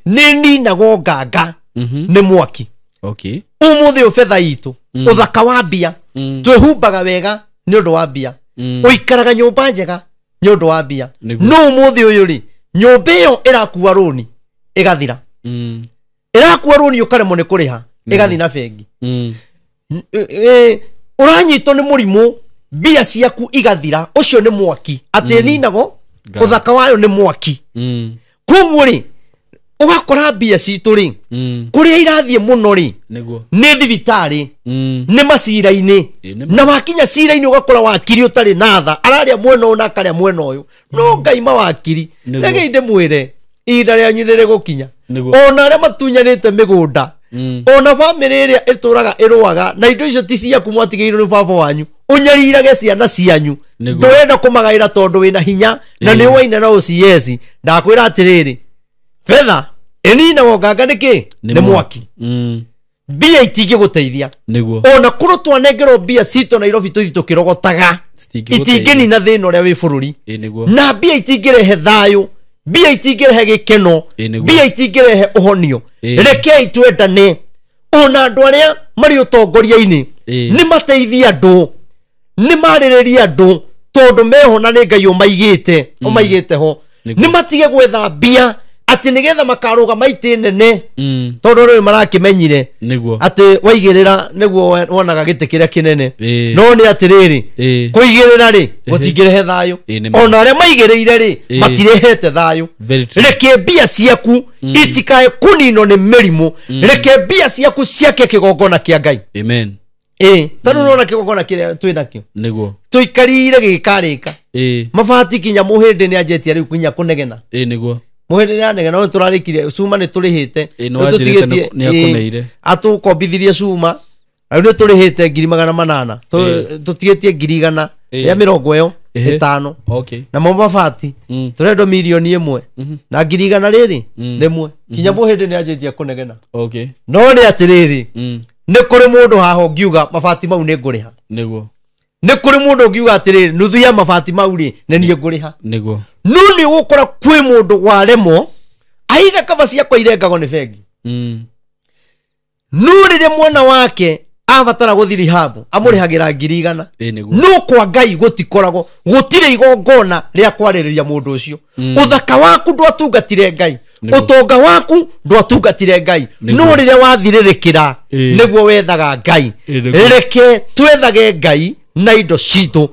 Speaker 1: nĩ ninagwo nganga nĩ mwaki.
Speaker 2: Okay.
Speaker 1: Ũmũthĩ ũyũ betha itũ, ũthaka wa mbia, twĩhumbaga wega nĩ ũndũ wa mbia, ũikaraga nyũmba njega nĩ ũndũ wa mbia. No ũmũthĩ ũyũ rĩ, nyũmba ĩyo ĩrakua rũni ĩgathira. Ĩrakua rũni ũkaremwo nĩ kũrĩha, ĩgathiĩ na bengi. Ũranyitwo nĩ mũrimũ, mbia ciaku igathira, ũcio nĩ mwaki. Atĩ ninagwo, ũthaka wayo nĩ mwaki. Koguo rĩ, ũgakora mbia citũ rĩ, kũrĩa irathiĩ mũno rĩ, nĩ thibitarĩ, nĩ macira-inĩ. Na wakinya cira-inĩ ũgakora wakiri ũtarĩ na tha, ararĩa mwena ũyũ na akarĩa mwena ũyũ. No Ngai mawakiri. Reke ndĩmwĩre, ihinda rĩanyu nĩ rĩgũkinya. Ona arĩa matunyanĩte mĩgũnda, ona bamĩrĩ ĩrĩa ĩtũraga ĩrũaga, na indo icio ti ciaku mwatigĩirwo nĩ baba wanyu, ũnyarirage ciana cianyu. Ndũrenda kũmagaĩra tondũ wĩna hinya, na nĩ waina na OCS. Ndakwĩra atĩrĩrĩ, betha ĩninagwo nganga nĩkĩ? Nĩ mwaki. Mbia itingĩgũteithia. Ona kũrwo twanengerwo mbia citũ Nairobi tũthiĩ tũkĩrogotaga, itingĩnina thĩna ũrĩa wĩ bũrũri. Na mbia itingĩrehe thayũ, mbia itingĩrehe gĩkeno, mbia itingĩrehe ũhonio. Rekei twendane. Ona andũ arĩa marĩ ũtongoria-inĩ, nĩ mateithie andũ, nĩ marĩrĩrie andũ, tondũ meho na nĩ Ngai ũmaigĩte ho. Nĩ matige gwetha mbia Atĩ nĩgetha makarũgama itĩ nene tondũ rĩu marakĩmenyire
Speaker 2: Nĩguo.
Speaker 1: atĩ waigĩrĩra nĩguo wonaga gĩtĩ kĩrĩa kĩnene.
Speaker 2: Ĩĩ.
Speaker 1: No nĩ atĩrĩrĩ,
Speaker 2: Ĩĩ.
Speaker 1: kũigĩrĩra rĩ gũtingĩrehe thayũ.
Speaker 2: Ĩĩ, nĩ ma.
Speaker 1: Ona arĩa maigĩrĩire rĩ
Speaker 2: Ĩĩ.
Speaker 1: matirehete thayũ.
Speaker 2: Very true.
Speaker 1: Reke mbia ciaku itikae kũninwo nĩ mĩrimũ. Reke mbia ciaku ciake kĩgongona kĩa Ngai.
Speaker 2: Amen.
Speaker 1: Ĩĩ, tondũ nĩwona kĩgongona kĩrĩa twĩ nakĩo
Speaker 2: Nĩguo.
Speaker 1: tũikarire gĩgĩkarĩka.
Speaker 2: Ĩĩ.
Speaker 1: Mabati kinya mũhĩndĩ nĩ anjĩtie rĩu kinya kũnegena.
Speaker 2: Ĩĩ, nĩguo.
Speaker 1: Mũhĩndĩ nĩ anegena, no tũrarĩkire cuma nĩ tũrĩhĩte.
Speaker 2: Ĩĩ, nĩ
Speaker 1: Rĩu
Speaker 2: wanjĩrĩte
Speaker 1: tũtigĩtie-
Speaker 2: nĩ akũneire.
Speaker 1: ĩĩ, atũkombithirie cuma rĩu nĩ tũrĩhĩte 800,000. Tũtigĩtie 100,000
Speaker 2: Ĩĩ.
Speaker 1: rĩa mĩrongo ĩyo
Speaker 2: Ĩhĩ.
Speaker 1: ĩtano.
Speaker 2: Okay.
Speaker 1: Namo mabati tũrendwo 1,000,000 na 100,000 rĩrĩ rĩmwe. Kinya mũhĩndĩ nĩ anjĩtie kũnegena.
Speaker 2: Okay.
Speaker 1: No nĩ atĩrĩrĩ, nĩ kũrĩ mũndũ haha ũngiuga mabati mau nĩ ngũrĩha.
Speaker 2: Nĩguo.
Speaker 1: Nĩ kũrĩ mũndũ ũngiuga atĩrĩrĩ, nuthu ya mabati mau rĩ nĩ niĩ ngũrĩha.
Speaker 2: Nĩguo.
Speaker 1: No nĩ ũgũkora kwĩ mũndũ waremwo aiga kaba ciakwa irengagwo nĩ bengi. No rĩrĩa mwana wake abatara gũthiĩ rehab amũrĩhagĩra 100,000.
Speaker 2: Ĩĩ, nĩguo.
Speaker 1: No kwa Ngai gũtikoragwo, gũtirĩ igongona rĩa kwarĩrĩria mũndũ ũcio. Ũthaka waku ndwatungatire Ngai,
Speaker 2: Nĩguo.
Speaker 1: ũtonga waku ndwatungatire Ngai,
Speaker 2: Nĩguo.
Speaker 1: no rĩrĩa wathirĩrĩkĩra
Speaker 2: Ĩĩ.
Speaker 1: nĩguo wethaga Ngai.
Speaker 2: Ĩĩ, nĩguo.
Speaker 1: Reke twethage Ngai na indo citũ,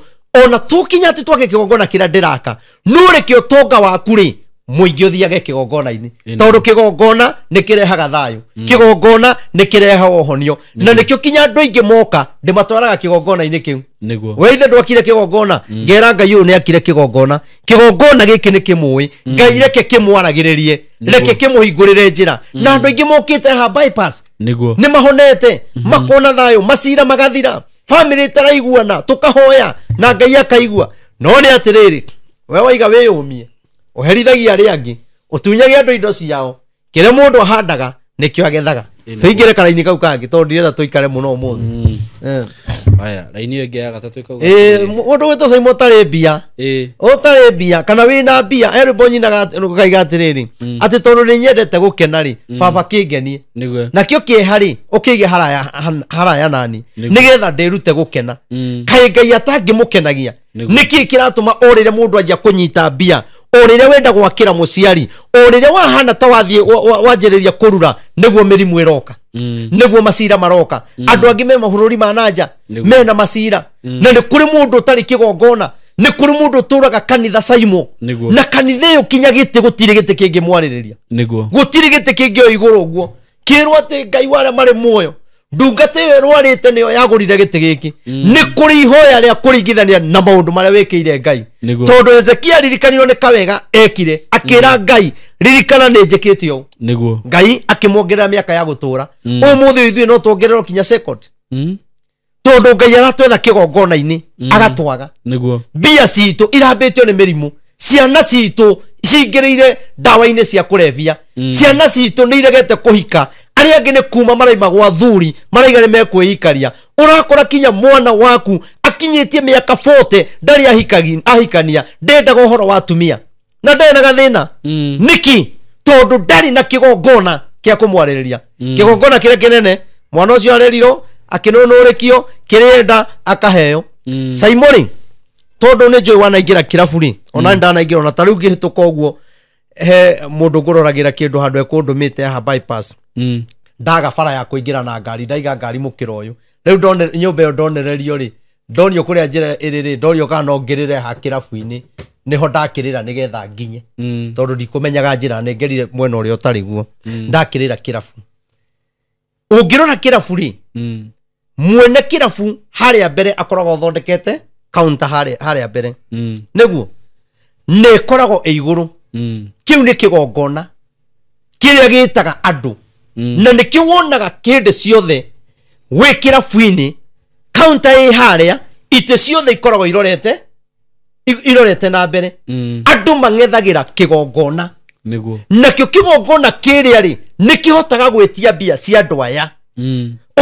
Speaker 1: ona tũkinya atĩ twake kĩgongona kĩrĩa ndĩraka, no reke ũtonga waku rĩ mũingĩ ũthiage kĩgongona-inĩ,
Speaker 2: Ĩĩ,
Speaker 1: tondũ kĩgongona nĩ kĩrehaga thayũ, kĩgongona nĩ kĩrehaga ũhonio, na nĩkĩo kinya andũ aingĩ moka ndĩmatwaraga kĩgongona-inĩ kĩu.
Speaker 2: Nĩguo.
Speaker 1: We ithe ndwakire kĩgongona, ngera Ngai ũyũ nĩ akire kĩgongona, kĩgongona gĩkĩ nĩ kĩmũĩ Ngai, reke kĩmwaragĩrĩrie, reke kĩmũhingũrĩre njĩra. Na andũ aingĩ mokĩte haha bypass
Speaker 2: Nĩguo.
Speaker 1: nĩ mahonete, makona thayũ, macira magathira, bamĩrĩ ĩtaraiguana tũkahoya na Ngai akaigua. No nĩ atĩrĩrĩ, we waiga wĩyũmie, ũherithagia arĩa angĩ, ũtunyage andũ indo ciao, kĩrĩa mũndũ ahandaga nĩkĩo agethaga. Tũingĩre karaini kau kangĩ tondũ ndirenda tũikare mũno ũmũthĩ. Eh.
Speaker 2: Haya, raini ĩyo ĩngĩ ya gatatũ ĩkauga
Speaker 1: Ĩĩ, mũndũ gwĩtwo Simon ũtarĩ mbia,
Speaker 2: Ĩĩ.
Speaker 1: ũtarĩ mbia kana wĩna mbia, he rwĩmbo nyinaga rũkaiga atĩrĩrĩ, atĩ tondũ nĩ nyendete gũkena rĩ, baba kĩngenie,
Speaker 2: Nĩguo.
Speaker 1: nakĩo kĩeha rĩ ũkĩige haraya, haraya nani,
Speaker 2: Nĩguo.
Speaker 1: nĩgetha ndĩrute gũkena. Kaĩ Ngai atangĩmũkenagia?
Speaker 2: Nĩguo.
Speaker 1: Nĩkĩ kĩratũma o rĩrĩa mũndũ anjia kũnyita mbia, o rĩrĩa wenda gwakĩra mũciari, o rĩrĩa wahana ta wathiĩ wanjĩrĩria kũrura, nĩguo mĩrimũ ĩroka, nĩguo macira maroka. Andũ angĩ me mabũrũri ma nanja
Speaker 2: Nĩguo.
Speaker 1: mena macira, na nĩ kũrĩ mũndũ ũtarĩ kĩgongona, nĩ kũrĩ mũndũ ũtũraga kanitha Saimo,
Speaker 2: Nĩguo.
Speaker 1: na kanitha ĩyo kinya gĩtĩ gũtirĩ gĩtĩ kĩngĩmwarĩrĩria.
Speaker 2: Nĩguo.
Speaker 1: Gũtirĩ gĩtĩ kĩngĩ o igũrũ ũguo kĩrwo atĩ Ngai wa arĩa marĩ muoyo, ndungata ĩyo ĩrwarĩte nĩyo yagũrire gĩtĩ gĩkĩ. Nĩ kũrĩ ihoya rĩa kũringithania na maũndũ marĩa wĩkĩire Ngai.
Speaker 2: Nĩguo.
Speaker 1: Tondũ Hezekia aririkanirwo nĩ kawega ekire, akĩra Ngai, ririkana nĩ njĩkĩte ũũ.
Speaker 2: Nĩguo.
Speaker 1: Ngai akĩmuongerera mĩaka ya gũtũra. Ũmũthĩ ithuĩ no tuongererwo kinya second, tondũ Ngai aratwetha kĩgongona-inĩ agatwaga.
Speaker 2: Nĩguo.
Speaker 1: Mbia citũ irambĩtio nĩ mĩrimũ, ciana citũ cingĩrĩire ndawa-inĩ cia kũrebia, ciana citũ nĩ iregete kũhika, arĩa angĩ nĩ kuma maraima gwa thuri maraiga nĩ mekwĩikaria. Ũrakora kinya mwana waku akinyĩtie mĩaka 40 ndarĩ ahikania, ndendaga ũhoro wa atumia na ndarĩ na gathĩna. Nĩkĩ? Tondũ ndarĩ na kĩgongona kĩa kũmwarĩrĩria. Kĩgongona kĩrĩa kĩnene mwana ũcio arerirwo akĩnũnũrĩkio, kĩrĩenda akaheo. Saimoni, tondũ nĩ njũĩ wanaingĩra kĩrabu rĩ, ona ndanaingĩra, ona ta rĩu ngĩhĩtũka ũguo he mũndũ ngũroragĩra kĩndũ handũ ekũndũmĩte haha bypass, ndaga bara ya kũingĩra na ngari, ndaiga ngari mũkĩra ũyũ. Rĩu ndone nyũmba ĩyo ndonererio rĩ, ndonio kũrĩa njĩra ĩrĩ rĩ, ndorio kana no ngĩrĩre ha kĩrabu-inĩ, nĩho ndakĩrĩra nĩgetha nginye, tondũ ndikũmenyaga njĩra, nĩ ngerire mwena ũrĩa ũtarĩ guo. Ndakĩrĩra kĩrabu. Ũngĩrora kĩrabu rĩ, mwene kĩrabu harĩa mbere akoragwo athondekete counter harĩa mbere, nĩguo nĩ ĩkoragwo ĩ igũrũ. Kĩu nĩ kĩgongona kĩrĩa gĩtaga andũ, na nĩkĩo wonaga kĩndĩ ciothe wĩ kĩrabu-inĩ, counter ĩ harĩa, itĩ ciothe ikoragwo irorete na mbere. Andũ mang'ethagĩra kĩgongona.
Speaker 2: Nĩguo.
Speaker 1: Nakĩo kĩgongona kĩrĩa rĩ nĩkĩhotaga gwĩtia mbia cia andũ aya.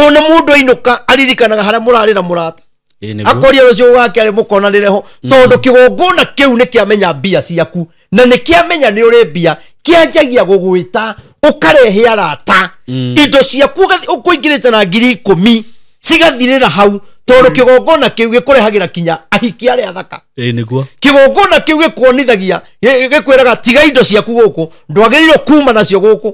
Speaker 1: Ona mũndũ ainũka aririkanaga harĩa mũrarĩra mũrata,
Speaker 2: Ĩĩ, nĩguo.
Speaker 1: akoria rũciũ gũgake arĩ mũkonanĩre ho, tondũ kĩgongona kĩu nĩkĩamenya mbia ciaku, na nĩkĩamenya nĩ ũrĩ mbia, kĩanjagia gũgwĩta ũkarehe arata. Indo ciaku ũkũingĩrĩte na 10,000 cigathirĩra hau, Tondũ kĩgongona kĩu gĩkũrehagĩra kinya ahiki arĩa athaka.
Speaker 2: Ĩĩ nĩguo.
Speaker 1: Kĩgongona kĩu gĩkuonithagia, gĩkwĩraga tiga indo ciaku gũkũ, ndwagĩrĩirwo kuma nacio gũkũ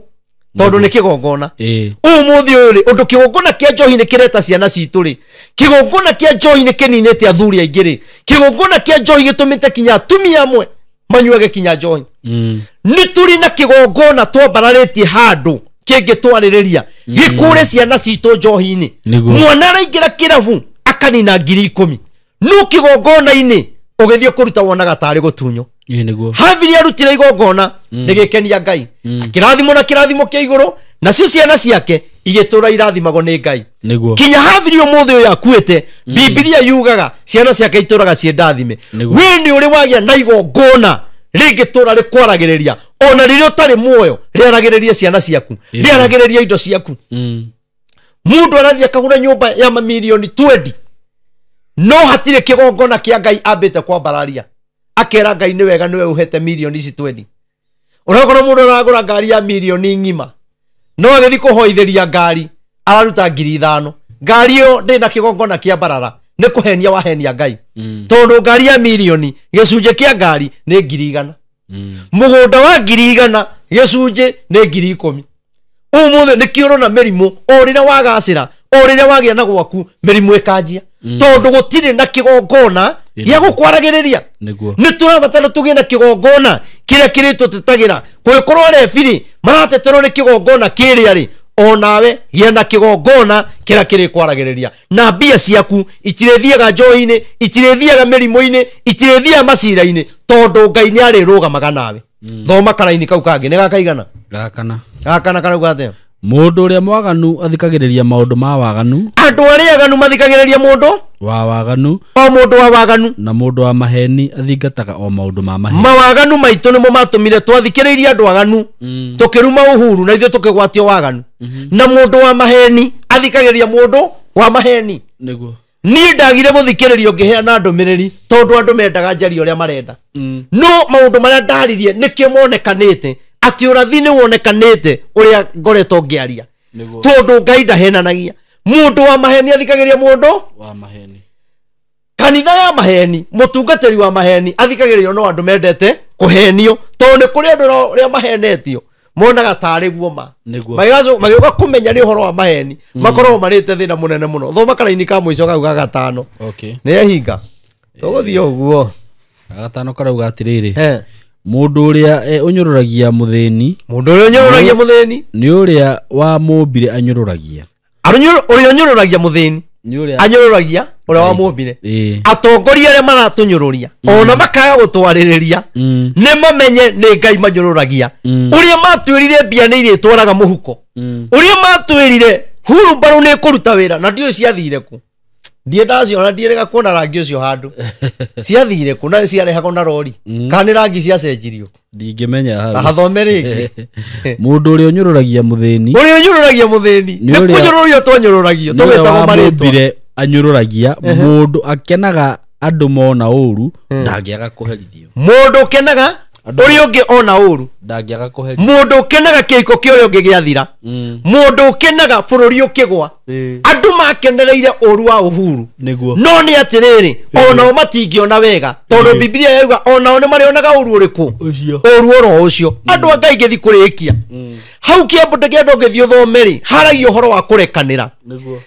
Speaker 1: tondũ nĩ kĩgongona.
Speaker 2: Ĩĩ.
Speaker 1: Ũmũthĩ ũyũ rĩ, ũndũ kĩgongona kĩa njohi nĩ kĩreta ciana citũ rĩ, kĩgongona kĩa njohi nĩ kĩninĩte athuri aingĩ rĩ, kĩgongona kĩa njohi gĩtũmĩte kinya atumia amwe manyuage kinya njohi. Nĩ tũrĩ na kĩgongona twambararĩtie handũ kĩngĩtwarĩrĩria gĩkũre ciana citũ njohi-inĩ.
Speaker 2: Nĩguo.
Speaker 1: Mwana araingĩra kĩrabu akanina 10,000, no kĩgongona-inĩ ũgĩthiĩ kũruta wonaga tarĩ gũtunywo.
Speaker 2: Ĩĩ nĩguo.
Speaker 1: Habili arutire igongona rĩgĩkenia Ngai, akĩrathimwo na kĩrathimo kĩa igũrũ, nacio ciana ciake igĩtũra irathimagwo nĩ Ngai.
Speaker 2: Nĩguo.
Speaker 1: Kinya Habili ũmũthĩ ũyũ akuĩte, Bibilia yugaga ciana ciake itũraga ciĩ ndathime.
Speaker 2: Nĩguo.
Speaker 1: We nĩ ũrĩ wagĩa na igongona rĩngĩtũra rĩkwaragĩrĩria ona rĩrĩa ũtarĩ muoyo, rĩaragĩrĩrie ciana ciaku,
Speaker 2: Ĩĩ.
Speaker 1: rĩaragĩrĩrie indo ciaku. Mũndũ arathiĩ akagũra nyũmba ya mamirioni 20, no hatirĩ kĩgongona kĩa Ngai ambĩte kwambararia, akera Ngai nĩ wega nĩwe ũhete mirioni ici 20. Ũrakorwo mũndũ aragũra ngari ya mirioni ng'ima, no agĩthiĩ kũhoithĩria ngari araruta 5,000. Ngari ĩyo ndĩ na kĩgongona kĩa mbarara, nĩ kũhenia wahenia Ngai. Tondũ ngari ya mirioni, gĩcunjĩ kĩa ngari nĩ 100,000. Mũgũnda wa 100,000 gĩcunjĩ nĩ 10,000. Ũmũthĩ nĩkĩo ũrona mĩrimũ o rĩrĩa wagacĩra, o rĩrĩa wagĩa na gwaku, mĩrimũ ĩkanjia, tondũ gũtirĩ na kĩgongona gĩa gũkwaragĩrĩria.
Speaker 2: Nĩguo.
Speaker 1: Nĩ tũrabatara tũgĩe na kĩgongona kĩrĩa kĩrĩtũtetagĩra. Kũngĩkorwo arebirĩ marateterwo nĩ kĩgongona kĩrĩa rĩ, onawe gĩa na kĩgongona kĩrĩa kĩrĩkwaragĩrĩria, na mbia ciaku itirĩthiaga njohi-inĩ, itirĩthiaga mĩrimũ-inĩ, itirĩthiaga macira-inĩ, tondũ Ngai nĩ arĩrũgamaga nawe. Thoma karaini kau kangĩ, nĩ gakaigana?
Speaker 2: Gakana.
Speaker 1: Gakana karauga atĩa?
Speaker 2: Mũndũ ũrĩa mwaganu athikagĩrĩria maũndũ ma waganu.
Speaker 1: Andũ arĩa aganu mathikagĩrĩria mũndũ
Speaker 2: wa waganu,
Speaker 1: o mũndũ wa waganu,
Speaker 2: na mũndũ wa maheni athingataga o maũndũ ma maheni.
Speaker 1: Mawaganu maitũ nĩmo matũmire twathikĩrĩirie andũ aganu, tũkĩruma Uhuru na ithuĩ tũkĩgwatio waganu. Na mũndũ wa maheni athikagĩrĩria mũndũ wa maheni.
Speaker 2: Nĩguo.
Speaker 1: Niĩ ndagire gũthikĩrĩrio ngĩheana ndũmĩrĩri tondũ andũ mendaga njarie ũrĩa marenda. No maũndũ marĩa ndaririe nĩkĩo monekanĩte atĩ ũrathi nĩ wonekanĩte ũrĩa ngoretwo ngĩaria.
Speaker 2: Nĩguo.
Speaker 1: Tondũ Ngai ndahenanagia. Mũndũ wa maheni athikagĩrĩria mũndũ
Speaker 2: wa maheni.
Speaker 1: Kanitha ya maheni, mũtungatĩri wa maheni athikagĩrĩrio no andũ mendete kũhenio, tondũ nĩ kũrĩ andũ arĩa mahenetio monaga tarĩ guo ma.
Speaker 2: Nĩguo.
Speaker 1: Magĩũka kũmenya nĩ ũhoro wa maheni, makoragwo marĩte thĩna mũnene mũno. Thoma karaini ka mũico kau ga gatano.
Speaker 2: Okay.
Speaker 1: Nĩ ehinga. Tũgũthiĩ ũguo.
Speaker 2: Gatano karauga atĩrĩrĩ,
Speaker 1: He.
Speaker 2: mũndũ ũrĩa ũnyũrũragia mũthĩni,
Speaker 1: Mũndũ ũrĩa ũnyũrũragia mũthĩni,
Speaker 2: nĩ ũrĩa wa mũmbire anyũrũragia.
Speaker 1: Ũrĩa ũnyũrũragia mũthĩni,
Speaker 2: Nĩ ũrĩa
Speaker 1: anyũrũragia ũrĩa wa mũmbire.
Speaker 2: Ĩĩ.
Speaker 1: Atongoria arĩa maratũnyũrũria ona makaga gũtwarĩrĩria, nĩ mamenye nĩ Ngai manyũrũragia. Ũrĩa matwĩrire mbia nĩ irĩtwaraga mũhuko, ũrĩa matwĩrire hurumbarũ nĩ ĩkũruta wĩra, na ndiũĩ ciathire kũ. Ndiĩ ndaciona, ndiĩrĩga kuona rangi ũcio handũ. Ciathire kũ na ciarehagwo na rori? Kana nĩ rangi ciacenjirio?
Speaker 2: Ndingĩmenya hau.
Speaker 1: Ta hathome rĩngĩ.
Speaker 2: Mũndũ ũrĩa ũnyũrũragia mũthĩni,
Speaker 1: Ũrĩa ũnyũrũragia mũthĩni,
Speaker 2: Nĩ
Speaker 1: nĩ
Speaker 2: ũrĩa-
Speaker 1: kũnyũrũrio twanyũrũragio,
Speaker 2: nĩ ũrĩa
Speaker 1: tũgĩtagwo
Speaker 2: wa
Speaker 1: marĩtwa.
Speaker 2: mũmbire anyũrũragia. Mũndũ akenaga andũ mona ũru, ndangĩaga kũherithio.
Speaker 1: Mũndũ ũkenaga ũrĩa ũngĩ ona ũru,
Speaker 2: Ndangĩaga kũherithio.
Speaker 1: Mũndũ ũkenaga kĩhiko kĩa ũrĩa ũngĩ gĩathira, mũndũ ũkenaga bũrũri ũkĩgwa. Andũ makenereire ũru wa Uhuru.
Speaker 2: Nĩguo.
Speaker 1: No nĩ atĩrĩrĩ, onao matingĩona wega, tondũ Bibilia yauga onao nĩ marĩonaga ũru ũrĩkũ?
Speaker 2: Ũcio.
Speaker 1: Ũru oro ũcio. Andũ a Ngai ngĩthiĩ kũrĩkia hau kĩambu ndĩkĩenda ũngĩthiĩ ũthome rĩ, haragia ũhoro wa kũrekanĩra.
Speaker 2: Nĩguo.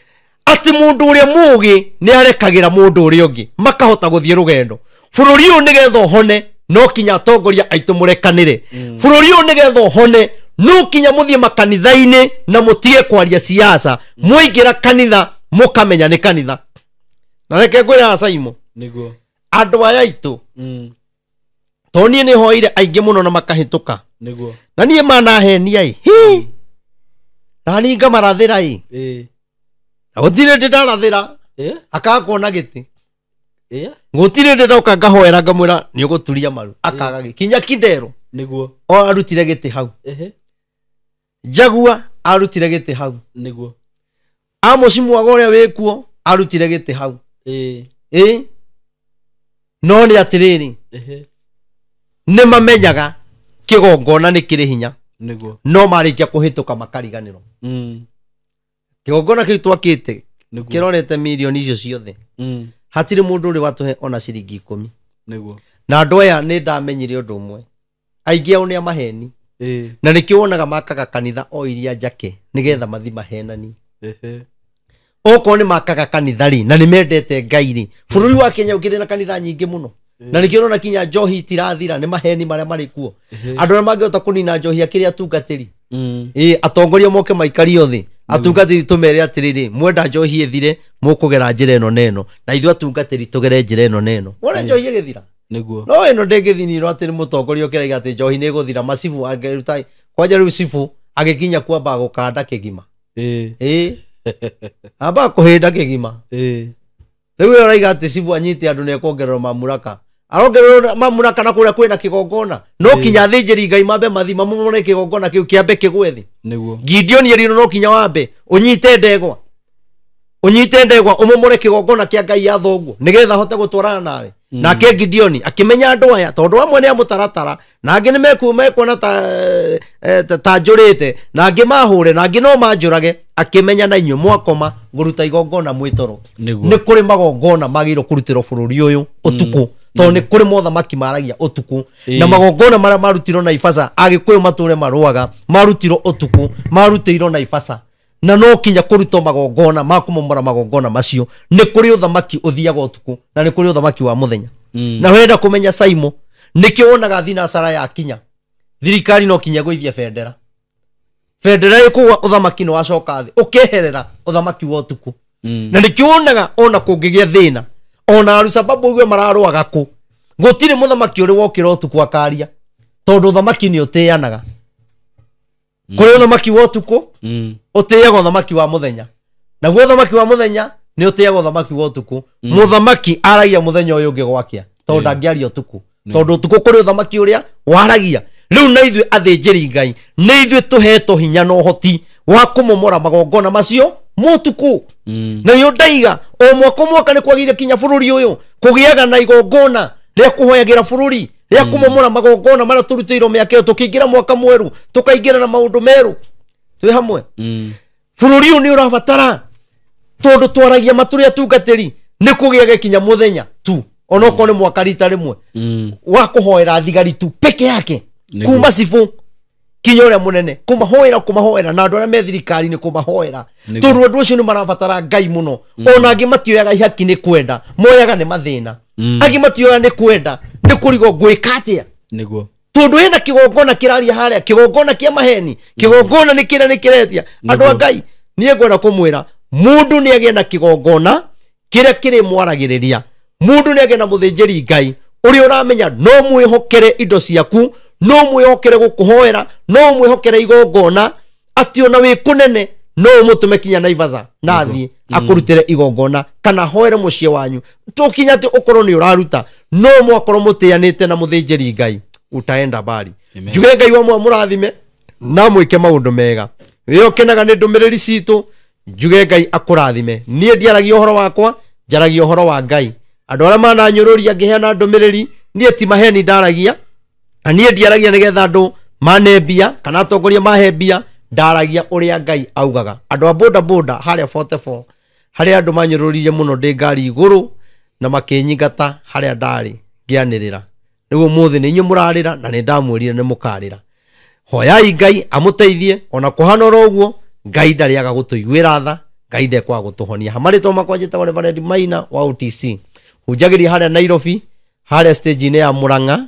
Speaker 1: Atĩ mũndũ ũrĩa mũũgĩ nĩ arekagĩra mũndũ ũrĩa ũngĩ, makahota gũthiĩ rũgendo. Bũrũri ũyũ nĩgetha ũhone, no kinya atongoria aitũ mũrekanĩre. Bũrũri ũyũ nĩgetha ũhone, no kinya mũthiĩ makanitha-inĩ na mũtige kwaria siasa. Mwaingĩra kanitha mũkamenya nĩ kanitha. Na reke ngwĩre haha Simon,
Speaker 2: Nĩguo.
Speaker 1: andũ aya aitũ, tondũ niĩ nĩ hoire aingĩ mũno na makahĩtũka.
Speaker 2: Nĩguo.
Speaker 1: Na niĩ manahenia ĩ, hi, na niĩ ngamarathĩra ĩ.
Speaker 2: Ĩĩ.
Speaker 1: Na gũtirĩ ndĩ ndarathĩra,
Speaker 2: Ĩĩ.
Speaker 1: akaga kuona gĩtĩ.
Speaker 2: Ĩĩ.
Speaker 1: Gũtirĩ ndĩ ndoka ngahoera ngamwĩra nĩ ũgũturia maru, akaga gĩtĩ. Kinya Kindero
Speaker 2: Nĩguo.
Speaker 1: o arutire gĩtĩ hau.
Speaker 2: Ehe.
Speaker 1: Njagua arutire gĩtĩ hau.
Speaker 2: Nĩguo.
Speaker 1: Amos Mwaga ũrĩa wĩkuo arutire gĩtĩ hau.
Speaker 2: Ĩĩ.
Speaker 1: Ĩĩ. No nĩ atĩrĩrĩ,
Speaker 2: Ehe.
Speaker 1: nĩ mamenyaga kĩgongona nĩ kĩrĩ hinya,
Speaker 2: Nĩguo.
Speaker 1: no marĩkia kũhĩtũka makariganĩrwo. Kĩgongona kĩu twakĩte Kĩrorete mirioni icio ciothe. Hatirĩ mũndũ ũrĩ watũhe ona ciringi 10.
Speaker 2: Nĩguo.
Speaker 1: Na andũ aya nĩ ndamenyire ũndũ ũmwe, aingĩ ao nĩ a maheni. Na nĩkĩo wonaga makaga kanitha o iria njake nĩgetha mathi mahenani. Okorwo nĩ makaga kanitha rĩ, na nĩ mendete Ngai rĩ, bũrũri wa Kenya ũkĩrĩ na kanitha nyingĩ mũno. Na nĩkĩo ũrona kinya njohi itirathira nĩ maheni marĩa marĩ kuo. Andũ arĩa mangĩhota kũnina njohi akĩrĩ atungatĩri. Atongoria moke maikario thĩ, atungatĩri tũmere atĩrĩrĩ, mwenda njohi ĩthire mũkũgera njĩra ĩno na ĩno, na ithuĩ atungatĩri tũgere njĩra ĩno na ĩno. Wona njohi ĩgĩthira?
Speaker 2: Nĩguo.
Speaker 1: No ĩno ndĩngĩthinirwo atĩ nĩ mũtongoria ũkĩraiga atĩ njohi nĩ ĩgũthira, macibu angĩruta kwanja rĩu cibu agĩkinya kwamba gũkanda kĩgima. Amba kũhĩnda kĩgima. Rĩu ĩyo ũraiga atĩ cibu anyite andũ nĩ ekuongererwo mamuraka. Arongererwo mamuraka na kũrĩa kwĩna kĩgongona. No kinya athĩnjĩri Ngai mambe mathi mamomore kĩgongona kĩu kĩambe kĩgwe thĩ.
Speaker 2: Nĩguo.
Speaker 1: Gideon eriro no kinya wambe ũnyite ndegwa. Ũnyite ndegwa ũmomore kĩgongona kĩa Ngai ya thoguo nĩgetha ahote gũtwarana nawe. Nake Gideon akĩmenya andũ aya tondũ amwe nĩ a mũtaratara na angĩ nĩ mekuona ta njũrĩte na angĩ mahũre na angĩ no manjũrage, akĩmenya na inyuĩ mwakoma ngũruta igongona mwĩtoro.
Speaker 2: Nĩguo.
Speaker 1: Nĩ kũrĩ magongona magĩrĩirwo kũrutĩrwo bũrũri ũyũ ũtukũ, tondũ nĩ kũrĩ mothamaki maragia ũtukũ. Na magongona marĩa marutirwo Naivasha, Agĩkũyũ matũre marũaga, marutirwo ũtukũ, marutĩirwo Naivasha. Na no kinya kũrutwo magongona ma kũmomora magongona macio. Nĩ kũrĩ ũthamaki ũthiaga ũtukũ na nĩ kũrĩ ũthamaki wa mũthenya. Na wenda kũmenya Saimo, nĩkĩo wonaga thinacara ya kinya thirikari no kinya gũithia bendera. Bendera ĩkũgwa ũthamaki nĩ wacoka thĩ, ũkeherera ũthamaki wa ũtukũ. Na nĩkĩo wonaga ona kũngĩgĩa thĩna, ona Arusababu ũguo mararũaga kũ, gũtirĩ mũthamaki ũrĩ wokĩra ũtukũ akaria, tondũ ũthamaki nĩ ũtĩanaga. Kũrĩ ũthamaki wa ũtukũ, ũtĩaga ũthamaki wa mũthenya, naguo ũthamaki wa mũthenya nĩ ũtĩaga ũthamaki wa ũtukũ. Mũthamaki aragia mũthenya ũyũ ũngĩ gwakĩa, tondũ ndangĩaria ũtukũ, tondũ ũtukũ kũrĩ ũthamaki ũrĩa waragia. Rĩu na ithuĩ athĩnjĩri Ngai nĩ ithuĩ tũhetwo hinya na ũhoti wa kũmomora magongona macio mũtukũ. Na nĩyo ndaiga o mwaka mwaka nĩ kwagĩrĩire kinya bũrũri ũyũ kũgĩaga na igongona rĩa kũhoyagĩra bũrũri, rĩa kũmomora magongona marĩa tũrutĩirwo mĩaka ĩyo, tũkĩingĩra mwaka mwerũ tũkaingĩra na maũndũ merũ twĩ hamwe. Bũrũri ũyũ nĩ ũrabatara, tondũ twaragia matũrĩ atungatĩri nĩ kũgĩage kinya mũthenya tu, onokorwo nĩ mwaka rita rĩmwe, wa kũhoera thigari tu peke yake, kuma cibũ kinya ũrĩa mũnene, kũmahoera na andũ arĩa me thirikari-inĩ kũmahoera, tondũ andũ acio nĩ marabatara Ngai mũno. Ona angĩ matioyaga ihaki nĩ kwenda, moyaga nĩ mathĩna. Angĩ matioyaga nĩ kwenda, nĩ kũrigwo ngwĩka atĩa.
Speaker 2: Nĩguo.
Speaker 1: Tondũ hena kĩgongona kĩraria harĩa, kĩgongona kĩa maheni, kĩgongona nĩ kĩrĩa nĩ kĩretia. Andũ a Ngai, niĩ ngwenda kũmwĩra, mũndũ nĩ agĩe na kĩgongona kĩrĩa kĩrĩmwaragĩrĩria. Mũndũ nĩ agĩe na mũthĩnjĩri Ngai ũrĩa ũramenya no mwĩhokere indo ciaku, no mwĩhokere gũkũhoera, no mwĩhokere igongona, atĩ ona wĩ kũnene no ũmũtũme kinya Naivasha na athiĩ akũrutĩre igongona kana hoere mũciĩ wanyu. Tũkinya atĩ ũkorwo nĩ ũraruta, no mwakorwo mũtĩanĩte na mũthĩnjĩri Ngai, utaenda mbali. Njuge Ngai wa mũrathime na mwĩke maũndũ mega. Wĩ ũkenaga nĩ ndũmĩrĩri citũ, njuge Ngai akũrathime. Niĩ ndiaragia ũhoro wakwa, njaragia ũhoro wa Ngai. Andũ arĩa mananyũrũria ngĩheana ndũmĩrĩri, niĩ ti maheni ndaragia, na niĩ ndiaragia nĩgetha andũ mane mbia kana atongoria mahe mbia, ndaragia ũrĩa Ngai augaga. Andũ a boda boda harĩa 44, harĩa andũ manyũrũririe mũno ndĩ ngari igũrũ na makĩnyingata harĩa ndarĩ ngĩanĩrĩra. Rĩu ũmũthĩ nĩ inyuĩ mũrarĩra na nĩ ndamwĩrire nĩ mũkarĩra. Hoyai Ngai amũteithie, ona kũhana oro ũguo Ngai ndarĩaga gũtũiguĩra tha, Ngai ndekwaga gũtũhonia. Hamarĩtwa makwa njĩtagwo Reverend Maina wa OTC. Hunjagĩria harĩa Nairobi, harĩa stage-inĩ ya Murang'a,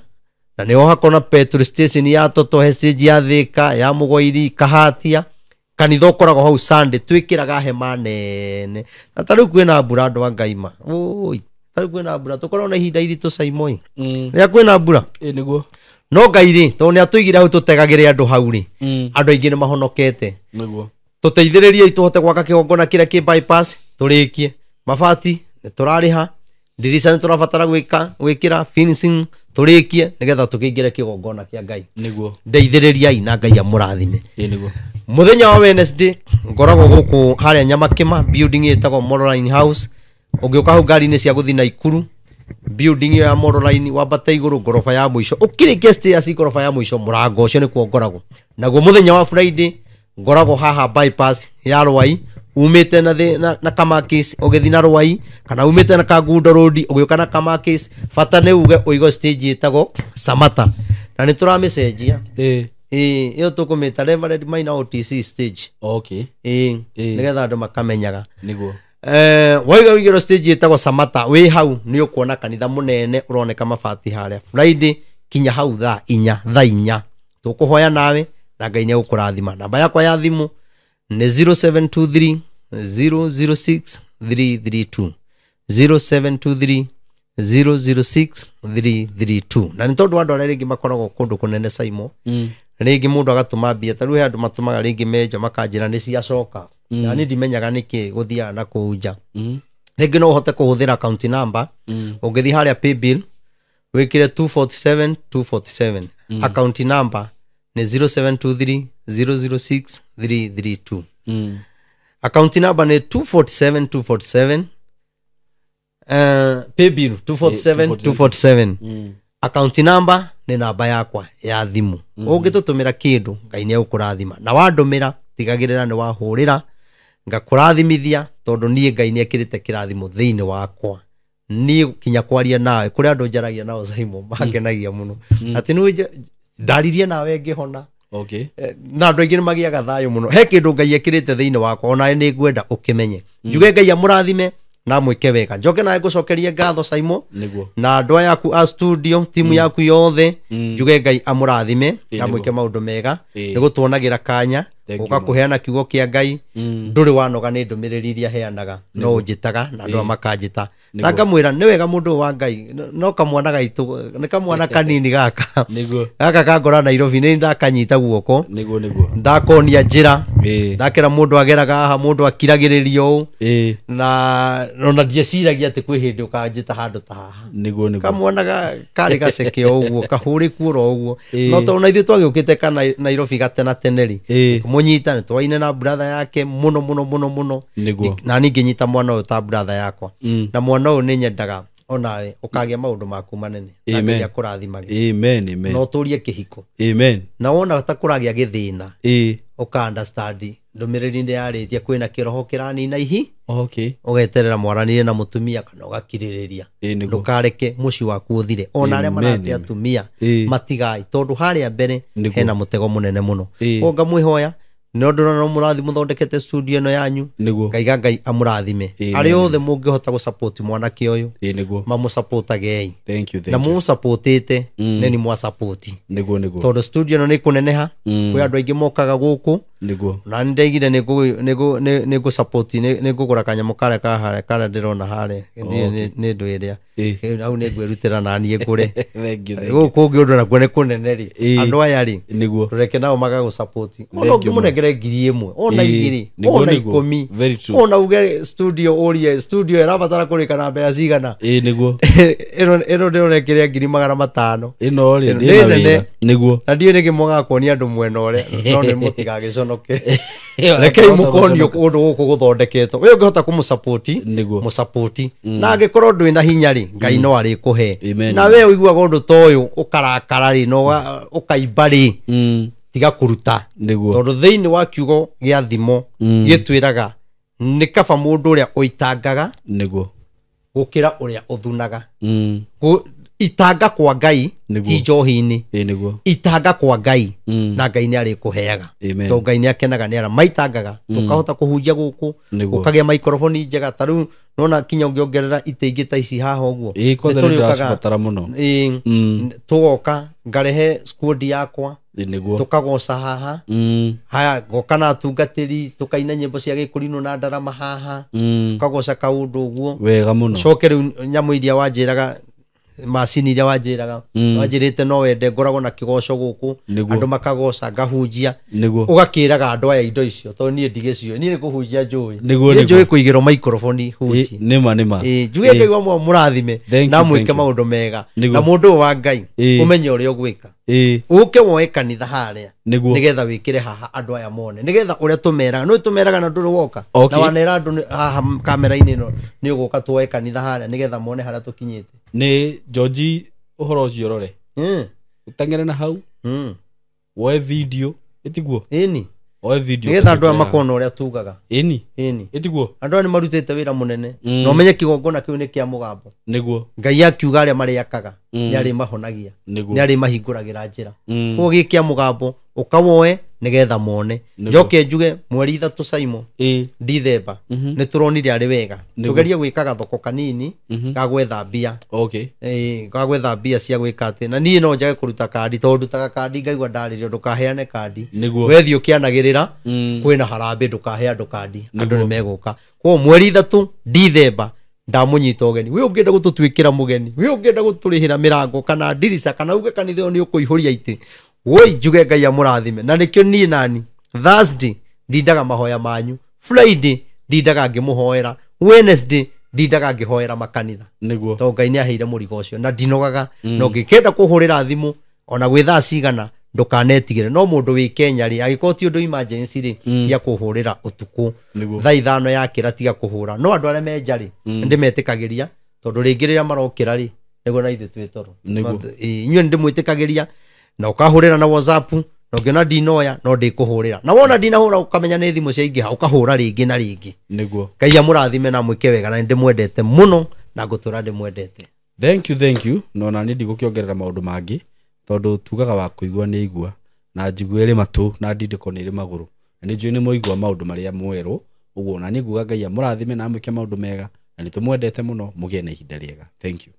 Speaker 1: na nĩho hakoragwo na petrol station ya Toto, he stage ya Thika, ya Mũgoiri, Kahatia. Kanitha ũkoragwo hau Sunday, twĩkĩraga hema nene. Na ta rĩu kwĩna mbura andũ a Ngai ma. Oi, ta rĩu kwĩna mbura, tũkoragwo na ihinda iritũ Saimoi. Rĩrĩa kwĩna mbura.
Speaker 2: Nĩguo.
Speaker 1: No Ngai rĩ, tondũ nĩ atũigire hau tũtegagĩre andũ hau rĩ, andũ aingĩ nĩ mahonokete.
Speaker 2: Nĩguo.
Speaker 1: Tũteithĩrĩriei tũhote gwaka kĩgongona kĩrĩa kĩ bypass, tũrĩkie. Mabati nĩ tũrarĩha, ndirica nĩ tũrabatara gwĩkĩra finishing, tũrĩkie nĩgetha tũkĩingĩre kĩgongona kĩa Ngai.
Speaker 2: Nĩguo.
Speaker 1: Ndeithĩrĩriai na Ngai amũrathime.
Speaker 2: Nĩguo.
Speaker 1: Mũthenya wa Wednesday ngoragwo gũkũ harĩa Nyamakĩma, building ĩtagwo Monoline House. Ũngĩũka hau ngari-inĩ cia gũthiĩ Naikuru, building ĩyo ya Monoline wambate igũrũ ngoroba ya mũico, ũkĩrĩkia stairs ngoroba ya mũico, mũrango ũcio nĩkuo ngoragwo. Naguo mũthenya wa Friday ngoragwo haha bypass ya Rwai, Umĩte na na Kamakis ũgĩthiĩ na Rwai, kana umĩte na Kangundo Road ũgĩũka na Kamakis, bata nĩ uge ũigo stage ĩtagwo Samata, na nĩ tũramĩcenjia. Ĩĩ, ĩyo tũkũmĩta Reverend Maina OTC stage. Ĩĩ, nĩgetha andũ makamenyaga.
Speaker 2: Niguo.
Speaker 1: Waiga ũigĩrwo stage ĩtagwo Samata, wĩ hau nĩ ũkuona kanitha mũnene ũroneka mabati harĩa. Friday kinya hau thaa inya tũkũhoya nawe na Ngai nĩ egũkũrathima. Namba yakwa ya thimũ nĩ 0723 006 332, 0723 006 332. Na nĩ tondũ andũ arĩa rĩngĩ makoragwo kũndũ kũnene, Saimo, rĩngĩ mũndũ agatũma mbia, ta rĩu he andũ matũmaga rĩngĩ menja makanjĩra nĩ ciacoka, na niĩ ndimenyaga nĩkĩ gũthiaga na kũu nja. Rĩngĩ no ũhote kũhũthĩra account number. Ũngĩthiĩ harĩa paybill wĩkĩre 247 247, account number nĩ 0723 006 332. Account number nĩ 247 247, paybill 247 247, account number nĩ namba yakwa ya thimũ. Ũngĩtũtũmĩra kĩndũ, Ngai nĩ egũkũrathima, na wandũmĩra tigagĩrĩra nĩ wahũrĩra ngakũrathimithia, tondũ niĩ Ngai nĩ ekĩrĩte kĩrathimo thĩinĩ wakwa. Niĩ kinya kwaria nawe, kũrĩ andũ njaragia nao, Saimo, mangenagia mũno atĩ nĩ ndaririe nawe ngĩhona. Na andũ aingĩ nĩ magĩaga thayũ mũno. He kĩndũ Ngai ekĩrĩte thĩinĩ wakwa, onawe nĩ ngwenda ũkĩmenye. Njuge Ngai amũrathime na mwĩke wega. Njoke nawe ngũcokerie ngatho, Saimo, na andũ aya aku a studio, timu yaku yothe. Njuge Ngai amũrathime na mwĩke maũndũ mega nĩ gũtuonagĩra kanya
Speaker 2: Thank you,
Speaker 1: gũka kũheana kiugo kĩa Ngai. Ndũrĩ wanoga nĩ ndũmĩrĩri iria heanaga, no ũnjĩtaga na andũ aya makanjĩta na ngamwĩra nĩ wega mũndũ ũyũ wa Ngai. No kamwana gaitũ nĩ kamwana kanini gaka, gaka kangora Nairobi, nĩ ndakanyita guoko,
Speaker 2: Niguo niguo.
Speaker 1: Ndakonia njĩra, ndakĩra mũndũ ageraga haha, mũndũ akiragĩrĩrio ũũ, na ona ndieciragia atĩ kwĩ hĩndĩ ũkanjĩta handũ ta haha.
Speaker 2: Niguo niguo.
Speaker 1: Kamwana karĩ gaceke o ũguo, kahũrĩku oro ũguo, no tondũ na ithuĩ twagĩũkĩte ka Nairobi gatena tene rĩ, kũmũnyita nĩ twaine na brother yake mũno mũno mũno mũno. Na niĩ ngĩnyita mwana ũyũ ta brother yakwa, na mwana ũyũ nĩ nyendaga onawe ũkagĩa maũndũ maku manene na
Speaker 2: Amen.
Speaker 1: Ngai akũrathimage
Speaker 2: Amen, amen.
Speaker 1: na ũtũrie kĩhiko, na wona ta kũragĩa gĩthĩna, ũka understand ndũmĩrĩri nĩ yarĩtie kwĩna kĩroho kĩranina ihi, ũgeterera mwaranire na mũtumia kana ũgakirĩrĩria. Ndũkareke mũciĩ waku ũthire, ona arĩa
Speaker 2: Amen,
Speaker 1: marate
Speaker 2: amen.
Speaker 1: atumia matigai, tondũ harĩa mbere hena mũtego mũnene mũno. Koguo ngamwĩhoya, nĩ ndĩrona no mũrathi mũthondekete studio ĩno yanyu. Ngaiga Ngai amũrathime.
Speaker 2: Amen.
Speaker 1: Arĩa othe mũngĩhota gũsupport mwanake ũyũ,
Speaker 2: Niguo.
Speaker 1: mamũsupportagei.
Speaker 2: Thank you,
Speaker 1: Na
Speaker 2: thank you.
Speaker 1: mũmũsupportĩte nĩ mwasupport,
Speaker 2: Niguo niguo.
Speaker 1: tondũ studio ĩno nĩ kũneneha. Kwĩ andũ aingĩ mokaga gũkũ, na nĩ ndaigire nĩ ngũsupport, nĩ ngũgũra kanyamũ karĩa ka harĩa karĩa ndĩrona harĩa. Ndiũĩ nĩ ndũ ĩrĩa. Hau nĩ ngwĩrutĩra na niĩ ngũre.
Speaker 2: Thank you, thank you.
Speaker 1: Gũkũ kũngĩ ũndũ nakuo nĩ kũnene rĩ, andũ aya rĩ, reke nao magagũsupport. Ona
Speaker 2: Thank you,
Speaker 1: ũngĩmũnengere 1000, ona 2, ona 10,
Speaker 2: Very true.
Speaker 1: ona uge studio, ũrie studio ĩrabatara kũrĩka na mbeca cigana.
Speaker 2: Niguo.
Speaker 1: Ĩno ndĩrona ĩkĩrĩa 500,000.
Speaker 2: Ĩno rĩ,
Speaker 1: Ĩno
Speaker 2: ndĩ na
Speaker 1: nĩ nene.
Speaker 2: wĩra. Niguo.
Speaker 1: Na ndiũĩ nĩkĩ mwagaga kuonia andũ mwena ũrĩa, no nĩ mũtigagĩconoke. Rekei mũkonio kũndũ gũkũ gũthondeketwo. We ũngĩhota kũmũsupport, mũsupport, na angĩkorwo ndwĩ na hinya rĩ, Ngai no arĩkũhe.
Speaker 2: Amen.
Speaker 1: Na we ũiguaga ũndũ ta ũyũ ũkarakara rĩ, na ũkaimba rĩ, tiga kũruta, tondũ thĩinĩ wa kiugo gĩa thimo gĩtwĩraga nĩ kaba mũndũ ũrĩa ũitangaga gũkĩra ũrĩa ũthunaga. Itanga kwa Ngai ti njohi-inĩ.
Speaker 2: Niguo.
Speaker 1: Itanga kwa Ngai, na Ngai nĩ arĩkũheaga,
Speaker 2: Amen.
Speaker 1: tondũ Ngai nĩ akenaga nĩ arĩa maitangaga. Tũkahota kũhunjia gũkũ, ũkagĩa maikoroboni njega ta rĩu nona kinya ũngĩongerera itĩ ingĩ ta ici haha ũguo.
Speaker 2: Kwanza
Speaker 1: Nĩ
Speaker 2: nĩ
Speaker 1: tũrĩũkaga.
Speaker 2: ndĩracibatara mũno.
Speaker 1: Tũgoka ngarehe squad yakwa, tũkagoca haha. Haya, ngoka na atungatĩri, tũkaina nyĩmbo cia gĩkũrinũ na ndarama haha, tũkagoca kaũndũ ũguo.
Speaker 2: Wega mũno.
Speaker 1: Coke rĩu nyamũ iria wanjĩraga, macini iria wanjĩraga, wanjĩrĩte no wende ngoragwo na kĩgoco gũkũ, andũ makagoca, ngahunjia. Ũgakĩraga andũ aya indo icio, tondũ niĩ ndigĩciũĩ, niĩ nĩ kũhunjia njũĩ. Niĩ njũĩ kũigĩrwo microphone hunjie.
Speaker 2: Nĩma nĩma.
Speaker 1: Njuge Ngai wa mũrathime
Speaker 2: Thank
Speaker 1: na
Speaker 2: you,
Speaker 1: mwĩke
Speaker 2: thank you.
Speaker 1: maũndũ mega. Na mũndũ ũyũ wa Ngai, ũmenye ũrĩa ũgwĩka, ũke woe kanitha harĩa, nĩgetha wĩkĩre haha andũ aya mone, nĩgetha ũrĩa tũmeraga, nĩ tũmeraga na ndũrĩ woka. Na wanera andũ haha kamera-inĩ ĩno nĩ ũgũka tuoe kanitha harĩa, nĩgetha mone harĩa tũkinyĩte.
Speaker 2: Nĩ George ũhoro ũcio rore. Ũteng'ere na hau, woe video ĩtiguo.
Speaker 1: Ĩni.
Speaker 2: Oe video.
Speaker 1: Nĩgetha andũ aya makona ũrĩa tugaga.
Speaker 2: Ĩni.
Speaker 1: Ĩni.
Speaker 2: Ĩtiguo.
Speaker 1: Andũ aya nĩ marutĩte wĩra mũnene. Na ũmenye kĩgongona kĩu nĩ kĩa mũgambo.
Speaker 2: Nĩguo.
Speaker 1: Ngai akiuga arĩa marĩakaga nĩ arĩmahonagia,
Speaker 2: Nĩguo.
Speaker 1: nĩ arĩmahingũragĩra njĩra. Koguo gĩ kĩa mũgambo ũkawoe nĩgetha mone.
Speaker 2: Nĩguo.
Speaker 1: Njoke njuge mweri 3 Simon
Speaker 2: Ĩĩ.
Speaker 1: Dithemba nĩ tũronire arĩ wega tũgerie gwĩka gathoko kanini ga gwetha mbia.
Speaker 2: Okay.
Speaker 1: Ga gwetha mbia cia gwĩka atĩ na niĩ no njage kũruta kandi tondũ ndutaga kandi ngaigua ndarĩrio ndũkaheane kandi.
Speaker 2: Nĩguo.
Speaker 1: Wethiĩ ũkĩanagĩrĩra kwĩna harambĩ ndũkahe andũ kandi, andũ nĩ megũka. Koguo mweri 3 Dithemba ndamũnyita ũgeni. We ũngĩenda gũtũtuĩkĩra mũgeni, we ũngĩenda gũtũrĩhĩra mĩrango kana ndirica kana uge kanitha ũyũ nĩ ũkũihũria itĩ, woi njuge Ngai amũrathime. Na nĩkĩo niĩ nani Thursday ndindaga mahoya manyu, Friday ndindaga ngĩmũhoera, Wednesday ndindaga ngĩhoera makanitha.
Speaker 2: Nĩguo.
Speaker 1: Tondũ Ngai nĩ aheire mũrigo ũcio na ndinogaga. Na ũngĩkenda kũhũrĩra thimũ ona gwĩ thaa cigana ndũkanetigĩre. No mũndũ wĩ Kenya rĩ, angĩkorwo ti ũndũ emergency rĩ, tiga kũhũrĩra ũtukũ.
Speaker 2: Nĩguo.
Speaker 1: Thaa 5 yakĩra tiga kũhũra. No andũ arĩa me nja rĩ, nĩndĩmetĩkagĩria tondũ rĩngĩ rĩrĩa marokĩra rĩ, nĩguo na ithuĩ twĩ toro.
Speaker 2: Nĩguo.
Speaker 1: Inyuĩ nĩndĩmwĩtĩkagĩria na ũkahũrĩra na WhatsApp, na ũngĩona ndinoya no ndĩkũhũrĩra. Na wona ndinahũra ũkamenya nĩ thimũ ciaingĩha, ũkahũra rĩngĩ na rĩngĩ.
Speaker 2: Nĩguo.
Speaker 1: Ngai amũrathime na amwĩke wega, na nĩndĩmwendete mũno na ngũtũra ndĩmwendete.
Speaker 2: Thank you, thank you. No na niĩ ndigũkĩongerera maũndũ mangĩ tondũ tugaga wa kũigua nĩ igua, na njigua ĩrĩ matũ na ndindĩko nĩ ĩrĩ magũrũ, na nĩ njũĩ nĩ mwaigua maũndũ marĩa mwerwo ũguo. Na niĩ nguga Ngai amũrathime na amwĩke maũndũ mega, na nĩ tũmwendete mũno, mũgĩe na ihinda rĩega. Thank you.